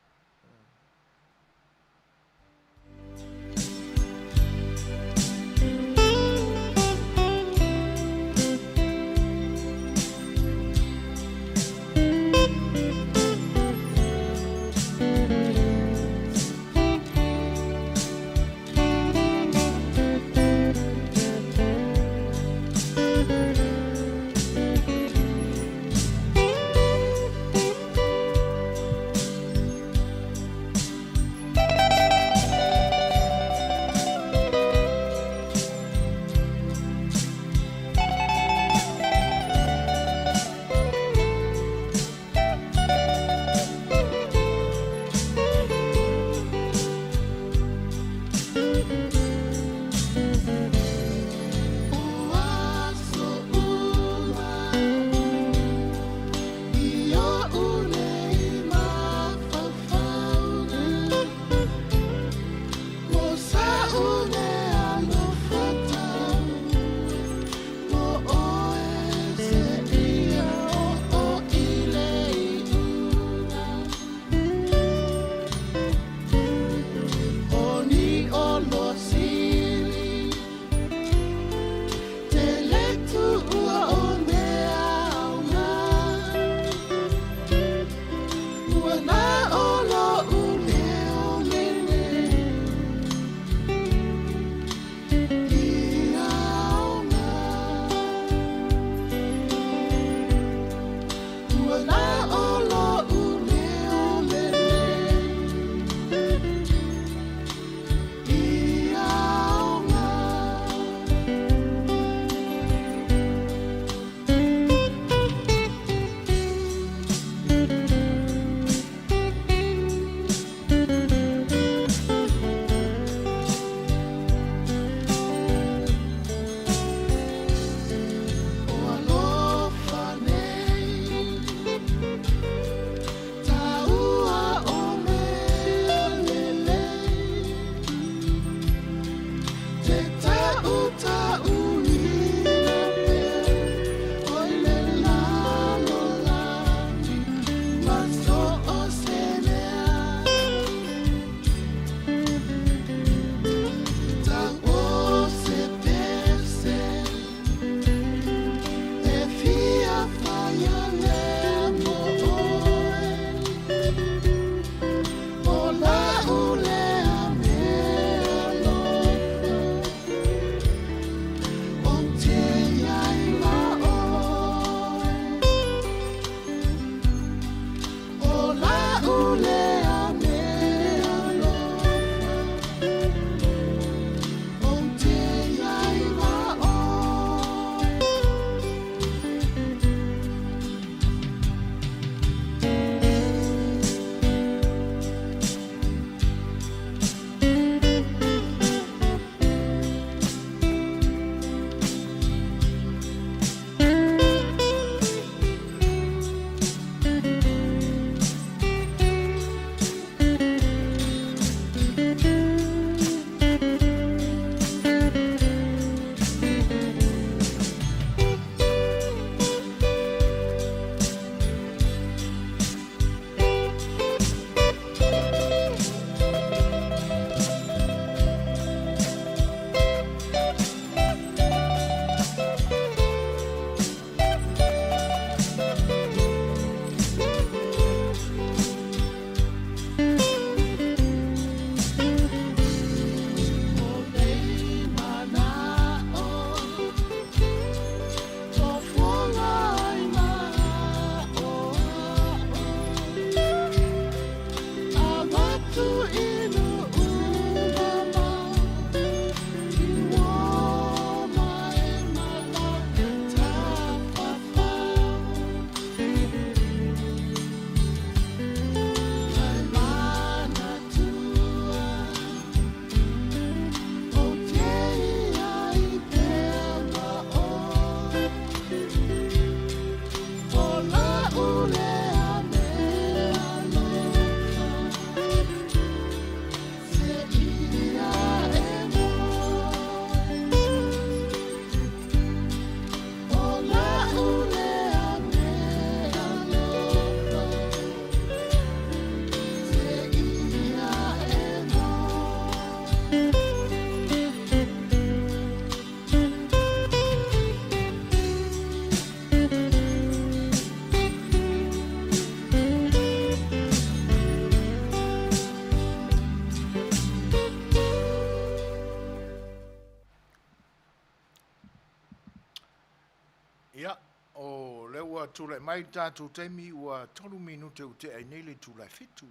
Ia, o lea ua tulai mai le tatou taimi ua tolu minute ua tea ai nei le itula e fitu.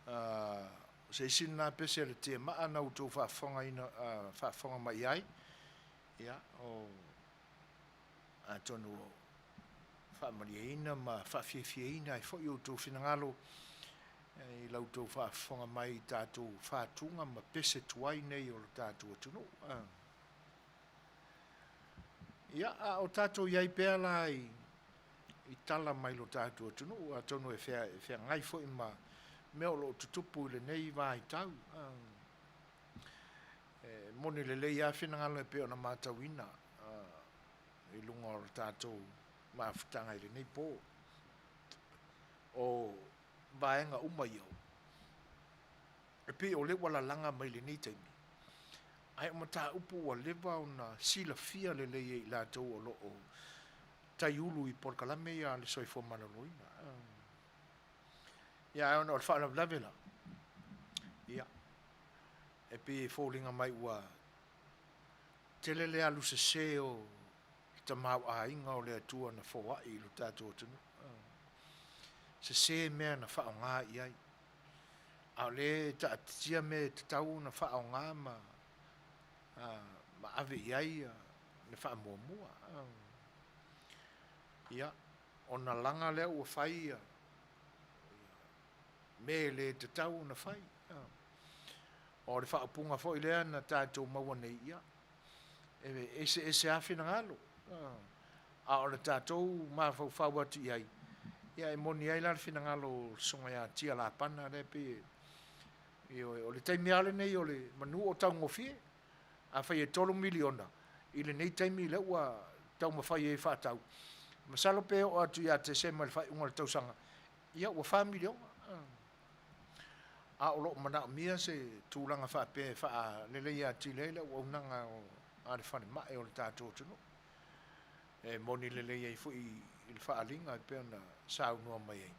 O se isi lena pese a le tiamaa na outou faafofogaina, faafofoga mai i ai. Ia, o, atonu o faamalieina ma faafiafiaina ai foi outou finagalo i la outou faafofoga mai i tatou fatuga ma pese tuai nei o le tatou atunuu. Ia, a o tatou i ai pea la i, i tala mai lo tatou atunuu, atonu e feagai foi ma mea o lo o tutupu i lenei vaitau. E moni lelei lava finagalo e pei ona matauina i luga o le tatou mafutaga i lenei po. O vaega uma ia, e pei o lea ua lalaga mai i lenei taimi, ae o mataupu ua leva ona silafia lelei e i latou o lo o taiulu i polokalame ia a le soifua maloloina. Ia, ae ona o le faalavelave la, ia, e pei e foliga mai ua tele le alu sese o le tamaoaiga o le Atua na foai i lo tatou atunuu. Sese mea na faaaoga i ai. A o lea e taatitia mea e tatau ona faaaoga ma ma ave i ai le faamuamua. Ia, ona laga lea ua fai ia mea e le tatau ona fai. O le faaupuga foi lea na tatou maua nei, ia, e eseese lava finagalo. A o le tatou mafaufau atu i ai, ia e moni ai la le finagalo o le Susuga ia Tia Lapana lea e pei e, ioe, o le taimi lava lenei o le manu o taugofie. Afai e $3 miliona i lenei taimi lea ua taumafai ai e faatau, masalo pe oo atu ia Tesema i le faaiuga o le tausaga, ia ua $4 miliona. A o lo o manaomia se tulaga faapea e faaleleia atili ai le auaunaga a le falemai o le tatou atunuu. E moni lelei ai foi i le faaaliga e pei ona saunoa mai ai.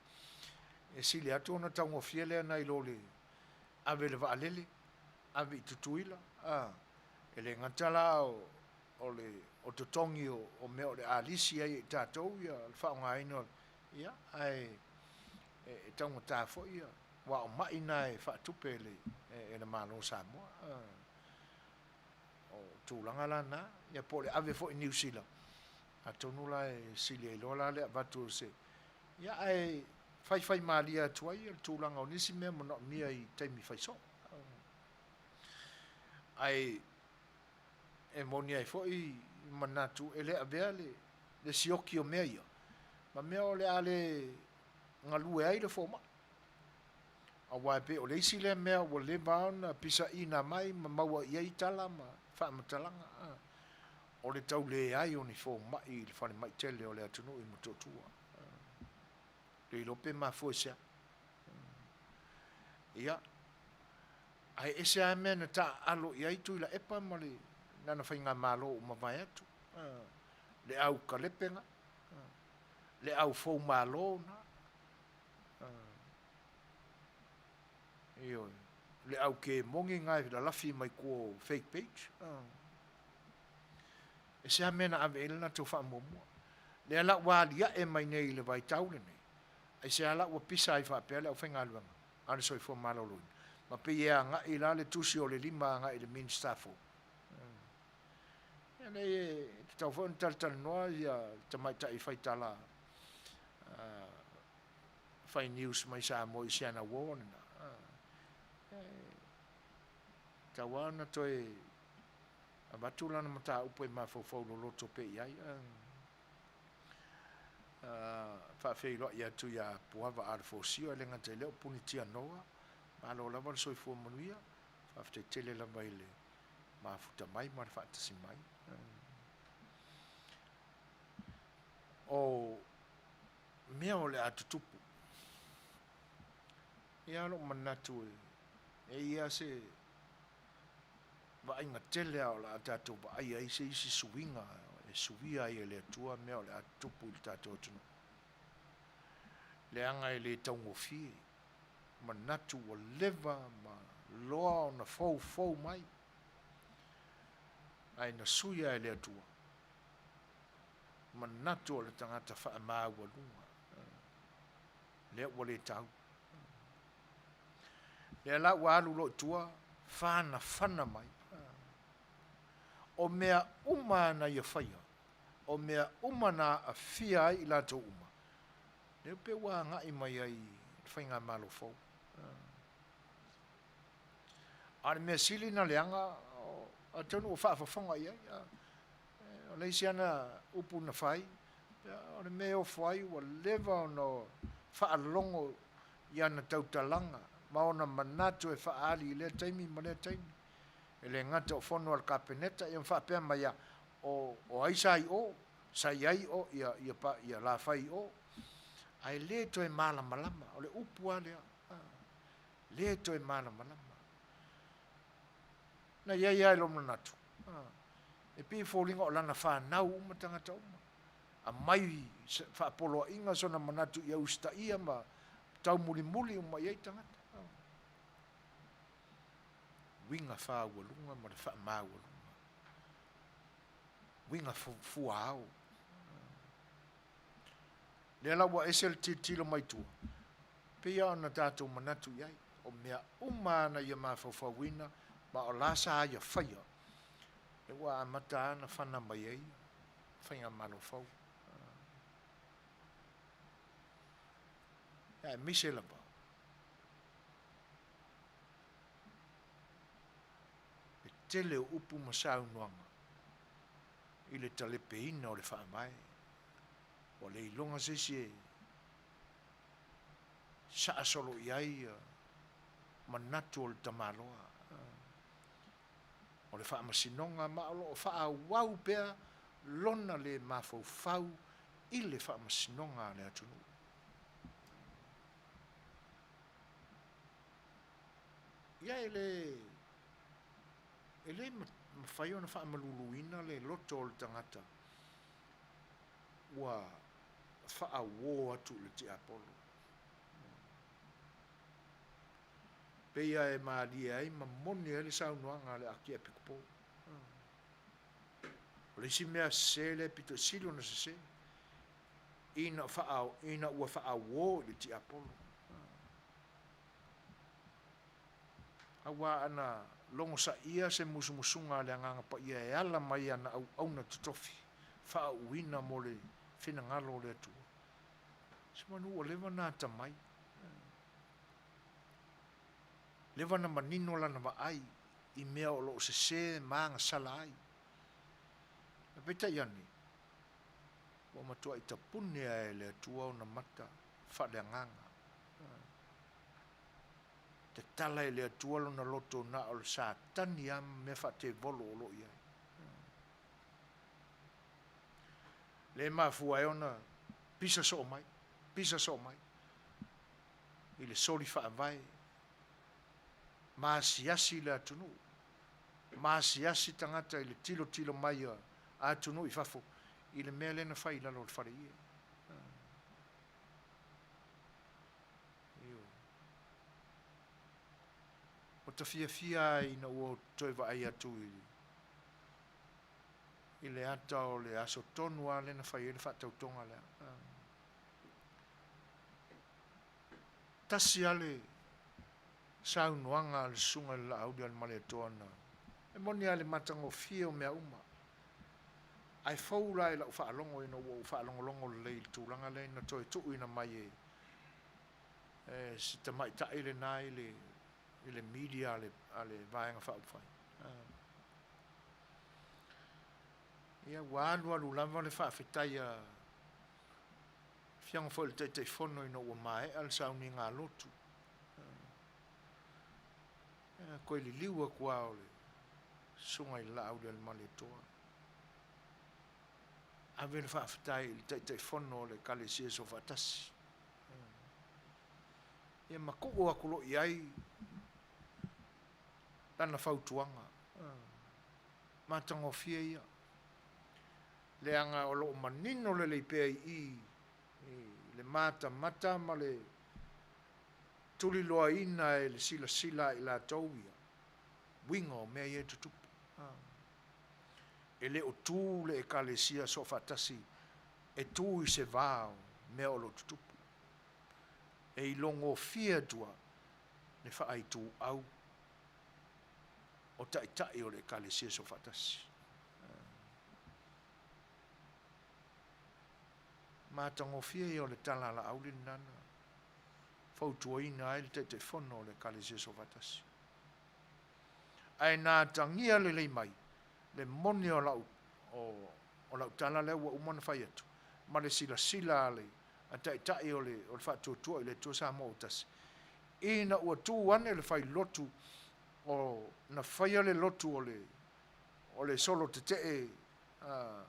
E sili atu ona taugofie lea nai lo le ave i le vaalele, ave i Tutuila, a. E le gata la o le o totogi o mea o le a lisi ai e i tatou ia le faaaogaina o ia, ae e taugata foi ia, aua o mai na e faatupe e le e le Malo o Samoa. O tulaga la na, ia po o le ave foi i Niu Sila, atonu la e sili ai loa la le avatu o se, ia ae faifaimalie atu ai le tulaga o nisi mea manaomia i taimi fai soo. Ae e moni ai foi manatu e le avea le sioki o mea ia ma mea o le a le galue ai le fomai. Aua e pei o le isi lea mea ua leva ona pisaina mai ma maua i ai tala ma faamatalaga, o le tau leai o ni fomai i le falemai tele o le atunuu i Motootua. Le iloa pe mafua i se a. Ia, ae ese lava mea na taaalo i ai Tuilaepa ma le lana faigamalo ua mavae atu, le au kalepega, le au foumalo na, ioe, le au kemogi na e lalafi mai tua o fake page. Ese lava mea na ave i ai le latou faamuamua. Lea la ua aliae mai nei i le vaitau lenei, aisea la ua pisa ai faapea le aufaigaluega a le Soifua Maloloina, ma pei e agai la le tusi o le lima agai i le Minisita fou. Ia leai e tatau foi ona talatalanoa ia le tamaitai faitala fai news mai Samoa i si ana uo lena. E tatau lava ona toe avatu lana mataupu e mafaufau loloto pea i ai. Faafeiloai atu ia Puava Alefosio, e le gata i lea o Punitia Noa, malo lava le soifua manuia, faafetai tele lava i le mafuta mai ma le faatasi mai. O mea o le a tutupu, ia lou manatu e i ai se vaaiga tele lava o le a tatou vaai ai se isi suiga e suia ai e le Atua mea o le a tutupu i le tatou atunuu. Leaga e le taugofie, manatu ua leva ma loa ona foufou mai, ae na suia e le Atua. Manatu o le tagata faamaualuga. Lea ua le tau. Lea la ua alu loa i tua, fanafana mai. O mea uma na ia faia, o mea uma na aafia ai i latou uma, lea pei ua agai mai ai i le faigamalo fou. A o le mea sili na leaga, atonu ua faafofoga i ai. O le isi ana upu na fai, o le mea e ofo ai ua leva ona faalogo i ana tautalaga ma ona manatu e faaali i lea taimi ma lea taimi. E le gata o fono a le Kapeneta, ia ma faapea mai lava, o ai sa i o, sa i ai o ia la fai i o. Ae le toe malamalama, o le upu lava lea, le toe malamalama. Na i ai lava i lou manatu, e pei e foliga o lana fanau uma tagata uma. Aumai faapoloaiga sona manatu ia usitaia ma taumulimuli uma i ai tagata. Uiga faaualuga ma le faamaualuga. Uiga fuaao. Lea la ua ese le tilotilo mai tua, pei lava ona tatou manatu i ai, o mea uma lava na ia mafaufauina ma o la sa ia faia, lea ua amata lava ona fana mai ai faigamalo fou. Aemaise lava le tele o upu ma saunoaga i le talepeina o le Faavae. Ua le iloga se isi e saasolo i ai manatu o le tamaloa o le Faamasinoga ma o lo o faaauau pea lona le mafaufau i le Faamasinoga a le atunuu. Ia e le e le mafai ona faamaluluina le loto o le tagata ua faauo atu i le tiapolo. Pei lava e malie ai ma moni ai le saunoaga a le Akiepikopo. O le isi mea sese lea e pito sili ona sese, ina, faa, ina ua faauo i le tiapolo. Aua ana logosaia se musumusuga a le Agaga Paia e ala mai ana auauna totofi faauuina mo le finagalo o le Atua. Semanu ua leva ona atamai, leva ona manino lana vaai i mea o lo o sese ma agasala ai. Ae peitai ane, ua matuai tapune lava e le Atua ona mata faaleagaga. Tatala e le Atua lona loto na o le Satani lava ma mea faatevolo o lo o i ai. Lea e mafua ai ona pisa soo mai, pisa soo mai i le soli faavae, ma asiasi le atunuu, ma asiasi tagata i le tilotilo mai a atunuu i fafo i le mea lea na fai i lalo o le faleie. Ioe. Ua ta fiafia lava ina ua ou toe vaai atu i, i le ata o le aso tonu lava lea na fai ai le faatautoga lea. Tasi lava le saunoaga a le Susuga i le Laauli-a-le-Malietoa na, e moni lava le matagofie o mea uma, ae fou la i lau faalogo ina ua ou faalogologo lelei i le tulaga lea ina toe tuuina mai e e si tamaitai lena i le i le media a le a le Vaega Faaupufai. Ia ua alualu lava le faafetai a Afioga foi i le Taitaifono ina ua maea le sauniga lotu. Ia toe liliu atu lava o le Susuga i le Laauli-a-le-Malietoa. Ave le faafetai i le Taitaifono o le Ekalesia Soofaatasi. Ia ma tuu atu loa i ai lana fautuaga. Matagofie ia. Leaga o lo o manino lelei pea i i i le matamata ma le tuliloaina e le silasila a i latou ia uiga o mea ia e tutupu. E le o tu le Ekalesia Soofaatasi. E tū i se va o mea o lo o tutupu. E ilogofie atu a le faaituau o taitai o le Ekalesia Soofaatasi. Matagofie ia o le tala a Laauli lena na fautuaina ai le Taitaifono o le Ekalesia Soofaatasi. Ae na atagia lelei mai le moni o lau, o, o lau tala lea ua uma ona fai atu, ma le silasila a le a Taitai o le, o le Faatuatua i le Atua Samoa ua Tasi, ina ua tu ane le failotu o, na faia le lotu o le, o le solo tetee a,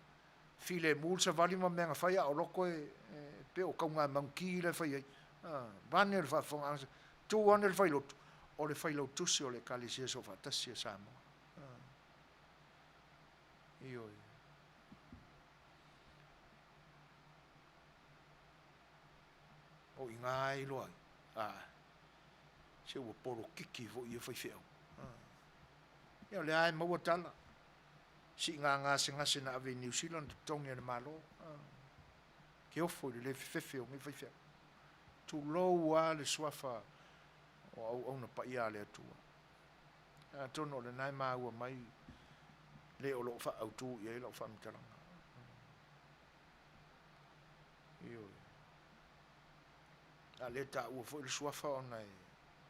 filemu le savali ma mea na fai a o loko e, e pei o kaugamauki la e fai ai, a, vaeane le faafofogaaga, tu ane le failotu, o le failautusi o le Ekalesia Soofaatasi a Samoa. A, ioe. O i ina e iloa ai, a, se ua polokiki foi ia faifeau. A, ia o lea lava e maua tala, siiga gasegase na ave i Niu Sila na totogi e le Malo. A, ke ofo i le le fefefe o nei faifeau. Tulou lava le suafa o auauna paia a le Atua. Atonu o lena e maua mai le o lo o faaautu i ai lau faamatalaga. Ioe. A lea taua foi le suafa ona e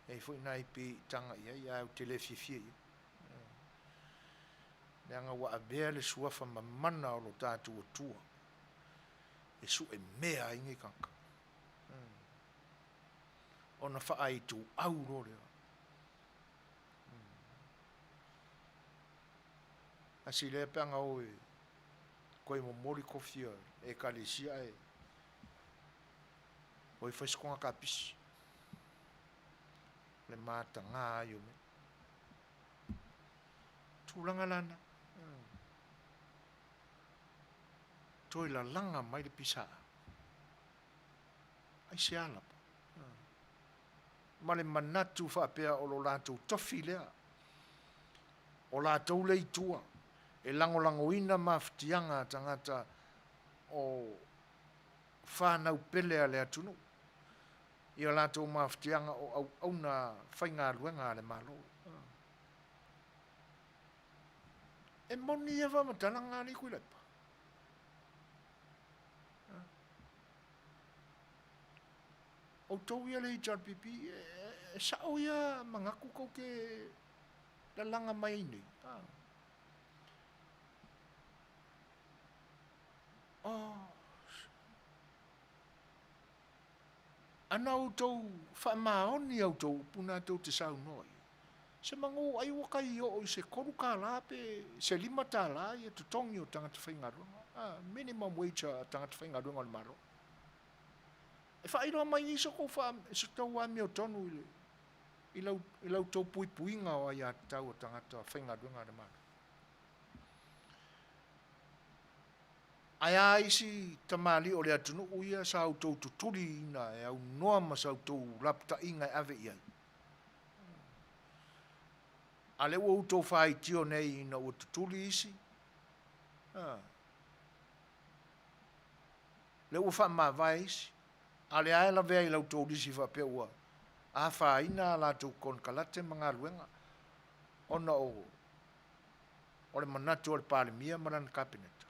i ai foi nai piitaga i ai, ae ou te le fiafia i ai. Leaga ua avea le suafa mamana o lo tatou Atua e sue mea ai nei tagata. Ona faaituau loa lea. Asi lea pe ana o e toe momoli kofi a le Ekalesia ae o e fai se toga kapisi. O le mataga ai o mea. Tulaga la na. Toe lalaga mai le pisa. Ai se ala. Ma le manatu faapea o lo latou tofi lea. O latou lea i tua e lagolagoina mafatiaga a tagata o fanau pele a le atunuu i a latou mafatiaga o auauna faigaluega a le Malo. E moni ia faamatalaga a Tuilaepa? Outou ia le HRPP, e sao ia manatu tou te lalaga mai ai nei. Oh. Ana outou faamaoni a outou upu na tou te saunoa ai, se manu ai ua tai oo i se $3 pe se $5 ia totogi o tagata faigaluega, minimum wage a tagata faigaluega o le Malo. E faailoa mai i so tou faa, so tou amiotonu i le, i lau, i la outou puipuiga o aiatatau a tagata faigaluega a le Malo. Ae a isi tamalii o le atunuu ia sa outou tutuliina e aunoa ma sa outou lapataiga e ave i ai? A lea ua outou faitio nei ina ua tutuli isi? A. Lea ua faamavae isi. A lea lava e lavea i la outou lisi faapea ua afaina a latou konekarate ma galuega ona o o le manatu o le Palemia ma lana Kapeneta.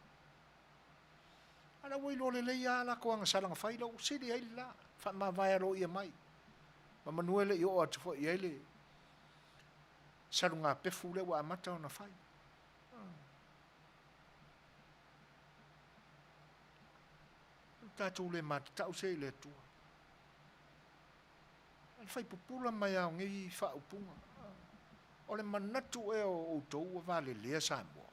A la ua iloa lelei lava a latou agasala na fai, la ua sili ai le la, faamavae aloaia mai. Ma manu e le i oo atu foi i ai le salugapefu lea ua amata ona fai. O tatou le matatau se i le Atua. E fai pupula mai lava o nei faaupuga. O le manatu ea o outou ua valelea Samoa?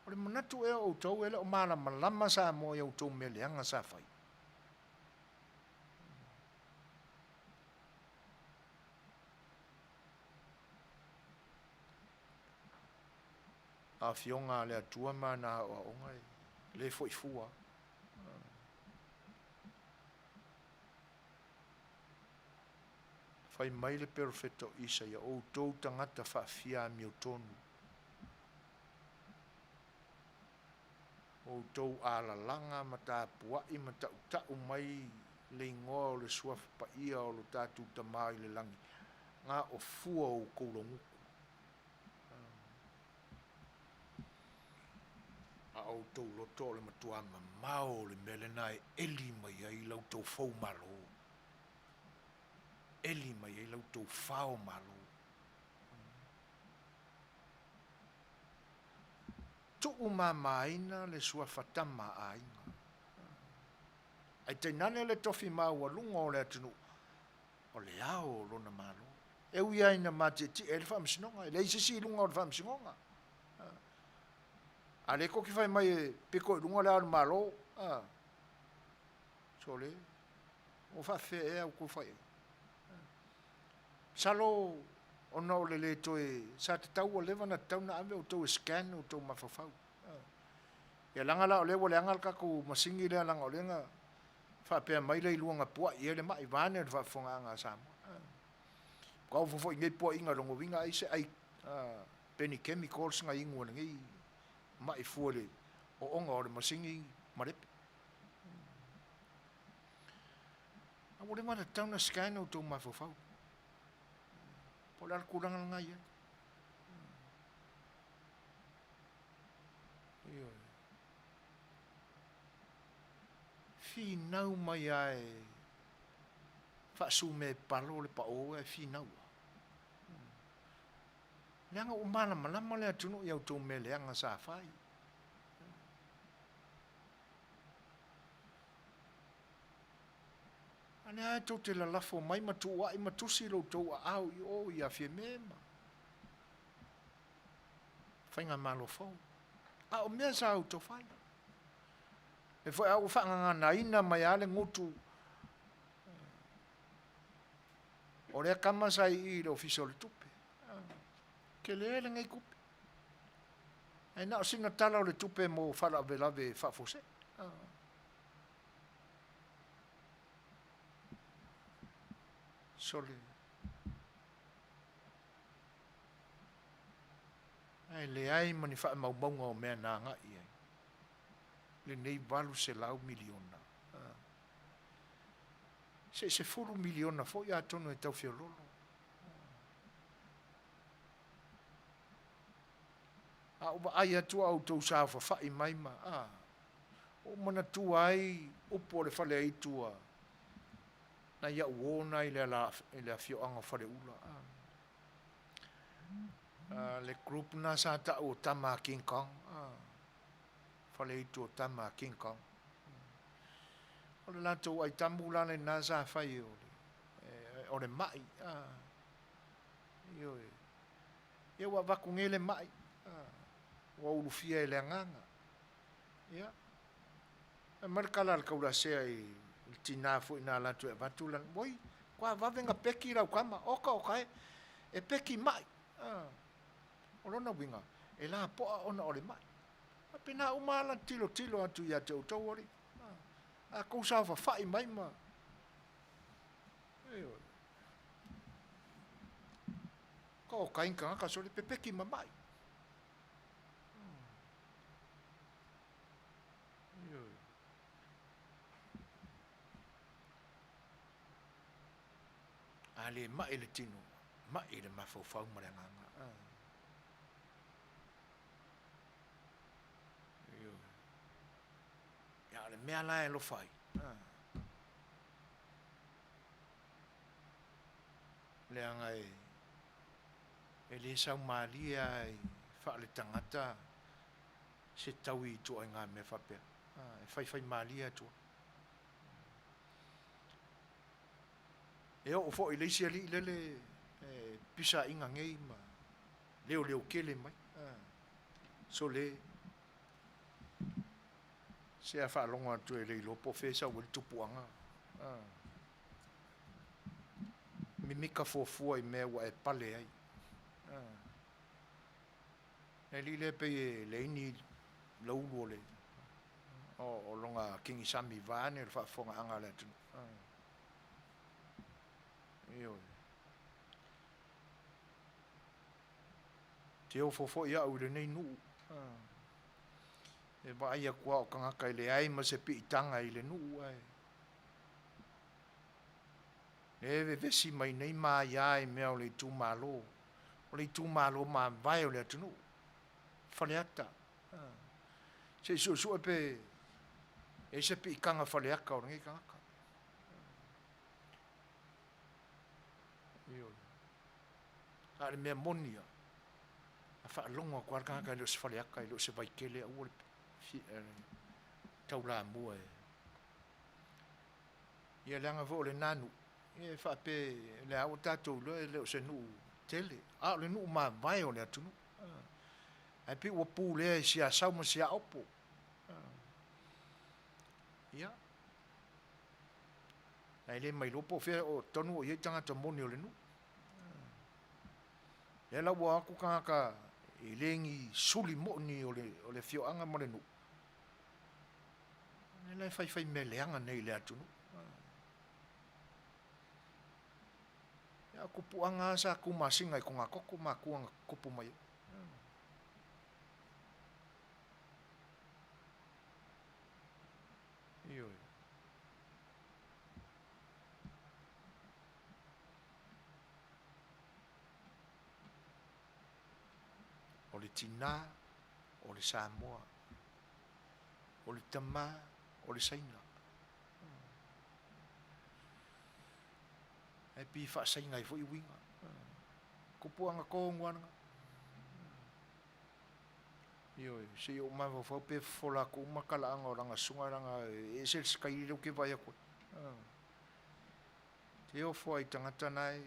O le manatu ea o outou e le o malamalama Samoa i a outou mea leaga sa fai? Afioga a le Atua ma ana aoaoga e le foi fua. Fai mai le perofeta o Isaia, O outou tagata faafia amiotonu. Outou alalaga ma tapuai ma taʻutaʻu mai le igoa o le Suafa Paia o lo tatou Tama i le Lagi, ga o fua o outou logutu. A o outou loto o le matua mamao o le mea lena e eli mai ai la outou fou malo, eli mai ai la outou fao malo. Tuumamaina le suafa tama a aiga. Ae tainane le tofi maualuga o le atunuu, o le ao o lona Malo. E ui lava ina matietie ai le Faamasinoga, e leai se isi i luga o le Faamasinoga. A le koki fai mai e piko i luga le ao o le Malo, sole, ua faafefea ea au kou fai ai. Masalo ona o le le toe, sa tatau ua leva ona tatau ona ave outou e scan outou mafaufau. Ia leaga la o lea ua leaga le tatou masini lea leaga o lea na faapea mai le ilua na puai ai le mai vaeane le faafofogaaga a Samoa. Ua ofo foi i nei puaiga lona uiga ai se ai pe ni chemicals na inu e lenei mai fua i le ooga o le masini malepe. A ua leva ona tatau ona scan outou mafaufau. Po o le a le tulaga lena e i ai. Ioe. Finau mai lava e faasumepalo le pao ae finau lava. Leaga ua malamalama le atunuu i a outou mea leaga sa fai. A lea lava tou te lalafo mai ma tuuai ma tusi lo outou aao i o ia Fiame ma Faigamalo fou. A o mea sa outou fai. E foi a ua faagaganaina mai lava le gutu o lea tama sa i i i le Ofisa o le Tupe. Tele lenei tupe. Ae na o sina tala o le tupe mo faalavelave faafuasei. Sole. Ae leai ma ni faamaumauga o mea na agai i ai lenei $800 miliona. Se i $10 miliona foi atonu e tau feololo. A ou vaai atu a outou saofafai mai ma, a, ua ou manatua ai upu o le faleaitu a nai au uo na i le afioaga o Faleula. A, a, le group na sa tau o Tama a King Kong. A, faleaitu o Tama a King Kong. O le latou aitamu la lena sa fai o le, o le mai. A, ioe. Ia ua avatu nei le mai, ua ulufia e le agaga. Ia, fai mai le tala a le taulasea i le tina foi na alu atu e avatu lana, oi, ua vave ona peki lau tama, oka oka e, e peki mai. O lona uiga, e lapoa ona o le mai. Faapena uma lava la tilotilo atu ia te outou alii. A tou saofafai mai ma, ioe. Ka o kain tagata sole pepeki ma mai. A le mai le tino, mai le mafaufau ma le agaga. Ia, o le mea la e alofa ai, leaga e le saumalie lava i faaletagata se taui i ituaiga mea faapea, e faifaimalie atu ai. E oo foi i le isi alii lele e pisaiga nei ma leoleo tele mai, sole, se a faalogo atu e le iloa po o fea e sau ai le tupuaga. Mimita fuafua i mea ua e pale ai. Le alii lea pei e leai ni laulu o le o lona kigisami vaeane le faafofogaaga a le atunuu. Ioe. Te ofo foi au i lenei nuu. E vaai atu lava o tagata e leai ma se piitaga i le nuu ae lea e vevesi mai nei ma aia i mea o le itumalo, o le itumalo mavae o le atunuu, Faleata. Se i suesue pe e i ai se piitaga Faleata o lenei tagata. Ioe. A o le mea moni lava, a faalogo atu lava le tagata e le o se Faleata, e le o se Vaitele, aua le taulamua e. Ia leaga foi o lena nuu, ia e faapea o lea lava ua tatou iloa e le o se nuu tele, a o le nuu mavae o le atunuu. Ae pei ua pulea e si Asau ma si Aopo. Ia, ae le ma iloa po o fea o tonu o i ai tagata moni o le nuu. Lea la ua o atu tagata e le ni suli moni o le afioaga ma le nuu, lea la e faifai mea leaga nei i le atunuu. Ia, o tupuaga lava sa tumasina i togatogo matua na tutupu mai ai. Ioe. O le tinā, o le Samoa. O le tamā, o le Saina. Ae pei e faasaina ai foi uiga. Tupuaga tonu lava lena. Ioe, se i ou mafaufau pe fofola atu uma talaaga o lana susuga leaga e ese le setaili lea ou te vaai atu ai. Te ofo lava i tagata na e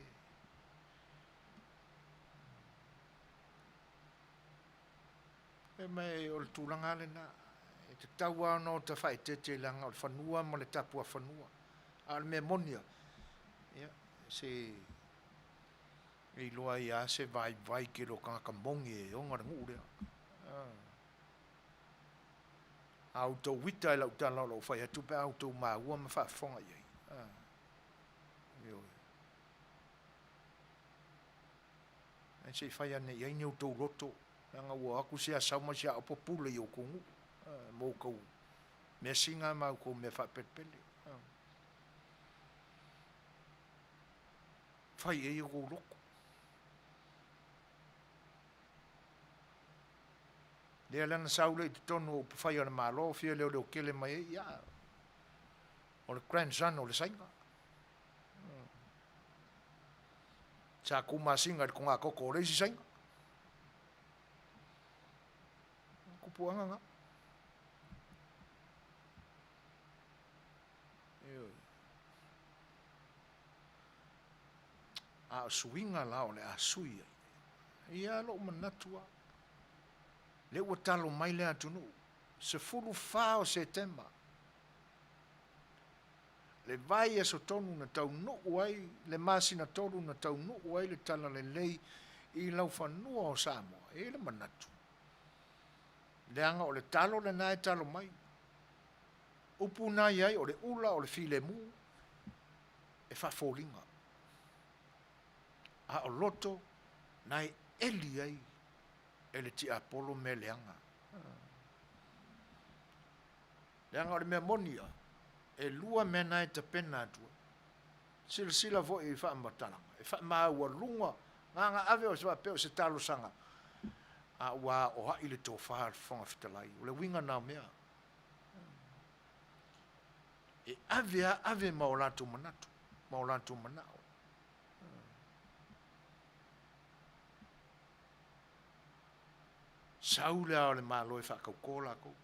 Ma o le tulaga lava lena, e tatau lava ona ota faaeteete leaga o le fanua ma le tapuafanua. A o le mea moni lava, ia, se e iloa ai lava se vaivai tele o tagata moni e ona le nuu lea. A outou ita i lau tala o lo o fai atu pe a outou maua ma faafofoga i ai, ioe. Ae se i fai ane i ai ni outou loto, leaga ua o atu si Asau ma si Aopo pule i outou nuu, ma outou measina ma outou mea faapelepele. Fai i ai outou loto. Lea la na sau lea i totonu o upufai a le Malo, fia leoleotele mai ai, ia, o le grandson o le Saina. Sa tumasina i le togatogo o le isi Saina. O tupuaga na. Ioe. A o suiga la o le a sui ai. Ia lou manatu lava, lea ua talo mai le atunuu, 14 o Setema, le vaiaso tonu na taunuu ai le masina tolu na taunuu ai le talalelei i laufanua o Samoa, e i ai le manatu, leaga o le talo lena e talo mai. Upu na i ai o le ula o le filemu e faafoliga, a o loto na e eli ai e le tiapolo mea leaga. Leaga o le mea moni ia, e lua mea na e tapena atu ai. Silasila foi i faamatalaga, e faamaualuga na ona ave o se faapea o se talosaga, a ua aoai le tofa a le Fofoga Fetalai. O le uiga na o mea. E ave a ave ma o latou manatu, ma o latou manao. Sau le Ao o le Malo e faatauto latou.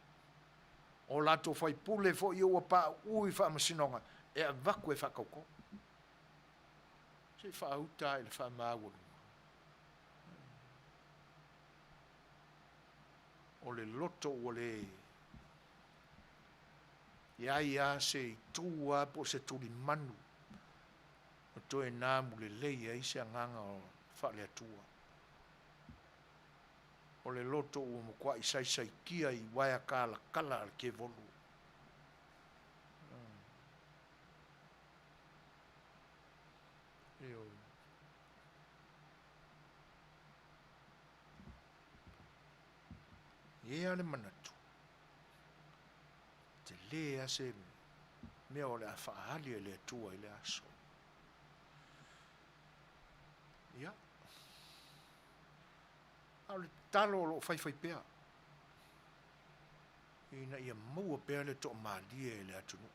O latou faipule foi ia ua pauu i faamasinoga e avatu e faatauto. Se i faauta lava i le faamaualuga. O le loto ua le i ai lava se itu lava po o se tulimanu o toe namu lelei ai se agaga o faale-Atua. O le loto ua matuai saisaitia i uaea kalakala a le tievolo. Ioe. E i ai lava le manatu. tele lava se mea o le a faaali e le Atua i le aso. Ia. A o le tatalo o lo o faifai pea, ina ia maua pea le toamalie i le atunuu.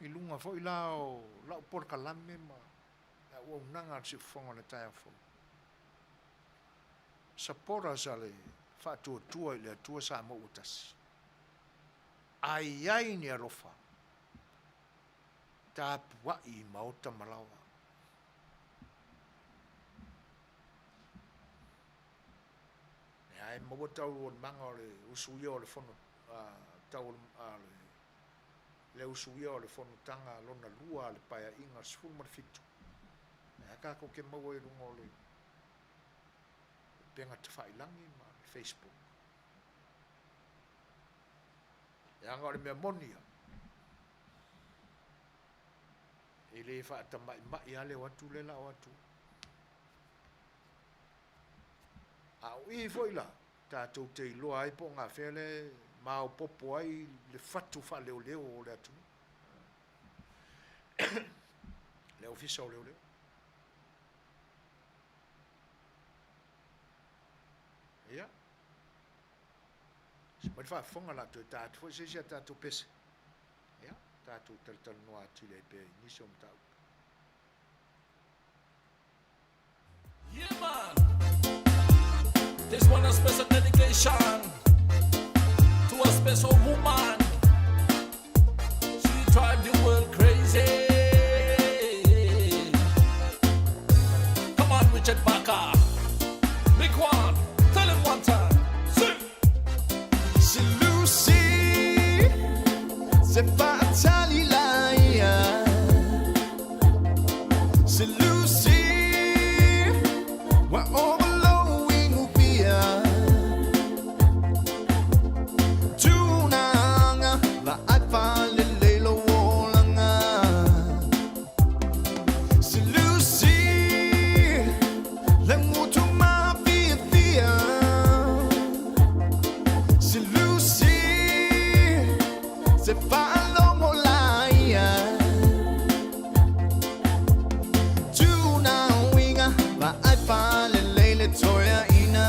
I luga foi la o lau polokalame ma le auaunaga a le Siufofoga o le taeao fou. Supporters a le Faatuatua i le Atua Samoa ua Tasi. A i ai ni alofa, tapuai i maota ma laoa. Lea e maua taualumaga o le usuia o le fono tau le usuia o le fonotaga lona lua a le Paeaiga 17. Lea tatou te maua i luga o le upega tafailagi ma le Facebook. Leaga o le mea moni ia, e le faatamaimai lava le o atu lea la o atu. A o i foi la, tatou te iloa ai po o gafea le maopoopo ai le fatu faaleoleo o le atunuu. Le Ofisa o Leoleo. Ia. Se mai le faafofoga la toe ta atu foi se isi a tatou pese. Ia, tatou talatalanoa atili ai pea i nisi o mataupu. Yeah man, this one a special dedication to a special woman. She drive the world crazy. Come on, Richard Barker. Big one, tell him one time. Sing. Se Lucy se faatalilaia Se Lucy ua overlowing upia Tunanga vaai falelei lou olaga Se Lucy le gutu mafiafia Se Lucy se faalogo laia Tuna uiga vaai falelei le toeaina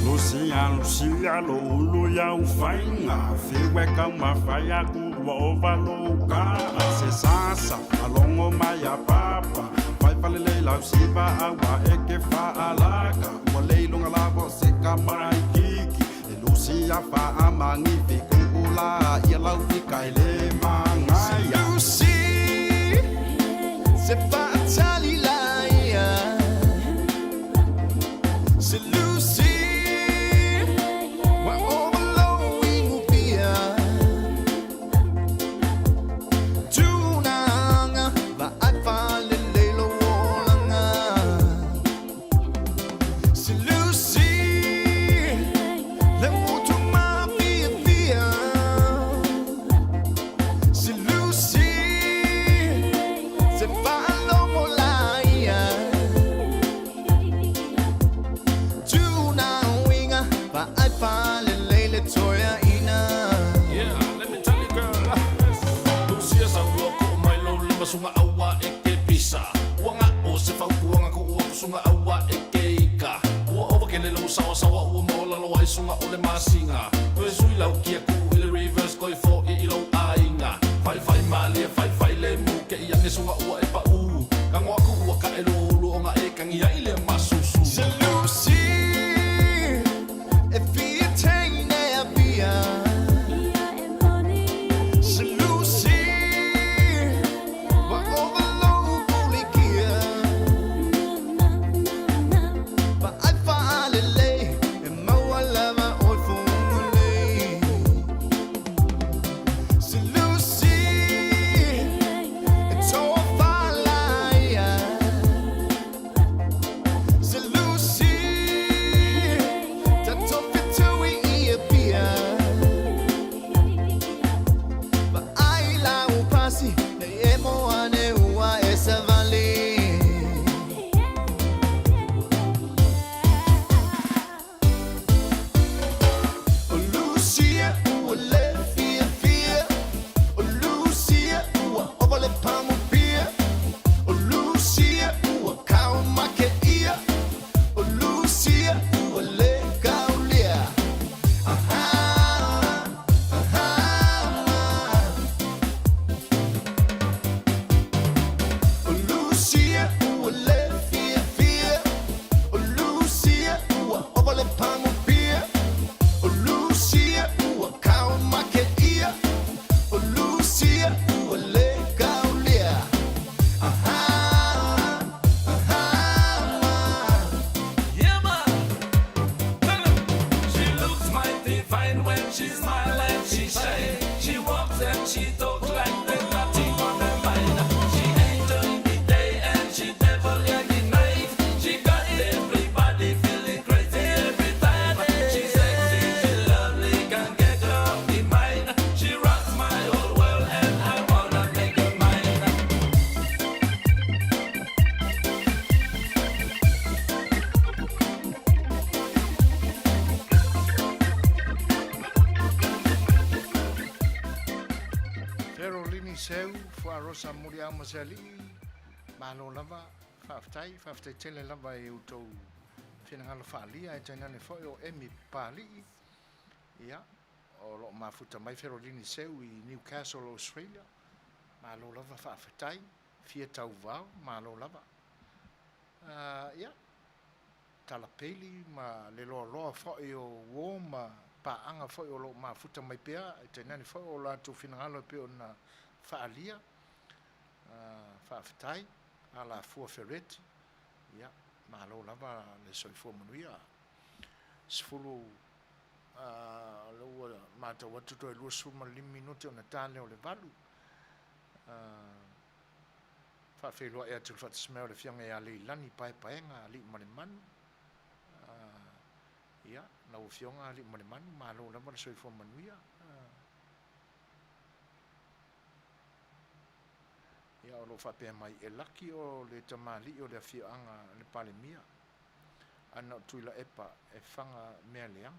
Lucia, Lucia, lo ulu ia ufainga Fiwe ka mafai aku ua ova lou kala Se sasa, malongo mai a papa Fai falelei lau siva a ua eke faalaka Ua lei lunga lava o se ka mai kiki E Lucia faamangi fi kuula Ia lau fika e le mangaia Lucy se faatalilaia Se Lucy ua overlowing upia Tunanga vaai falelei lou olaga Se Lucy le gutu mafiafia Se Lucy se faalogo laia Tuna uiga vaai falelei le toeaina Yeah, let me tell you girl. Lucia sa ua ko mai lo lima sunga aua e ke pisa. Ua nga o se fautuanga ko ua sunga aua e ke ika. Ua ova ke le lo sawa sawa ua mola lo ai sunga o le masinga. Koe sui lau kia ku i le reverse koe fo i i lo ainga. Fai fai malie fai fai le mu ke i ange sunga ua e pa u. Ka ngoa ku ua ka e lo lo nga e kangi ai le masusu. Se Lucy e fia teine a via Se Lucy ua overload pulikia Vaai faalelei e maua lava oe fugalei Se Lucy e toafalelei. Seu, Fuarosa Muliau ma Sealii, malo lava, faafetai, faafetai tele lava i outou finagalo faaalia, ae tainane foi o Emi Papalii, ia, o lo o mafuta mai Ferolini Seu i Newcastle, Australia, malo lava faafetai, fia tauvao, malo lava. Ia, talapeli ma le loaloa foi o uo ma paaga foi o lo o mafuta mai pea, e tainane foi o latou finagalo e pei ona faaalia. Faafetai, Alafua Fereti, ia, malo lava le soifua manuia. 10, o lea ua matau atu toe 25 minute ona ta lea o le 8. Faafeiloai atu i le faatasi mai o le Afioga ia Leilani Paepaega Aliimalemanu. Ia, lau Afioga Aliimalemanu, malo lava le soifua manuia. Ia, o lo o faapea mai, e laki o le tamalii o le afioaga le Palemia, ana o Tuilaepa e faga mea leaga.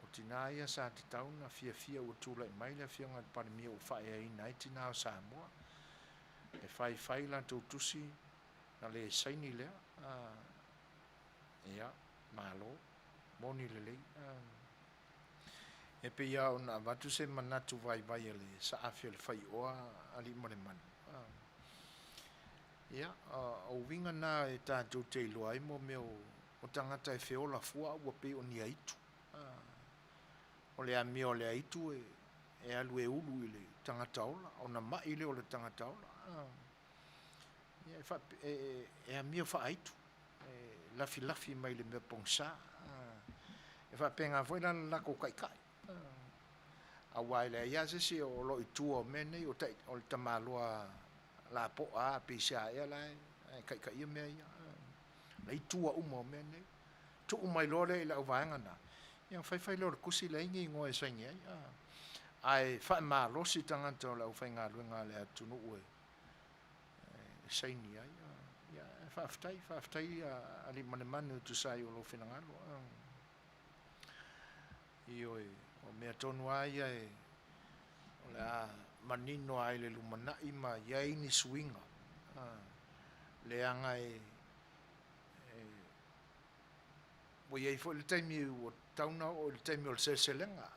O tinā ia sa tatau na fiafia ua tulai mai le Afioga i le Palemia ua faaeaina ai tinā o Samoa. E faifai latou tusi na le saini lea. Ia, malo. Moni lelei. E pei lava ona avatu se manatu vaivai a le saafi o le faioa Aliimalemanu. Ia, o uiga na e tatou te iloa ai mo mea o tagata e feola fua ua pei o ni aitu. O le amio a le aitu e alu e ulu i le tagata ola, ona mai lea o le tagata ola. Ia, e amio faa-aitu, e lafilafi mai le mea pogisa. E faapena foi la le latou taitai. Aua e leai lava se isi o lo o i tua o mea nei, o le tamaloa lapoa lava peisea ea la e taitaia mea ia. La e i tua uma o mea nei. Tuu mai loa lea i le auvaega na, ia ona fai fai lea o le tusi leai ni igoa e saini ai. Ae faamalosi tagata o le aufaigaluega a le atunuu e saini ai. Ia, faafetai, faafetai Aliimalemanu e tusa ai o lou finagalo. Ioe, o mea tonu lava ia e, o le a manino lava i le lumanai ma i ai ni suiga, leaga e, e, ua i ai foi le taimi ua tatau ona oo i le taimi o le seleselega,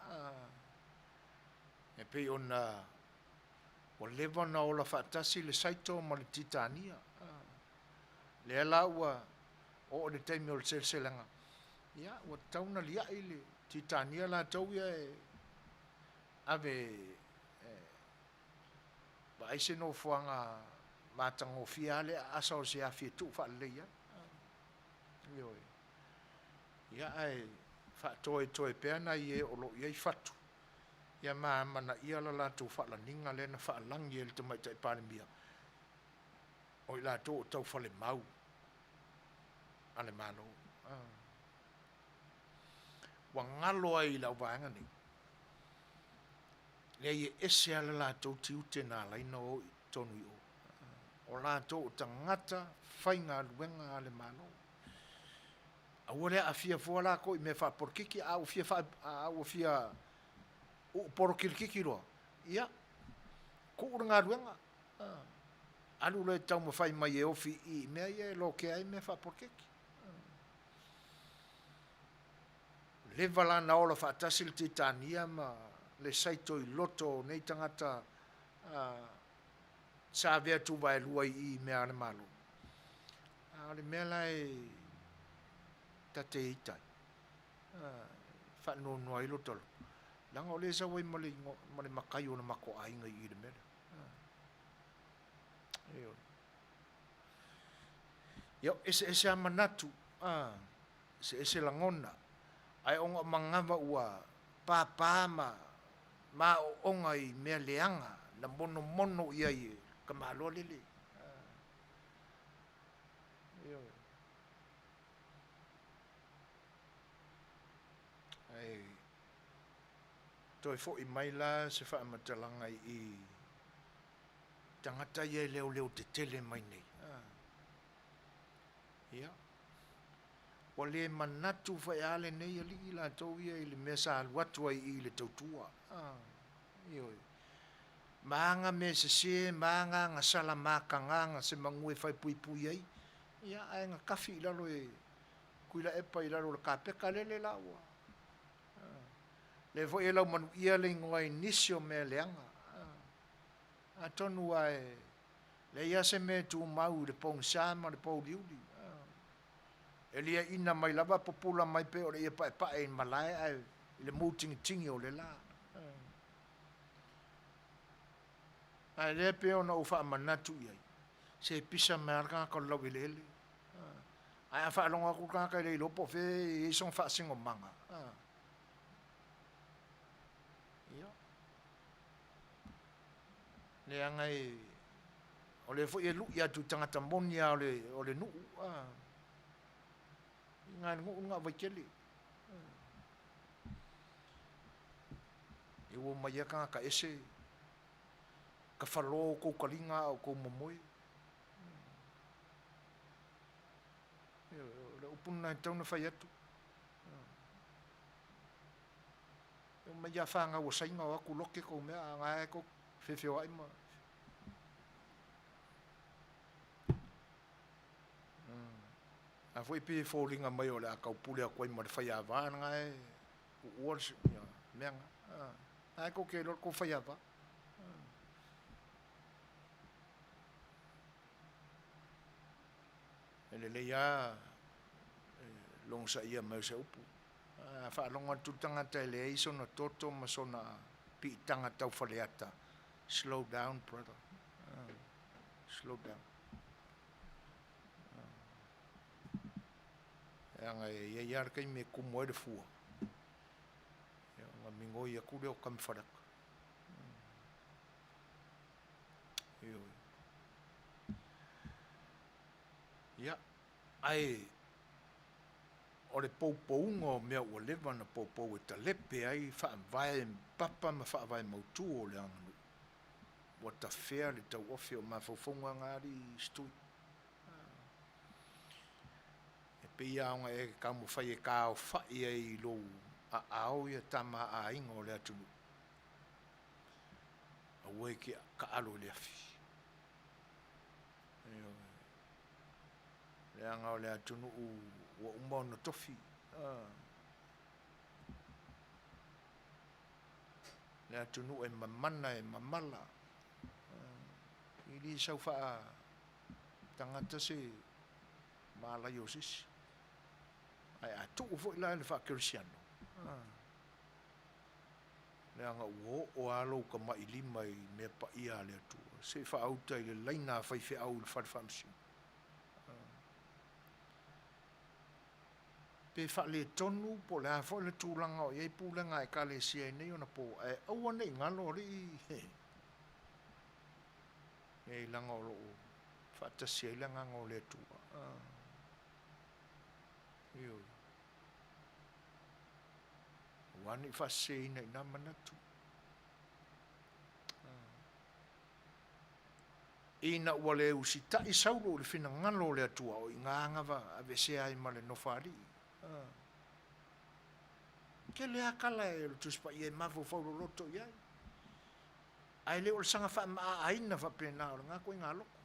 e pei ona ua leva ona ola faatasi le Saito ma le Titania, lea la ua oo i le taimi o le seleselega, ia, ua tatau ona liai le Titania latou ia e ave e vaai se nofoaga matagofie lava le aasa o se afi e tuu faalelei ai. Ioe. Ia, ae faatoetoe pea nai e o lo o i ai fatu, ia ma amanaia le latou faalaniga lea na faalagi e le Tamaitai Palemia, o i latou o taufalemau a le Malo. Ua galo ai i lau vaega nei, leai e ese lava le latou tiute na ala ai ona o i totonu i o. O latou o tagata faigaluega a le Malo. Aua le aafia fua latou i mea faapolokiki, a ua fia, a ua fia uu polokilikiki loa, ia, tuu le galuega, alu loa e taumafai mai e ofi i mea ia e lokea ai mea faapolokiki. Leva la na ola faatasi le Titania ma le Saito i loto o nei tagata sa avea tuvaelua i i mea a le Malo. A o le mea la e ta te ita ai, faanoanoa ai lota loto, leaga o lea e sau ai ma le, ma le matai o le matou aiga i i i le mea lea. Ioe. Ia, eseese lava manatu, eseese lagona, ae ona o manava ua pāpā ma maoaoga i mea leaga na monomono i ai e tamaloa lele. Ioe. Ae toe foi mai la se faamatalaga i tagata ia e leoleo tetele mai nei. Ia, ua le manatu foi a lenei alii latou ia i le mea sa alu atu ai i i le tautua. Ioe. Ma aga mea sesē ma aga agasala ma akagaga se magu e faepuipui ai, ia, ae gakafi i lalo e Tuilaepa i lalo o le kapeka lele la ua. Lea foi e laumanuia le igoa i nisi o mea leaga. Atonu a e leai lava se mea e tumau i le pogisa ma le pouliuli. E liaina mai lava pupula mai pei o le ie paepae i malae ae i le mutigitigi o le la. Ae lea pei ona ou faamanatu i ai, se pisa mai lava le tagata o le laueleele. Ae a faalogo atu le tagata e le iloa po o fea e i ai sona faasinomaga, ia, leaga e, o lea foi e lui atu i tagata moni lava o le, o le nuu, i na le nuu lena o Vaitele. E ua omai lava tagata ese, tafaloa outou taliga a o outou momoe. O le upu lena e tatau ona fai atu. E omai lava fanau a Saina o atu lote tou mea a o na e tou te feofeoai ma... A foi e pei e foliga mai o le a taupule atu ai ma le faiava lena e uua le mea lena. Na e tou te iloa le tou faiava. E lelei lava le logosaia mai o se upu. A faalogo atu le tagata e leai sona toto ma sona piitaga tau faleata, slow down brother, slow down. Leaga e i ai lava le taimi e tumu ai le fua, ona migoi atu lea o tama faleata. Ioe. Ia, ae o le poupouga o mea ua leva ona poupou e talepe ai faavae papa ma faavae mautu o le aganuu, ua tafea le tauofi o mafaufauga na alii Stui. E pei lava ona e taumafai e taaofai ai i lou aao ia tama a aiga o le atunuu, aua e te taalo i le afi. Ioe. Leaga o le atunuu ua uma ona tofi. Le atunuu e mamana e mamala. E le sau faa tagata se malai o se isi. Ae a tuu foi la i le faakerisiano, leaga ua oo lava lou tamailima i mea paia a le Atua, se i faauta i le laina a faifeau i le fale faamasino. Pe faaletonu po o le a foi le tulaga o i ai pulega a Ekalesia i nei ona po, ae aua ne i galo alii, leai leaga o lo o faatasi ai le Agaga o le Atua. Ioe. Aua ne i faaseseina i na manatu. Ina ua le usitai Saulo i le finagalo o le Atua, o i ina agava aveesea ai ma le nofoalii. Tele lava tala e o le Tusi Paia e mafaufau loloto i ai. Ae le o le saga faamaaaina faapena o lena ituaiga loto.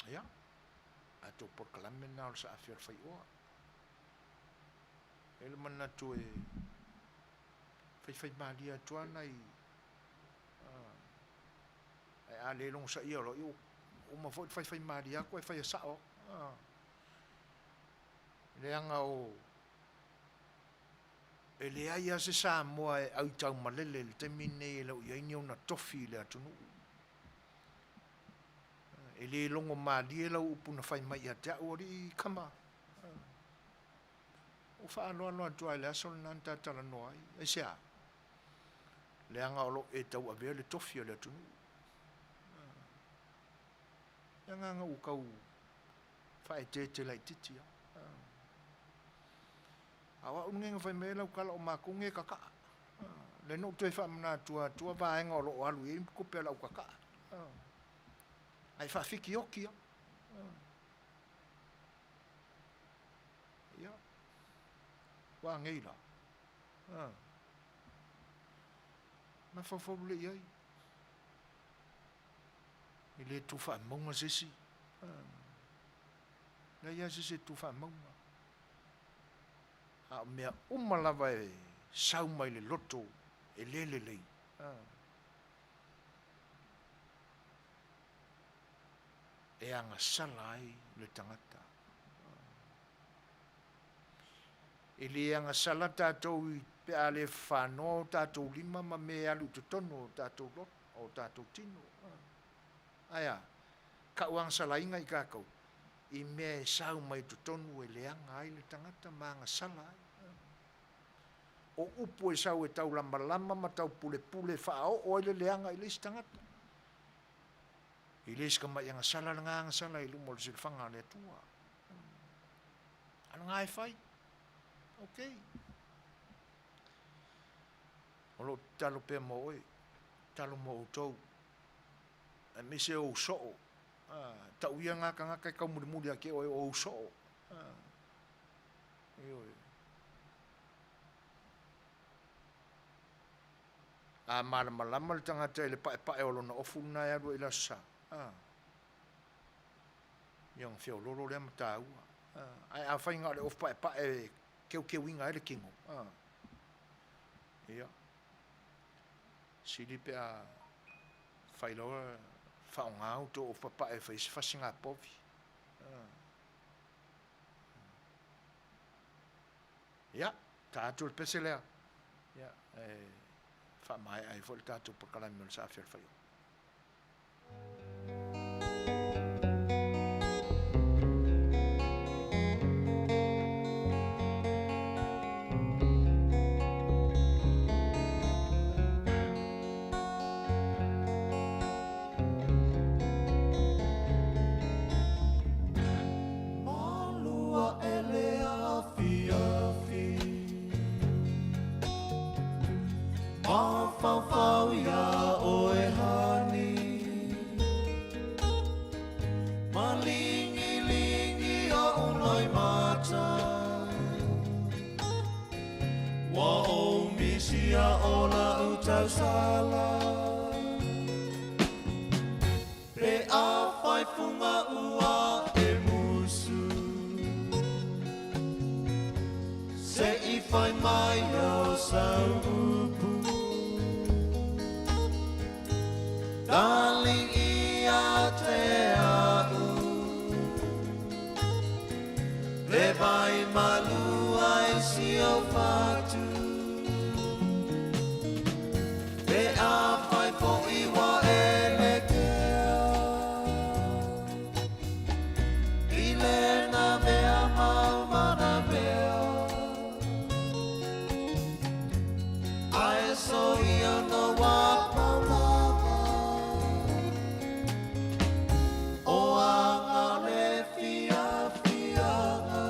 Ia, a tou polokalame lena o le saafi o le faioa. E i ai le manatu e faifaimalie atu lava nai ae a le logosaia loa, ia ua uma foi le faifaimalie atu ae faia sao atu. Leaga o e leai lava se Samoa e aitaumalele i le taimi lenei e le o i ai ni ona tofi i le atunuu. E le logo malie lau upu na fai mai ia te au, alii tama. Ua faaaloalo atu lava i le aso lena na ta talanoa ai. Aisea? Leaga o lo o e tauavea le tofi o le atunuu. Le agaga ua tau faaeteete laitiiti lava. A o au lenei na fai mai ai lau tala, o matou nei e tata'a. Lea na ou toe faamanatua atua vaega o lo o alu i ai tupe a le au tata'a. Ae faafitioti lava. Ia. Ua a nei la? A. Mafaufau lelei i ai. E le tu faamauga se isi. A. Leai lava se isi e tu faamauga. A o mea uma lava e sau mai le loto e le lelei. A. E agasala ai le tagata. E le agasala tatou i pe a le fanoa o tatou lima ma mea e alu i totonu o tatou loto, o tatou tino. Ae a? Kau agasalaina i tatou i mea e sau mai totonu e leaga ai le tagata ma agasala ai. O upu e sau e taulamalama ma taupulepule faaoo ai le leaga i le isi tagata. E le se tamai agasala lena agasala i luma o le silafaga a le Atua. A o lena e fai. Ok. O loo tatalo pea mo oe, tatalo mo outou, aemaise ou soo. Tau ia nga tagata e taumulimuli ia te oe o ou soo. Ioe. A malamalama le tagata i le paepae o lona ofu lena e alu ai i le Aso Sa, a, ia ona feololo lea ma taua. A, ae afai na o le ofu paepae e keukeuina ai le tino, a, ia, sili pe a fai loa faaaoga outou ofu paepae e fai ai se fasiga povi. A. Ia, ta atu le pese lea. Ia, e faamaea ai foi le tatou polokalame o le Saafi o le Faiogo. Malua e le afiafi Mafaufau iā ʻoe honey Maligi oʻu loimata Ua ou misia o la'u tausala Pe afai funga ua e musu Se i fai mai o sau upu Darling ia te a'u Le vai malua i si ou fatu Pe afai foʻi ua e lekea I lena mea mau mana mea Ae soia no wa pau lava O anga le fiafiaga.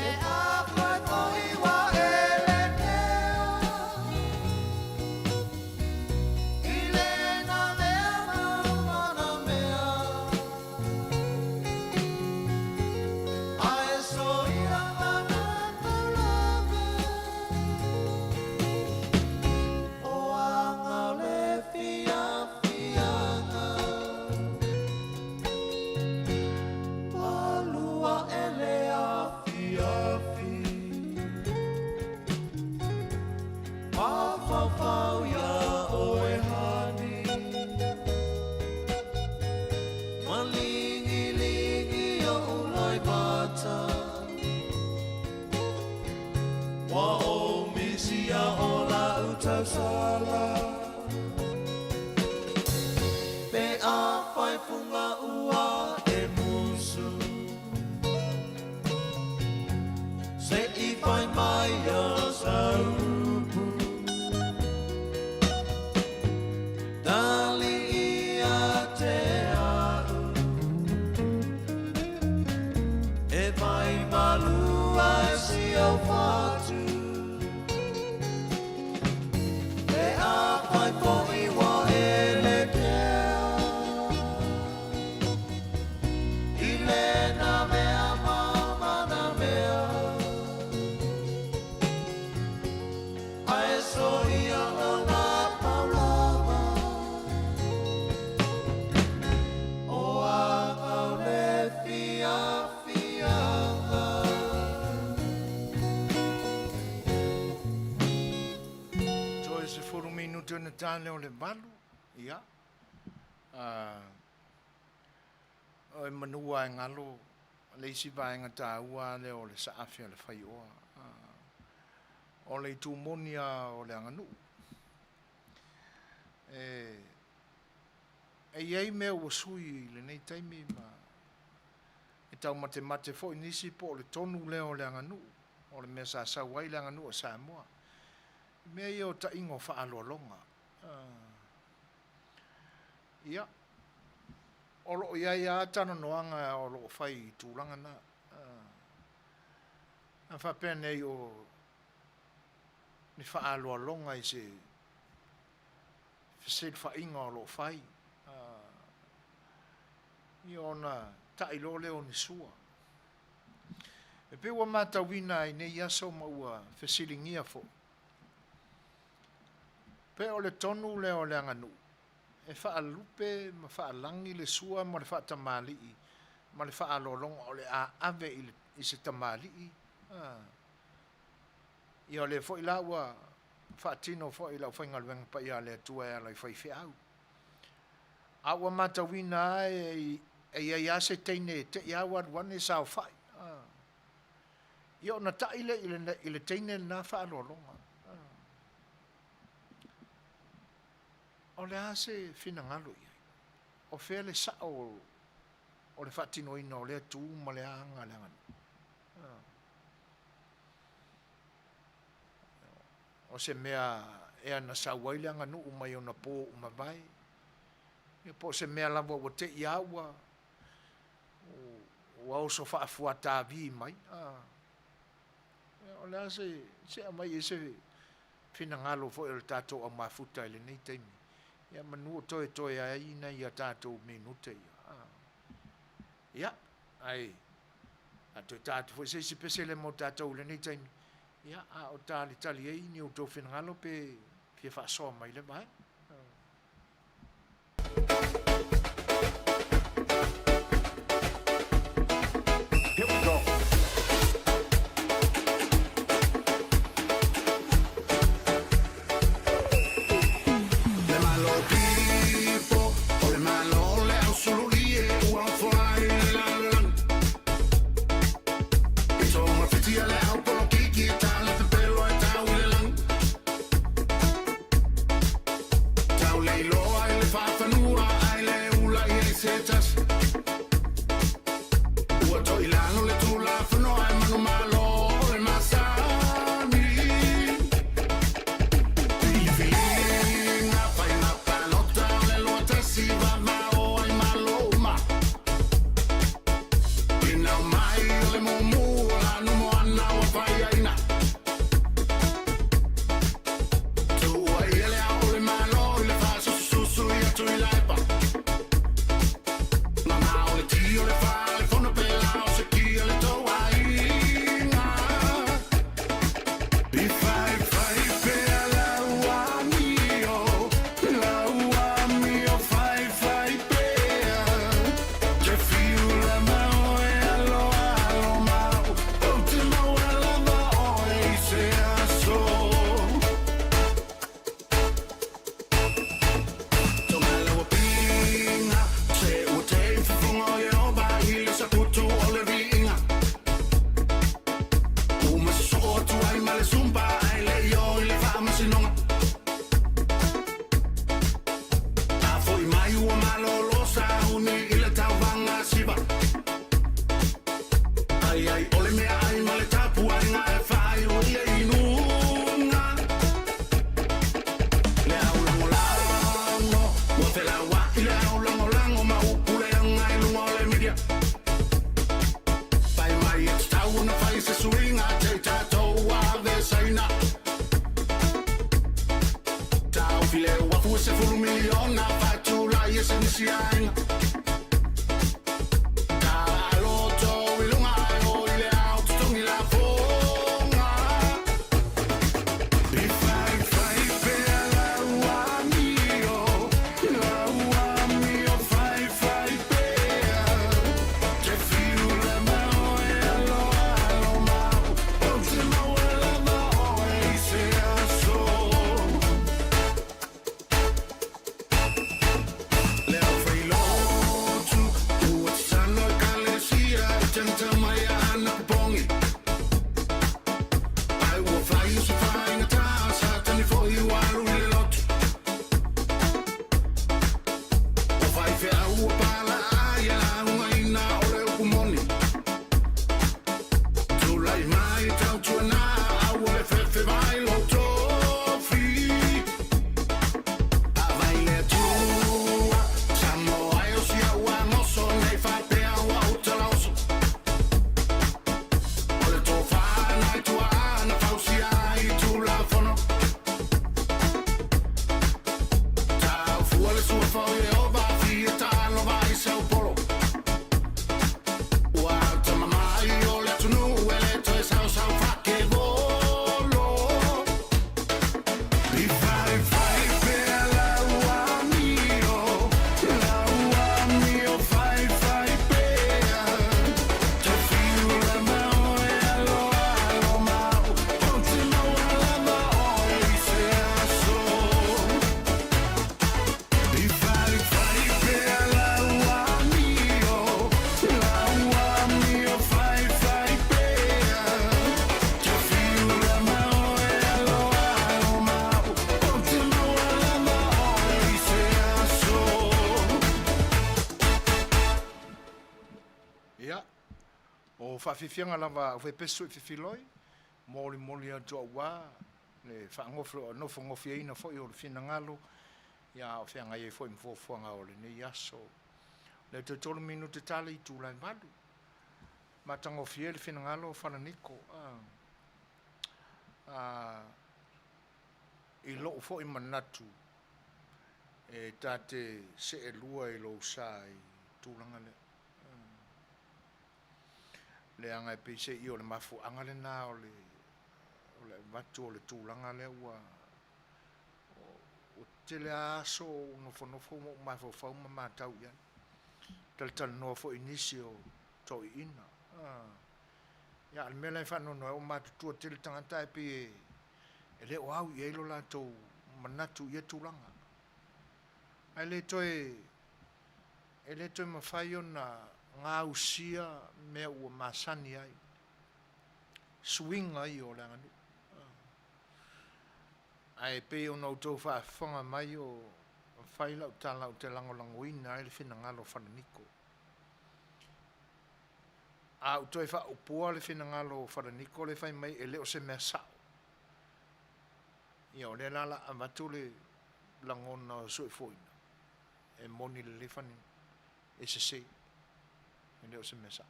E afai foʻi ua e lekea I lena mea mau mana mea Ae soia mana tau lava O anga o le fiafiaga Malua e le afiafi Mafaufau iā ʻoe honey Maligiligi oʻu loimata Ua ou misia o la'u tausala Pe afai funga ua e musu Se i fai mai a sau. soia o nā paulava O a au le fiafiaga. Toe 10 minute ona ta lea o le 8, ia. O e manua e galo le isi vaega taua lea o le saafi a le faioa. O le itu moni lava o le aganuu. E i ai mea ua sui i lenei taimi ma e taumatemate foi nisi po o le tonu lea o le aganuu, o le mea sa sau ai le aganuu a Samoa. I mea ia o taiga o faaaloaloga. Ia, o lo o i ai lava talanoaga o lo o fai i tulaga na. A faapea nei o ni faaaloaloga i se fesilafaiga o lo o fai, ia ona ta'i loa lea o ni sua. E pei ua matauina ai nei aso ma ua fesiligia foi, pe o le tonu lea o le aganuu e faalupe ma faalagi le sua ma le faatamalii ma le faaaloaloga o le a ave i se tamalii, ia o lea foi la ua faatino foi i le aufaigaluega paia a le Atua e ala i faifeau. A ua matauina lava e i ai lava se teine e te i lava ua alu ane saofai, ia ona ta'i lea i le teine lena faaaloaloga. O le a se finagalo i ai? O fea le sa'o o le faatinoina o lea tu ma lea aga a le aganuu? O se mea ea na sau ai le aganuu mai ona po ua mavae, ia po o se mea lava ua te i lava ua ua oso faafuatavi mai. O le a se, se aumai i ai se finagalo foi o le tatou au mafuta i lenei taimi, ia manu o toetoe ai nai a tatou minute ia. Ia, ae a toe ta atu foi se isi pesele mo tatou i lenei taimi, ia, a o talitali ai ni outou finagalo pe fia faasoa mai i lea vaega. Here we go. Le Malo tipo, o le Malo le au sulu i e ua fola i le lalolagi. I tonga whiti a le au polokiki, ta le pepelo e tau i le lagi. Tau le iloa i le faafanua ai le ula i ai se tasi. Ua toilalo le Tulafono ae manumalo o le masani. Filifiliga faiga palota o le 21 vavao ai malo uma. Ina mai o le mumu o la numoana ua faiaina. Tuua ia le ao o le Malo i le faasusususu ia Tuilaepa. Mama o le ti o le fale fono pe la o se kia le tou aiga. I fai fai pea lau amio, lau amio fai fai pea. Te fiu lava oe alo alo mau, ou te maua lava oe i se aso. Tonga lau piiga, se ua te i fofoga o Ieova i le saputu o le viiga. Uma sosoo atu ai ma le sumpa ae le i o i le faamasinoga. A foi mai ua malolo sauni i le tauvaga siva. Ai ai o le meaai ma le tapuaiga e faaiu i le inuga. Le au lagolago, ua felauai le au lagolago ma upu leaga i luga o le media. Fai mai e tatau ona fai se suiga te i tatou avesaina. Taofi le uafu e 10 miliona faatulai e se nisi aiga. Taaloto i luga ae o i le ao totogi lafoga. I fai faafiafiaga lava a Aufaipesu i Fefiloi, molimoli atu auā le faanofonofieina foi o le finagalo, ia a o feagai ai foi ma fuafuaga o lenei aso. O lea toe tolu minute tala i itula e valu. Matagofie le finagalo o Falaniko. I lou foi manatu, e ta te seelua i lou sa i tulaga lea. Leaga e peiseai o le mafuaaga lena o le avatu o le tulaga lea ua tele lava aso o ou nofonofo ma ou mafaufau ma matau i ai. Talatalanoa foi i nisi o toeaiina. Ia, a o le mea la e faanoanoa ai, ua matutua tele tagata ae pei e le o au i ai lo latou manatu i ia tulaga. Ae le toe, e le toe mafai ona gausia mea ua masani ai, suiga ia o le aganuu. Ae pei ona outou faafofoga mai o fai lau tala ou te lagolagoina ai le finagalo o Falaniko. A ou toe faaupua le finagalo o Falaniko lea e fai mai e le o se mea sao, ia o lea la o le a avatu le lagona o Soifua e moni lelei Falaniko, e sese, e le o se mea sao.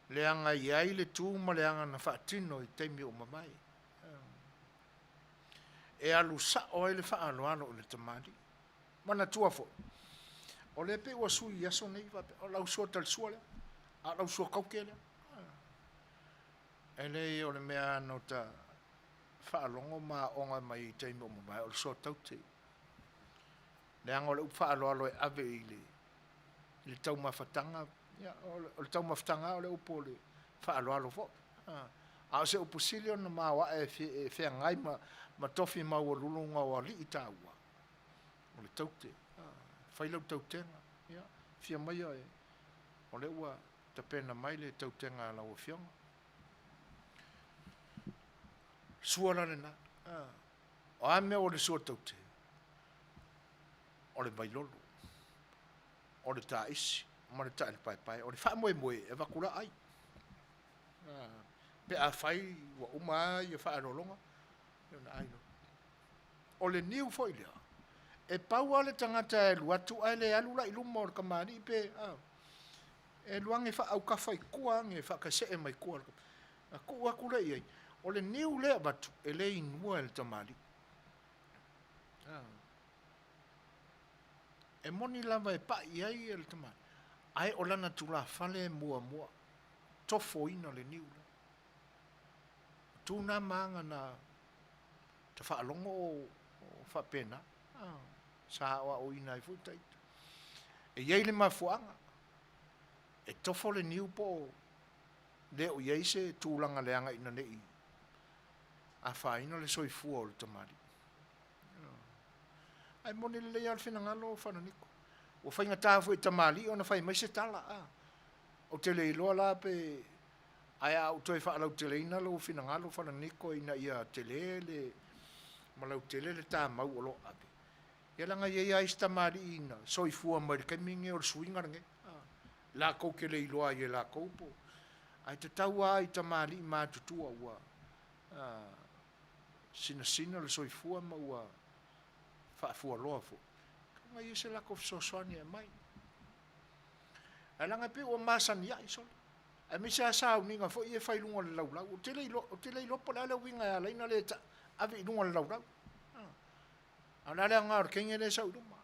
Leaga e i ai le tu ma le aga na faatino i taimi ua mavae, e alu sao ai le faaaloalo i le tamalii. Manatua foi, o lea pei ua sui i aso nei, faapea, o lau sua talisua lea, a o lau sua kaute lea. E leai o le mea na ota faalogo ma aoga mai i taimi ua mavae, o le sua taute. Leaga o le upu faaaloalo e ave i le i le taumafataga, ia, o le taumafataga lava o le upu o le faaaloalo foi. A o se upu sili ona maoae e feagai ma tofi maualuluga o alii taua, o le taute. Fai lau tautega, ia, afio maia o lea ua tapena mai le tautega a lau Afioga. Sua la lena. O a mea o le sua taute? O le vailolo, o le taisi ma le taele paepae. O le faamoemoe e avatu la ai. Pe afai ua uma lava ia faaaloaloga, ona ai loa. O le niu foi lea, e pau lava le tagata e alu atu ae le alu la i luma o le kamali'i pe, a, e alu ane faaautafa i tua ane, faakasee mai tua, ona tuu atu lea i ai. O le niu lea e avatu, e le inua e le tamalii. A. E moni lava e pai i ai le tamalii, ae o lana tulafale e muamua tofoina le niu lea. O tu na ma aga na ta faalogo o faapena, sa aoaoina ai foi ita. E i ai le mafuaaga, e tofo le niu po o le o i ai se tulaga leaga ina ne i afaina le soifua o le tamalii. Ae moni lelei lava le finagalo o Falaniko. Ua faigata foi i tamalii ona fai mai se tala. Ou te le iloa la pe Ae a ou toe faalauteleina lou finagalo Falaniko ina ia tele le ma lautele le ta mau o lo o ave, ia leaga e i ai lava isi tamalii na soifua mai le taimi lenei o le suiga lenei, latou te le iloa ai e latou po o, ae tatau lava i tamalii matutua ua sinasina le soifua ma ua faafualoa foi, tatau ona i ai se latou fesoasoani e aumai. Ae leaga e pei ua masani ai sole. Aemaise lava sauniga foi ia e fai i luga o le laulau. Ou te le iloa, ou te le iloa po o le a le uiga e ala ai ona le ave i luga o le laulau. A o le a le aoga o le teine lea e sau i luma?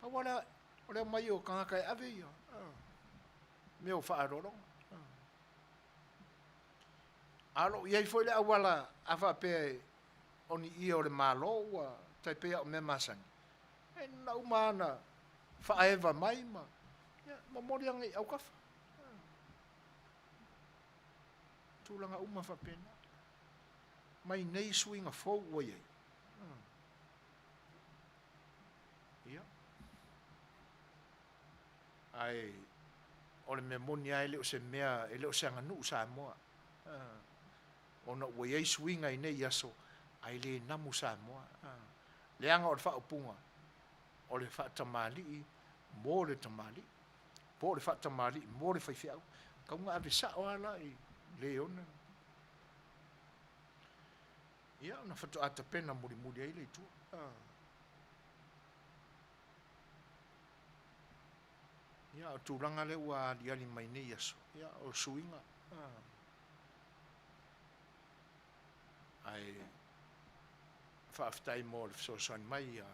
Pau lava lea, o le omai o tagata e ave ia mea o faaaloaloga. A o lo o i ai foi le auala a faapea o ni ie o le Malo ua tai pei lava o mea masani, e na uma lava ona faaeva mai ma ia, momoli ane i autafa. Tulaga uma faapena. Mai nei suiga fou ua i ai. Ia. Ae o le mea moni lava e le o se mea, e le o se aganuu Samoa. Ona ua i ai suiga i nei aso, ae le namu Samoa. Leaga o le faaupuga, o le faatamalii mo le tamalii. Po o le faatamalii mo le faifeau. Tau na ave sao lava la i le ona. Ia, ona faatoa tapena mulimuli ai lea i tua. Ia, o tulaga lea ua aliali mai nei aso, ia, o suiga. Ae faafetai mo le fesoasoani mai ia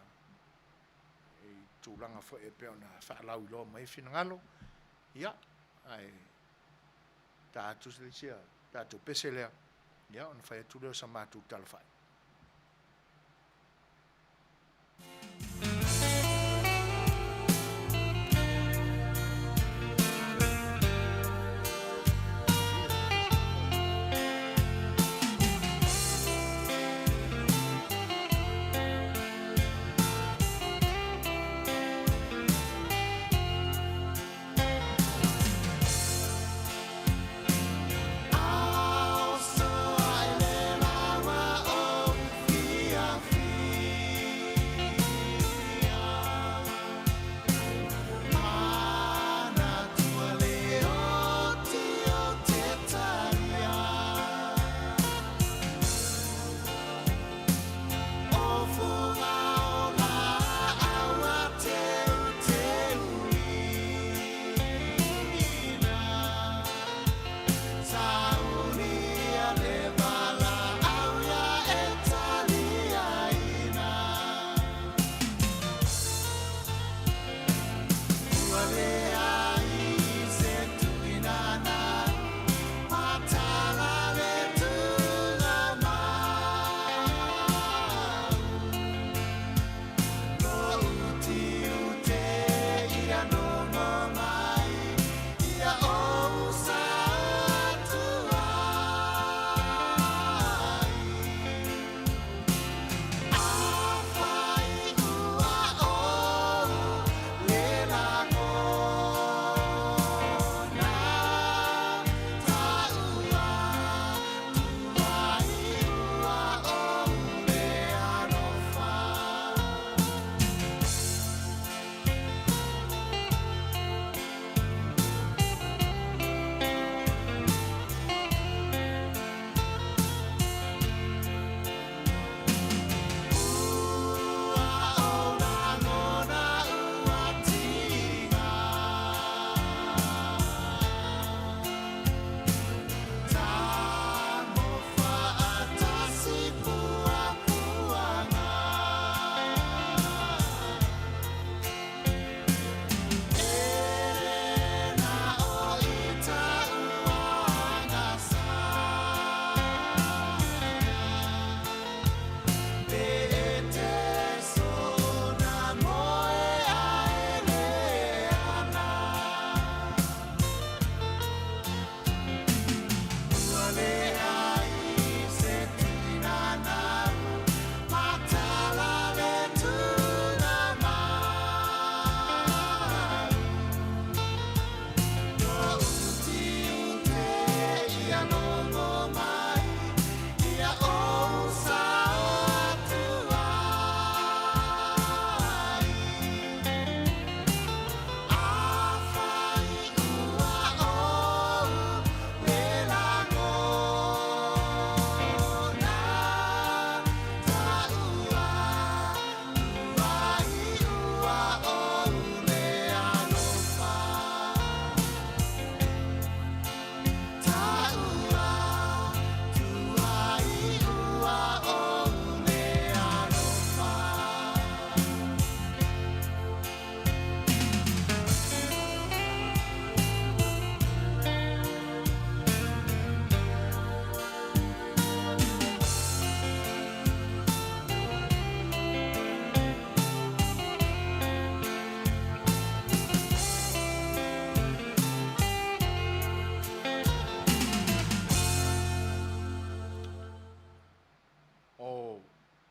i tulaga foi e pei ona faalauiloa mai ai finagalo. Ia, ae ta atu le isi a tatou pese lea, ia ona fai atu lea o sa matou tala faaiu.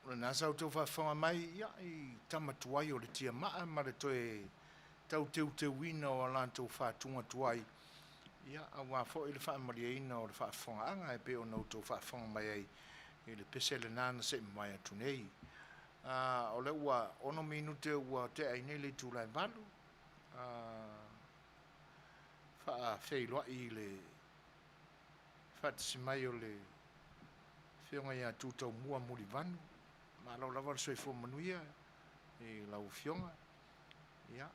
O lena sa outou faafofoga mai, ia, i tama tuai o le tiamaa ma le toe tau teuteuina o a latou faatuga tuai, ia, aua foi le faamalieina o le faafofogaaga e pei ona outou faafofoga mai ai i le pese lena na se i mamae atu nei. A, o lea ua ono minute ua tea ai nei le itula e 8. A, Faafeiloai i le faatasi mai o le Afioga ia Tutaumua Mulivanu. Malo lava le soifua manuia i lau Afioga. Ia,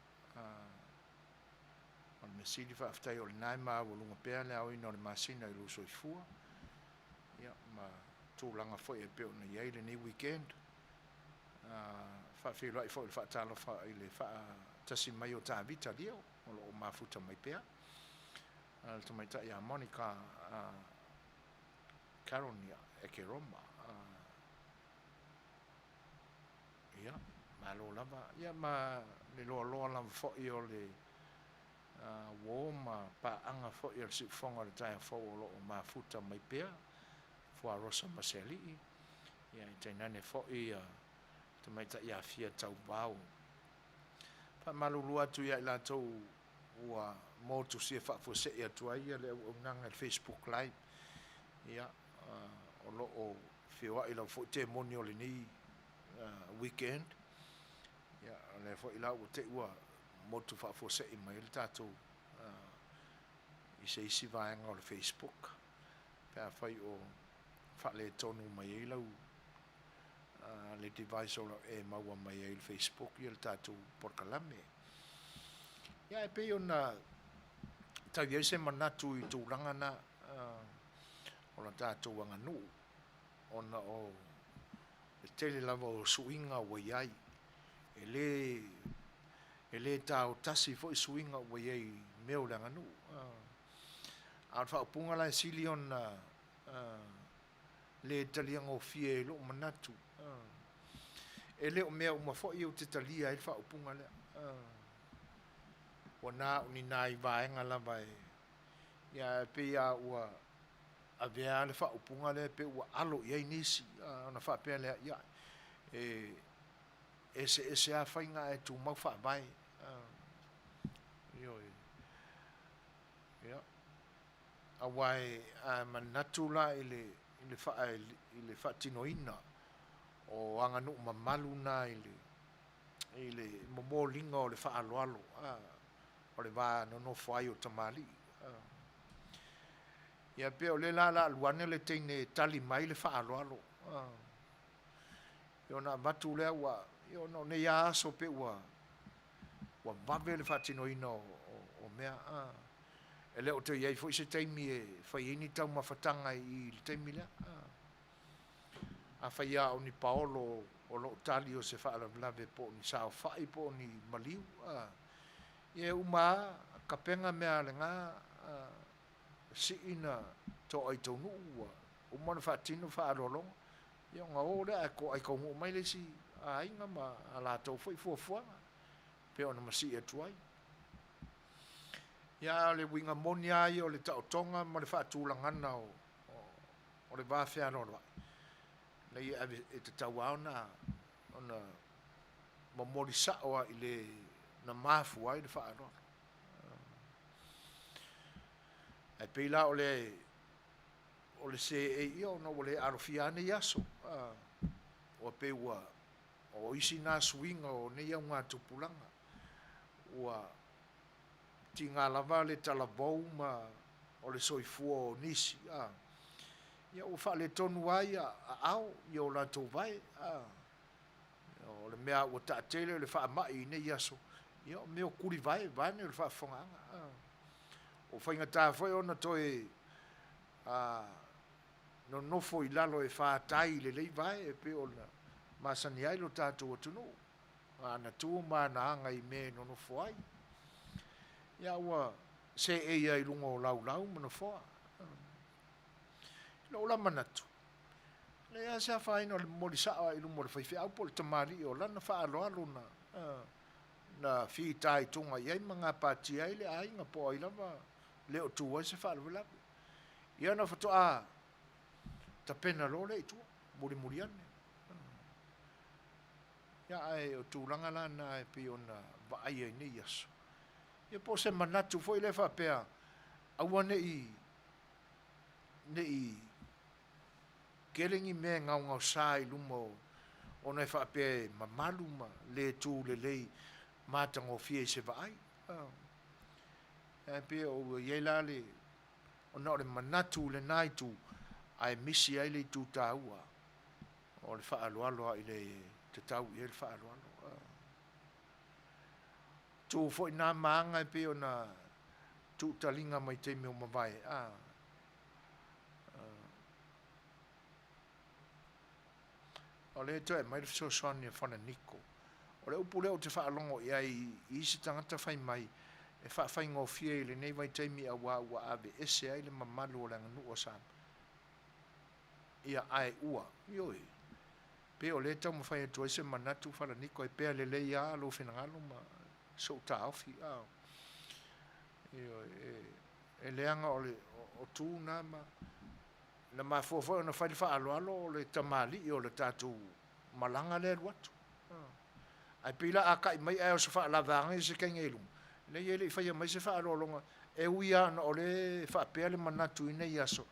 o le mea sili faafetai o lena e maualuga pea le aoina o le masina i lou soifua, ia, ma tulaga foi e pei ona i ai lenei weekend. Faafeiloai foi i le faatalofa i le faatasi mai o Tavita Lio o lo o mafuta mai pea, le tamaitai ia Monica Caronia Ekeroma. Ia, malo lava. Ia ma le loaloa lava foi o le uo ma paaga foi a le Siufofoga o le Taeao Fou o lo o mafuta mai pea, Fuarosa ma Sealii, ia e tainane foi le tamaitai Afia Tauvao. Faamalulu atu ia i latou ua motusia faafuasei atu ai le auaunaga i le Facebook Live, ia, o lo o feoai lava foi temoni o lenei weekend. Ia, o lea foi la ua te i ua motu faafuasei mai ai le tatou i se isi vaega o le Facebook, pe afai o faaletonu mai ai lau le device o lo o e maua mai ai i le Facebook ia le tatou polokalame. Ia, e pei ona tau i ai se manatu i tulaga na o la tatou aganuu, ona o le tele lava o suiga ua i ai. E le, e le taotasi foi suiga ua i ai i mea o le aganuu. A o le faaupuga la e sili ona le taliagofie i lou manatu, e le o mea uma foi ou te talia ai le faaupuga lea. Ua na o ni nai vaega lava e, ia, e pei lava ua avea le faaupuga lea pei ua alo i ai nisi, ona faapea lea, ia, e eseese lava faiga ae tumau faavae. Ioe. Ia. Aua e manatu la i le, i le, faa, i le faatinoina o aganuu mamalu na i le, i le momoliga o le faaaloalo, o le va nonofo ai o tamalii. Ia pei o lea la o le a alu ane le teine e tali mai le faaaloalo. Ia ona avatu lea ua, ia ona o nei lava aso pei ua, ua vave le faatinoina o, o, o mea. E le o toe i ai foi se taimi e fai ai ni taumafataga i le taimi lea. Afai lava o ni paolo o lo o tali o se faalavelave po o ni saofai po o ni maliu, ia e uma lava kapega mea a lena sii na toa i taunuu ua uma ona faatino faaaloaloga, ia ona o lea ae toai taunuu mai le isi aiga ma a latou foi fuafuaga pei ona masii atu ai. Ia, a o le uiga moni lava ia o le taotoga ma le faatulagana o, o le va fealoaloai, ina ia ave, e tatau lava ona, ona momoli sao lava i le na mafua ai le faaaloalo. Ae pei la o le, o le seei ia ona ua le alofia lava nei aso, ua pei ua, o isi na suiga o nei augatupulaga, ua tiga lava le talavou ma o le soifua o nisi, a, ia ua faaletonu lava ia aao i o latou vae, a, o le mea ua taatele o le faamai i nei aso, ia o mea o tulivae vaeane le faafofogaaga, a. Ua faigata foi ona toe a, nonofo i lalo e fatai lelei vae e pei ona masani ai lo tatou atunuu, ana tu ma ana aga i mea e nonofo ai. Ia ua seei ai i luga o laulau ma nofoa. I lou la manatu, e leai lava se afaina o le momoli sao lava i luma o le faifeau po o le tamalii o lana faaaloalo na, na fitaituga i ai ma gapatia ai le aiga po o ai lava le o tu ai se faalavelave. Ia ona faatoa tapena loa lea i tua, mulimuli ane. Ia ae o tulaga la na e pei ona vaaia i nei aso. Ia po o se manatu foi lea faapea, aua ne i, ne i tele ni mea e gaogaosa i luma o, ona e faapea e mamalu ma le tu lelei matagofie i se vaai. Ae pei ua i ai la le, ona o le manatu i lena itu, ae misi ai le itu taua o le faaaloalo i le tatau i ai le faaaloalo. Tu foi nā ma aga e pei ona tuutaliga mai taimi o mavae, a. O lea e toe aumai le fesoasoani a Falaniko. O le upu lea ou te faalogo i ai i isi tagata fai mai, e faafaigofie i lenei vaitaimi auā ua aveese ai le mamalu o le aganuu a Samoa. Ia, ae ua. Ioe. Pei o lea e taumafai atu ai se manatu Falaniko, e pea lelei lava lou finagalo ma sou taofi. A. Ioe, e, e leaga o le o, o tu na ma Na mafua foi ona fai le faaaloalo o le tamalii o le tatou malaga lea e alu atu. Ae pei la a kai mai ae o se faalaveaga se kaiga i luma, leai e le i faia mai se faaaloaloga, e ui lava ona o lea e faapea le manatu i nei aso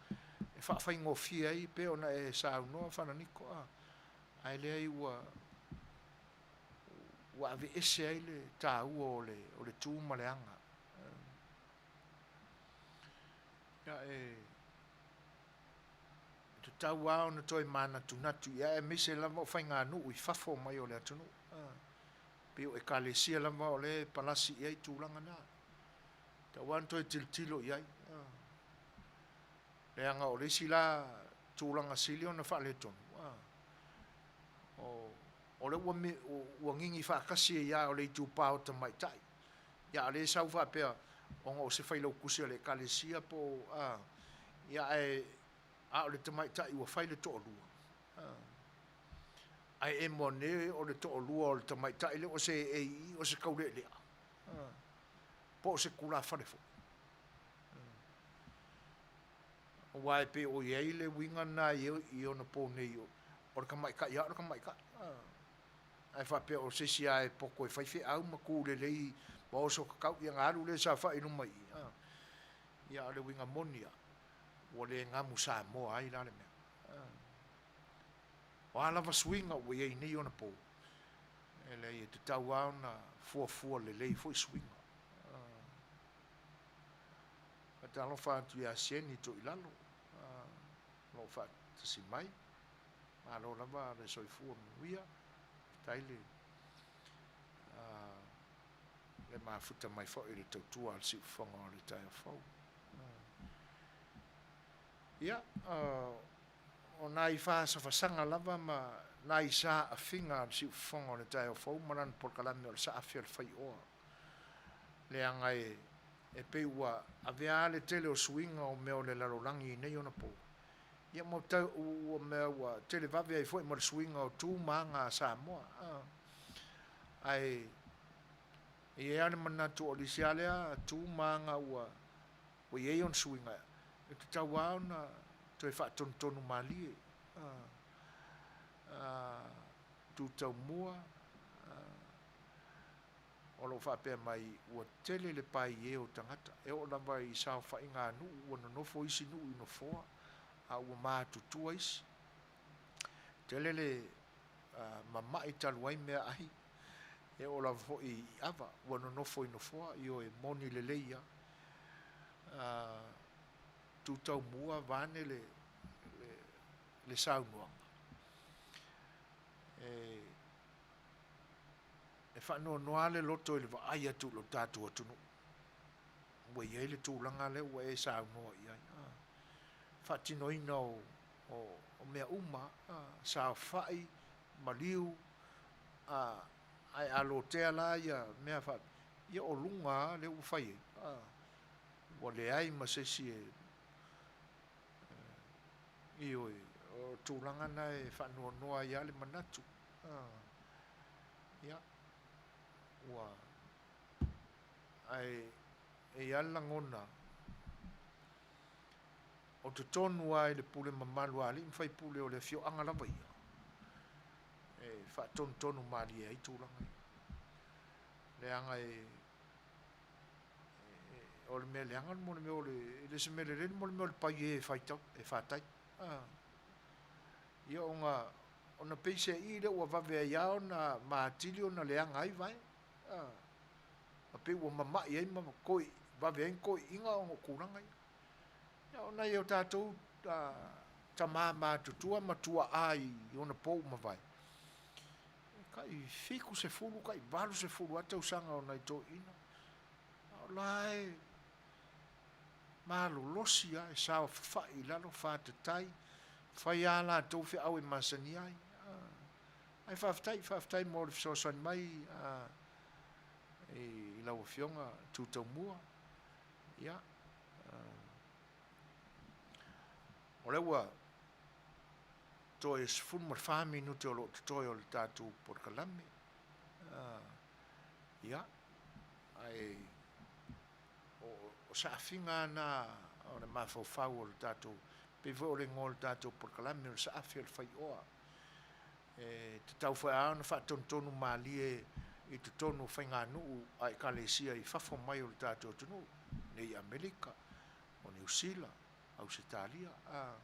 e faafaigofie ai pei ona e saunoa Falaniko, a, ae leai ua ua aveese ai le taua o le o le tu ma le aga. Ia e tatau lava ona toe manatunatu i ai, aemaise lava o faiganuu i fafo mai o le atunuu. Pei o Ekalesia lava o lea e palasi i ai tulaga na. Tatau lava ona toe tilotilo i ai. Leaga o le isi la tulaga sili ona faaletonu, o lea ua gigi faatasi ai lava o le itupa o tamaitai. Ia a o lea e sau faapea ona o se failautusi a le Ekalesia po o a, ia ae a o le tamaitai ua fai le toalua, a, ae e moane o le toalua o le tamaitai lea ua seei i i o se taulealea, a, po o se tulafale foi. Aua e pei o i ai le uiga lena i ona po nei, o le tamaitai lava o le tamaitai. A. Ae faapea o se isi lava e poto e fai feau ma tu lelei ma oso tatau, ia ona alu lea e saofai i luma i i. A, ia a o le uiga moni lava, ua le namu Samoa ai la le mea. A, o a lava suiga ua i ai nei ona po, e leai e tatau lava ona fuafua lelei foi suiga. A, faatalofa atu ia Sieni Tuilalo, a, o lo o faatasi mai. Malo lava le soifua manuia, faafetai le le mafuta mai foi i le tautua a le siufofoga o le taeao fou. Ia, o nai faasafasaga lava ma nai saafiga a le siufofoga o le taeao fou ma lana polokalame o le saafi a le faioa. Leaga e, e pei ua avea le tele o suiga o mea o le lalolagi i nei ona po. Ia ma ua mea ua televave ai foi ma le suiga o tu ma aga a Samoa. Ae e i ai lava le manatu o le isi lava lea tu ma aga ua ua i ai ona suiga, e tatau lava ona toe faatonutonu malie. Tu taumua, o lo o faapea mai ua tele le paie o tagata, e oo lava i saofaiga a nuu ua nonofo isi nuu i nofoa a ua matutua isi. Tele le mama'i talu ai meaai, e oo lava foi i ava ua nonofo i nofoa, ioe, moni lelei lava. Tu taumua vaeane le, le, le saunoaga, e, e faanoanoa lava le loto i le vaai atu i lo tatou atunuu ua i ai le tulaga lea ua e saunoa i ai, faatinoina o, o, o mea uma, saofai, maliu, a, ae a lotea la ia mea fa, ia o luga lava lea ua fai ai, a, ua leai ma se isi e, ioe, o tulaga na e faanoanoa ai lava le manatu. Ia, ua, ae e i ai lava le lagona, o totonu lava i le pule mamalu a alii ma faipule o le afioaga lava ia, e faatonutonu malie ai tulaga ia. Leaga e, o le mea leaga mo le mea o le, e le o se mea lelei mo le mea o le paie e faitau, e fatai. Ia ona, ona peiseai lea ua vave ai lava ona ma atili ona leaga ai vae, ma pei ua mama'i ai ma vave ai ni toeaiina ona o tulaga ia. Ia o nai o tatou tama matutua ma tuaa i ona po ua mavae, e tai 70 tai 80 lava tausaga o nai toeaiina, a o la e malolosi lava, e saofafai i lalo, fatetai, fai lava a latou feau e masani ai. Ae faafetai, faafetai mo le fesoasoani mai i lau Afioga Tutaumua. Ia, o lea ua toe 14 minute o lo o totoe o le tatou polokalame. Ia, ae o saafiga lava na o le mafaufau o le tatou, pei foi o le igoa o le tatou polokalame o le saafi o le faioa. E tatau foi lava ona faatonutonu malie i totonu o faiganuu a Ekalesia i fafo mai o le tatou atunuu, nei i Amerika, o Niu Sila, Ausetalia, a.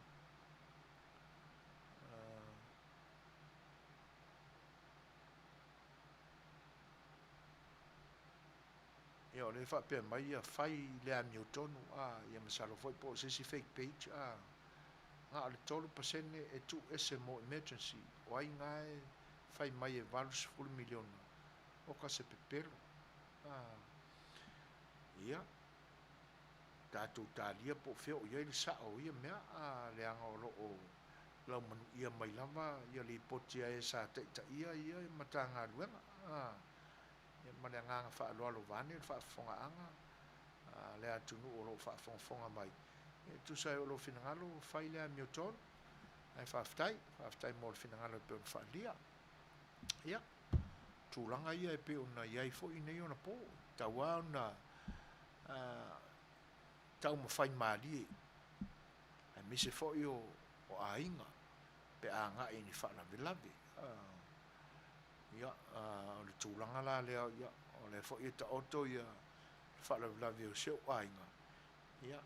Ia o lea e faapea mai ia fai le amiotonu, a, ia masalo foi po o se isi fake page, a. Na o le 3% e tuu ese mo emergency, o ai na e fai mai e 80 miliona, oka se pepelo. A, ia, tatou talia po o fea o i ai le sao o ia mea, a, leaga o lo o laumanuia mai lava ia lipoti a e sa taitaia ia Matagaluega. A, ia ma le agaga faaaloalo vaeane le faafofogaaga a le atunuu o lo o faafogafoga mai. E tusa ai o lou finagalo, fai le amiotonu. Ae faafetai, faafetai mo le finagalo e pei ona faaalia. Ia, tulaga ia e pei ona i ai foi nei ona po, e tatau lava ona taumafai malie, aemaise foi o aiga pe a agai i ni faalavelave. Ia, o le tulaga la lea, ia, o lea foi e taoto ia le faalavelave o si ou aiga, Ia,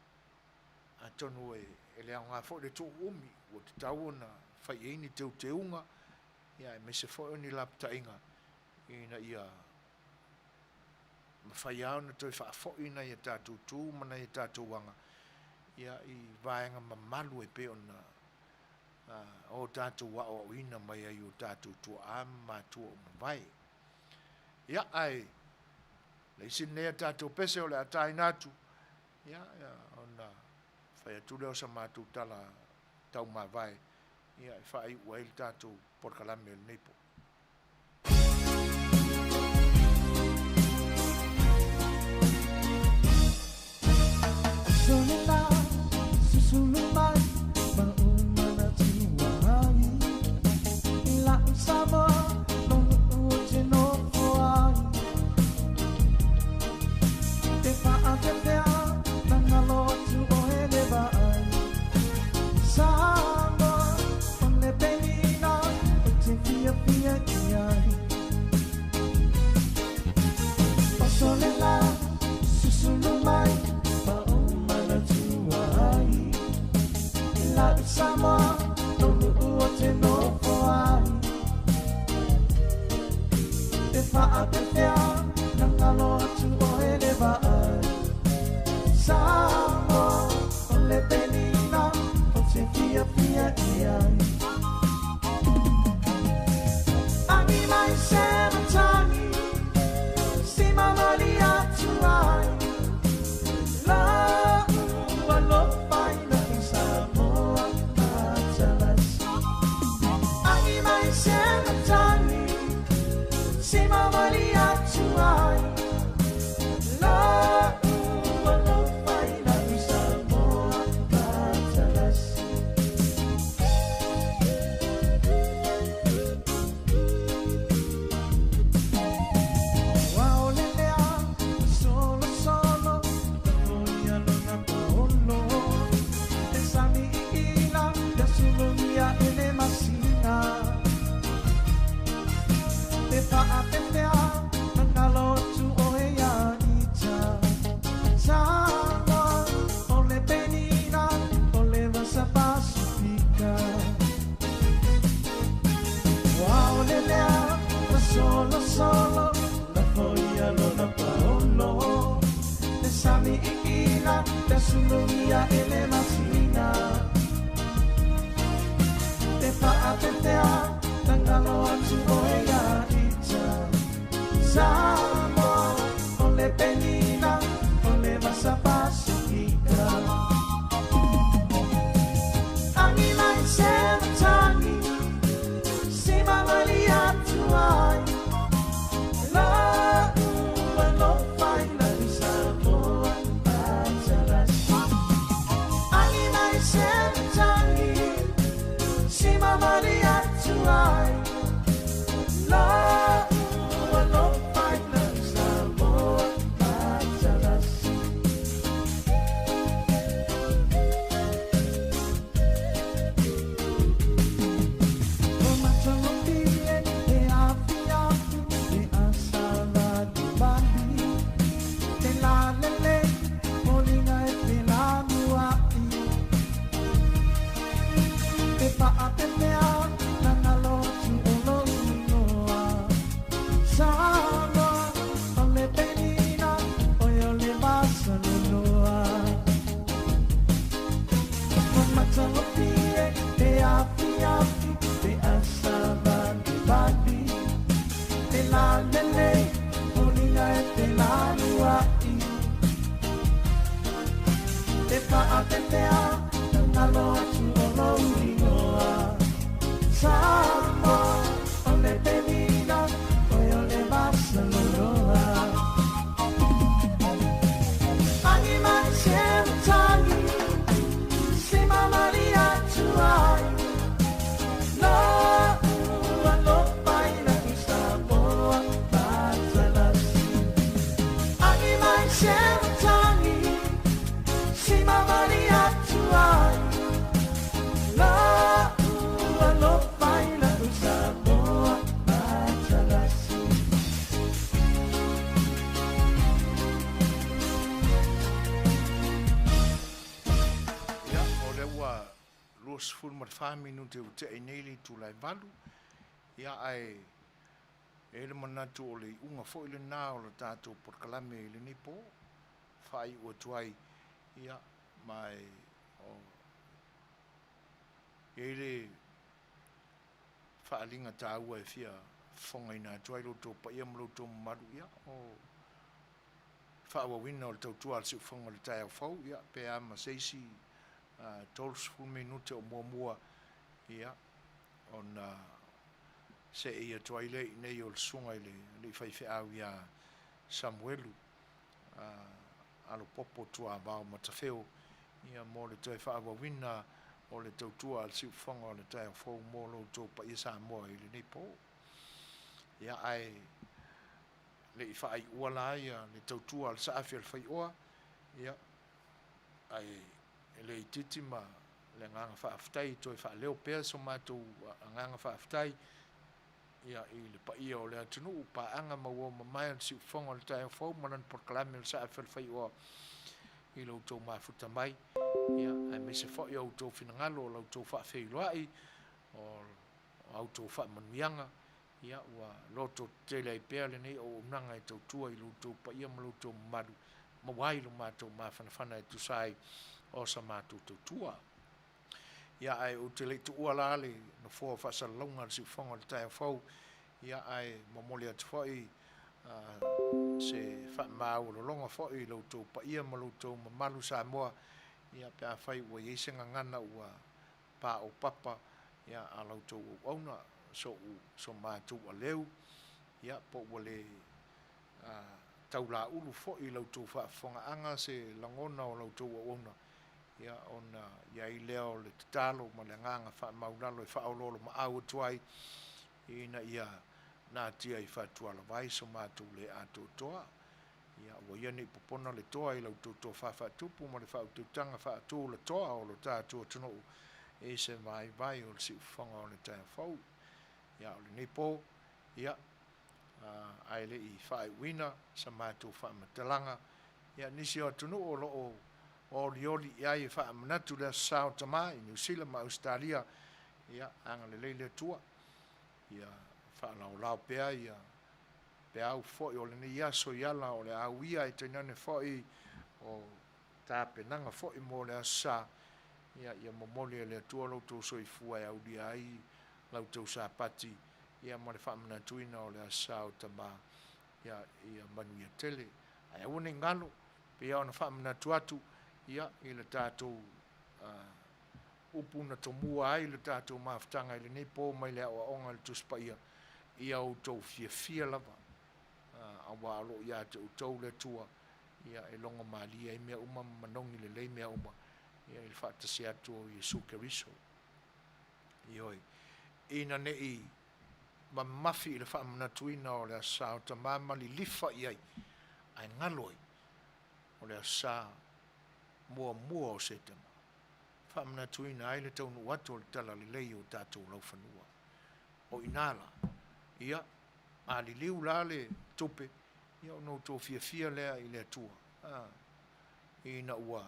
atonu e le aoga foi le tuu umi, ua tatau ona fai i ai ni teuteuga, ia aemaise foi o ni lapataiga ina ia mafai lava ona toe faafoi nai a tatou tu ma nai a tatou aga ia i vaega mamalu e pei ona o tatou aoaoina mai ai o tatou tuaa ma matua ua mavae. Ia, ae le isi lenei a tatou pese o le a taina atu, ia, ona fai atu lea o sa matou tala taumavae, ia, e faaiu ai le tatou polokalame o lenei po. Suluia e le masina Te whaatetea Tangalo atu oe ia ita Samoa O le penina O le vasa Pasifika Angi mai se matagi Si mamali atu ai La ua lofa i la Samoa Matalasi Angi mai se matagi Si mamali atu ai La ua lofa i la Samoa Matalasi O matagofie e afiafi e asavalivali Te lalele moliga e felanuai Te paapepea na galo atu o lou igoa Samoa o le penina oe o le masaloloa O matagofie e afiafi e asavalivali Te lalele moliga e felanuai Te paapepea na galo atu o lou igoa Samoa o le penina oe o le masaloloa Agi mai se matagi Si mamali atu ai La ua lofa i la Samoa Matalasi Agi mai se matagi Si mamali atu ai La ua lofa i la Samoa Matalasi Ia, o lea ua 24 minute ua tea i nei le itula e valu, ia ae e i ai le manatu o le iuga foi lena o le tatou polokalame i lenei po, faaiu atu ai, ia, ma e o, e i ai le faaaliga taua e fia fofogaina atu ai lo outou paia ma lo outou mamalu, ia, o faaauauina o le tautua a le siufofoga i le taeao fou, ia, pe a ma se isi 30 minute o muamua, ia, ona seei atu ai lea i inei o le susuga i le alii faifeau ia Samuelu Alopopo Tuavao Matafeo, ia, mo le toe faaauauina o le tautua a le siufofoga o le taeao fou mo lo outou paia Samoa i lenei po. Ia, ae le i faaiua la ia le tautua a le saafi a le faioa, ia, ae e le itiiti ma le agaga faafetai e toe faaleo pea so matou agaga faafetai ia i le paia o le atunuu, paaga ma uo mamae o le siufofoga o le taeao fou ma lana polokalame o le saafi a le faioa i lo outou mafuta mai, ia, aemaise foi o outou finagalo o la outou faafeiloai, o a outou faamanuiaga, Ia, ua loto tetele ai pea lenei auaunaga e tautua i lo outou paia ma lo outou mamalu, maua ai lo matou mafanafana e tusa ai o sa matou tautua. Ia, ae ou te le i tuua la le nofoa faasalalauga a le siufofoga o le taeao fou, ia, ae momoli atu foi se faamaualologa foi i lo outou paia ma lo outou mamalu Samoa, ia, pe afai ua i ai se gagana ua paopapa ia a la outou auauna, soʻu so matou aleu, ia po ua le taulaulu foi i la outou faafofogaaga se lagona o la outou auauna, ia ona i ai lea o le tatalo ma le agaga faamaulalo e faaoloolomaau atu ai ina ia natia i fatualavai so matou le atoatoa. Ia aua ia ne i popona le toa i la outou tofa faatupu ma le faautautaga faatulatoa o lo tatou atunuu i se vaivai o le siufofoga o le taeao fou. Ia, o lenei po, ia, ae le i faaiuina sa matou faamatalaga, ia, nisi o atunuu o lo o olioli i ai e faamanatu le Aso Sa o Tama i Niu Sila ma Ausetalia, ia, agalelei le Atua, ia faalaolao pea ia peau foi o lenei aso i ala o le a uia e tainane foi o. tapenaga foi mo le Aso Sa, ia, ia momoli e le Atua lo outou soifua e aulia ai la outou Sapati, ia ma le faamanatuina o le Aso Sa o Tama, ia, ia manuia tele. Ae aua ne i galo, pei lava ona faamanatu atu, ia, i le tatou upu na tomua ai le tatou mafutaga i lenei po mai le aoaoga i le Tusi Paia, ia outou fiafia lava, auā o lo o ia te outou le Atua, ia, e logo malie ai mea uma ma manogi lelei mea uma, ia, i le faatasi atu o Iesu Keriso. Ioe. Ina ne i mamafi i le faamanatuina o le Aso Sa o Tama ma lilifa i ai, ae galo ai, o le Aso Sa muamua o Setema, faamanatuina ai le taunuu atu o le Talalelei i o tatou laufanua. O i ina la, ia, a liliu la le tupe, ia ona outou fiafia lea i le Atua, a, ina ua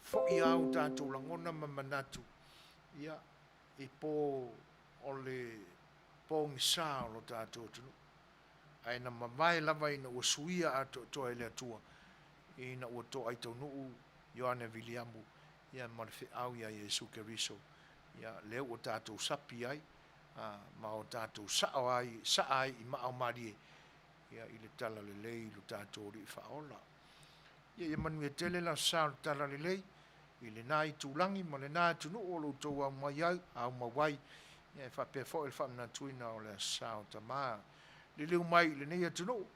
foi lava o tatou lagona ma manatu, ia, i po o le pogisa o lo tatou atunuu. Ae na mavae lava ina ua suia atoatoa e le Atua, ina ua toai taunuu Ioane Viliamu, ia ma le feau iā Iesu Keriso, ia lea ua tatou sapi ai, a, ma o tatou sao ai, saa ai i maao malie, ia i le Talalelei i lo tatou Alii Faaola. Ia, ia manuia tele le Aso Sa o le Talalelei, i lena itulagi ma lena atunuu o lo outou aumai ai, aumau ai, ia e faapea foi le faamanatuina o le Aso Sa o Tama. Liliu mai i lenei atunuu,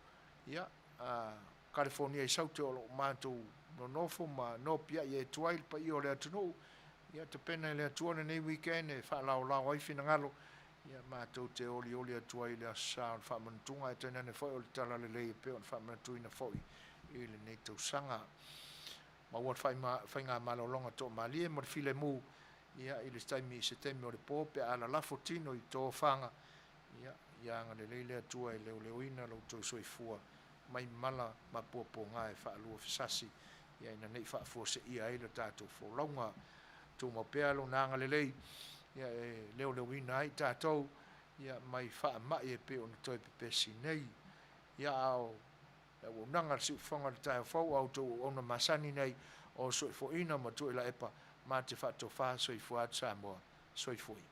ia, a, Kalifonia i Saute o lo o matou nonofo ma nopiai atu ai le paia o le atunuu, ia tapena e le Atua lenei weekend e faalaolao ai finagalo, ia matou te olioli atu ai i le Aso Sa o le Faamanatuga ae tainane foi o le Talalelei e pei ona faamanatuina foi i lenei tausaga. Maua le faigamalologa toamalie ma le filemu, ia, i le taimi i se taimi o le po pe a lalafo tino i tofaga, ia, ia agalelei le Atua e leoleoina lo outou soifua mai mala ma puapuaga e faaluafesasi, ia, ina ne i faafuaseia ai le tatou folauga. Tumau pea Lona agalelei, ia, e leoleoina ai tatou, ia, mai faamai e pei ona toe pepesi nei. Ia, a o Le auaunaga a le siufofoga i le taeao fou a outou auauna masani nei o Soifuaina ma Tuilaepa ma te faatofa soifua atu Samoa. Soifua ia.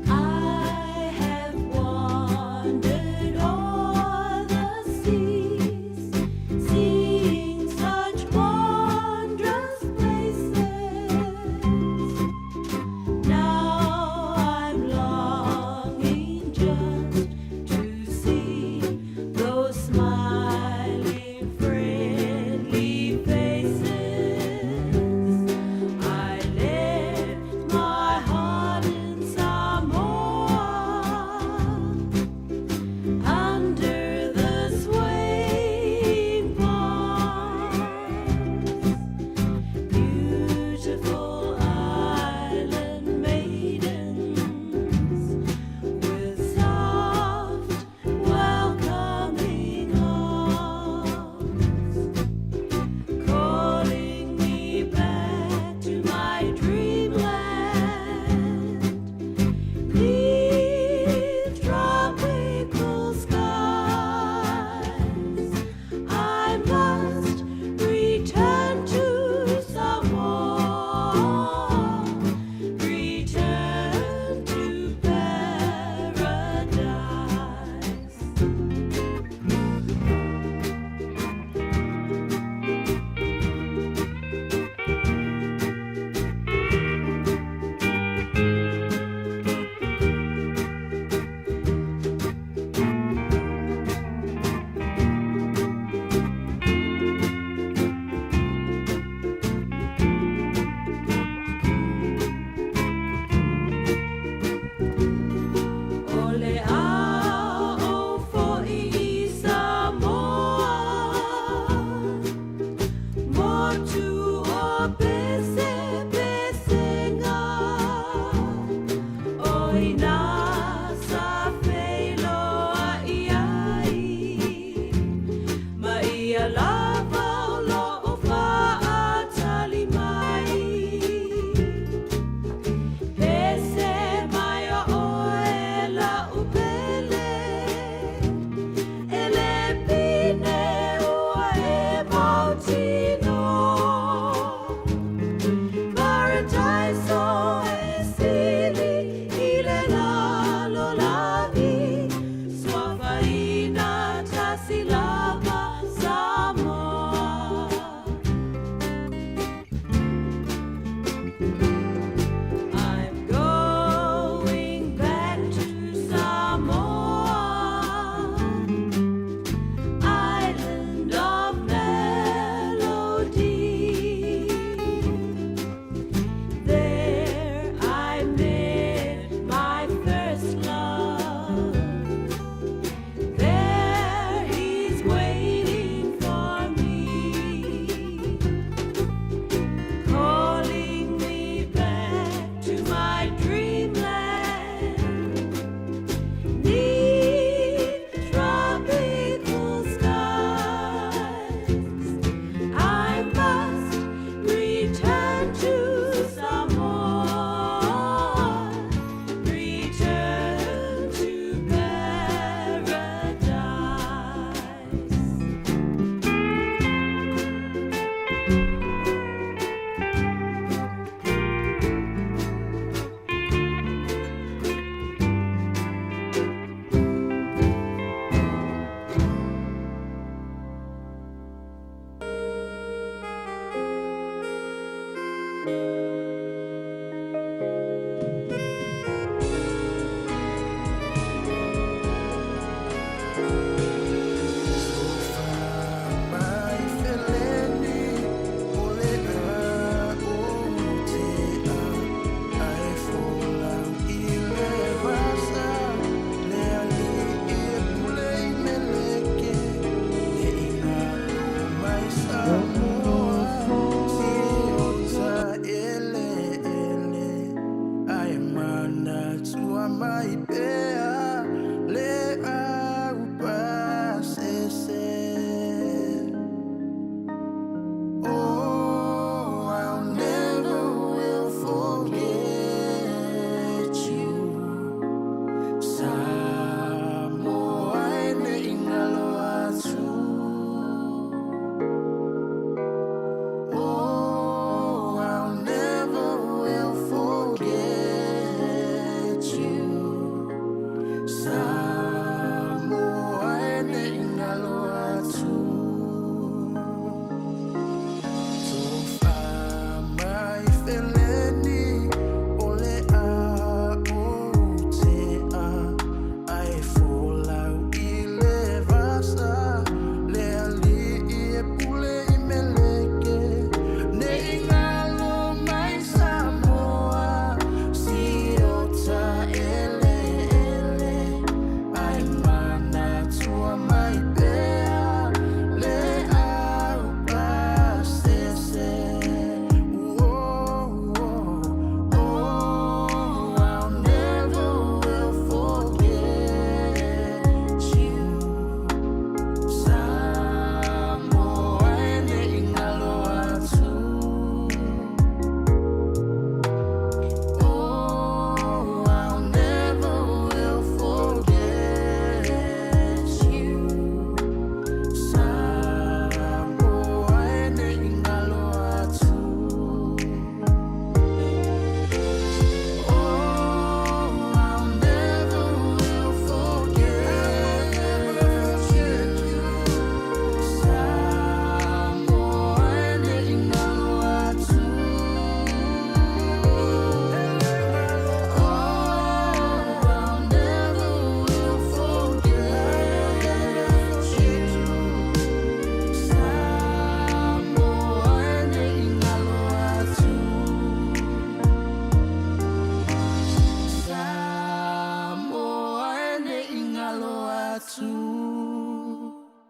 I have wandered o'er the seas, Seeing such wondrous places. Now I'm longing just to see those smiling, friendly faces. I left my heart in Samoa under the swaying palms, beautiful island maidens with soft, welcoming arms, calling me back to my dreamland. Neath tropical skies, I must return to Samoa, return to paradise. O le a ou foi i Samoa, Motu o Pesepesega, O ina sa feiloai ai, Ma ia la.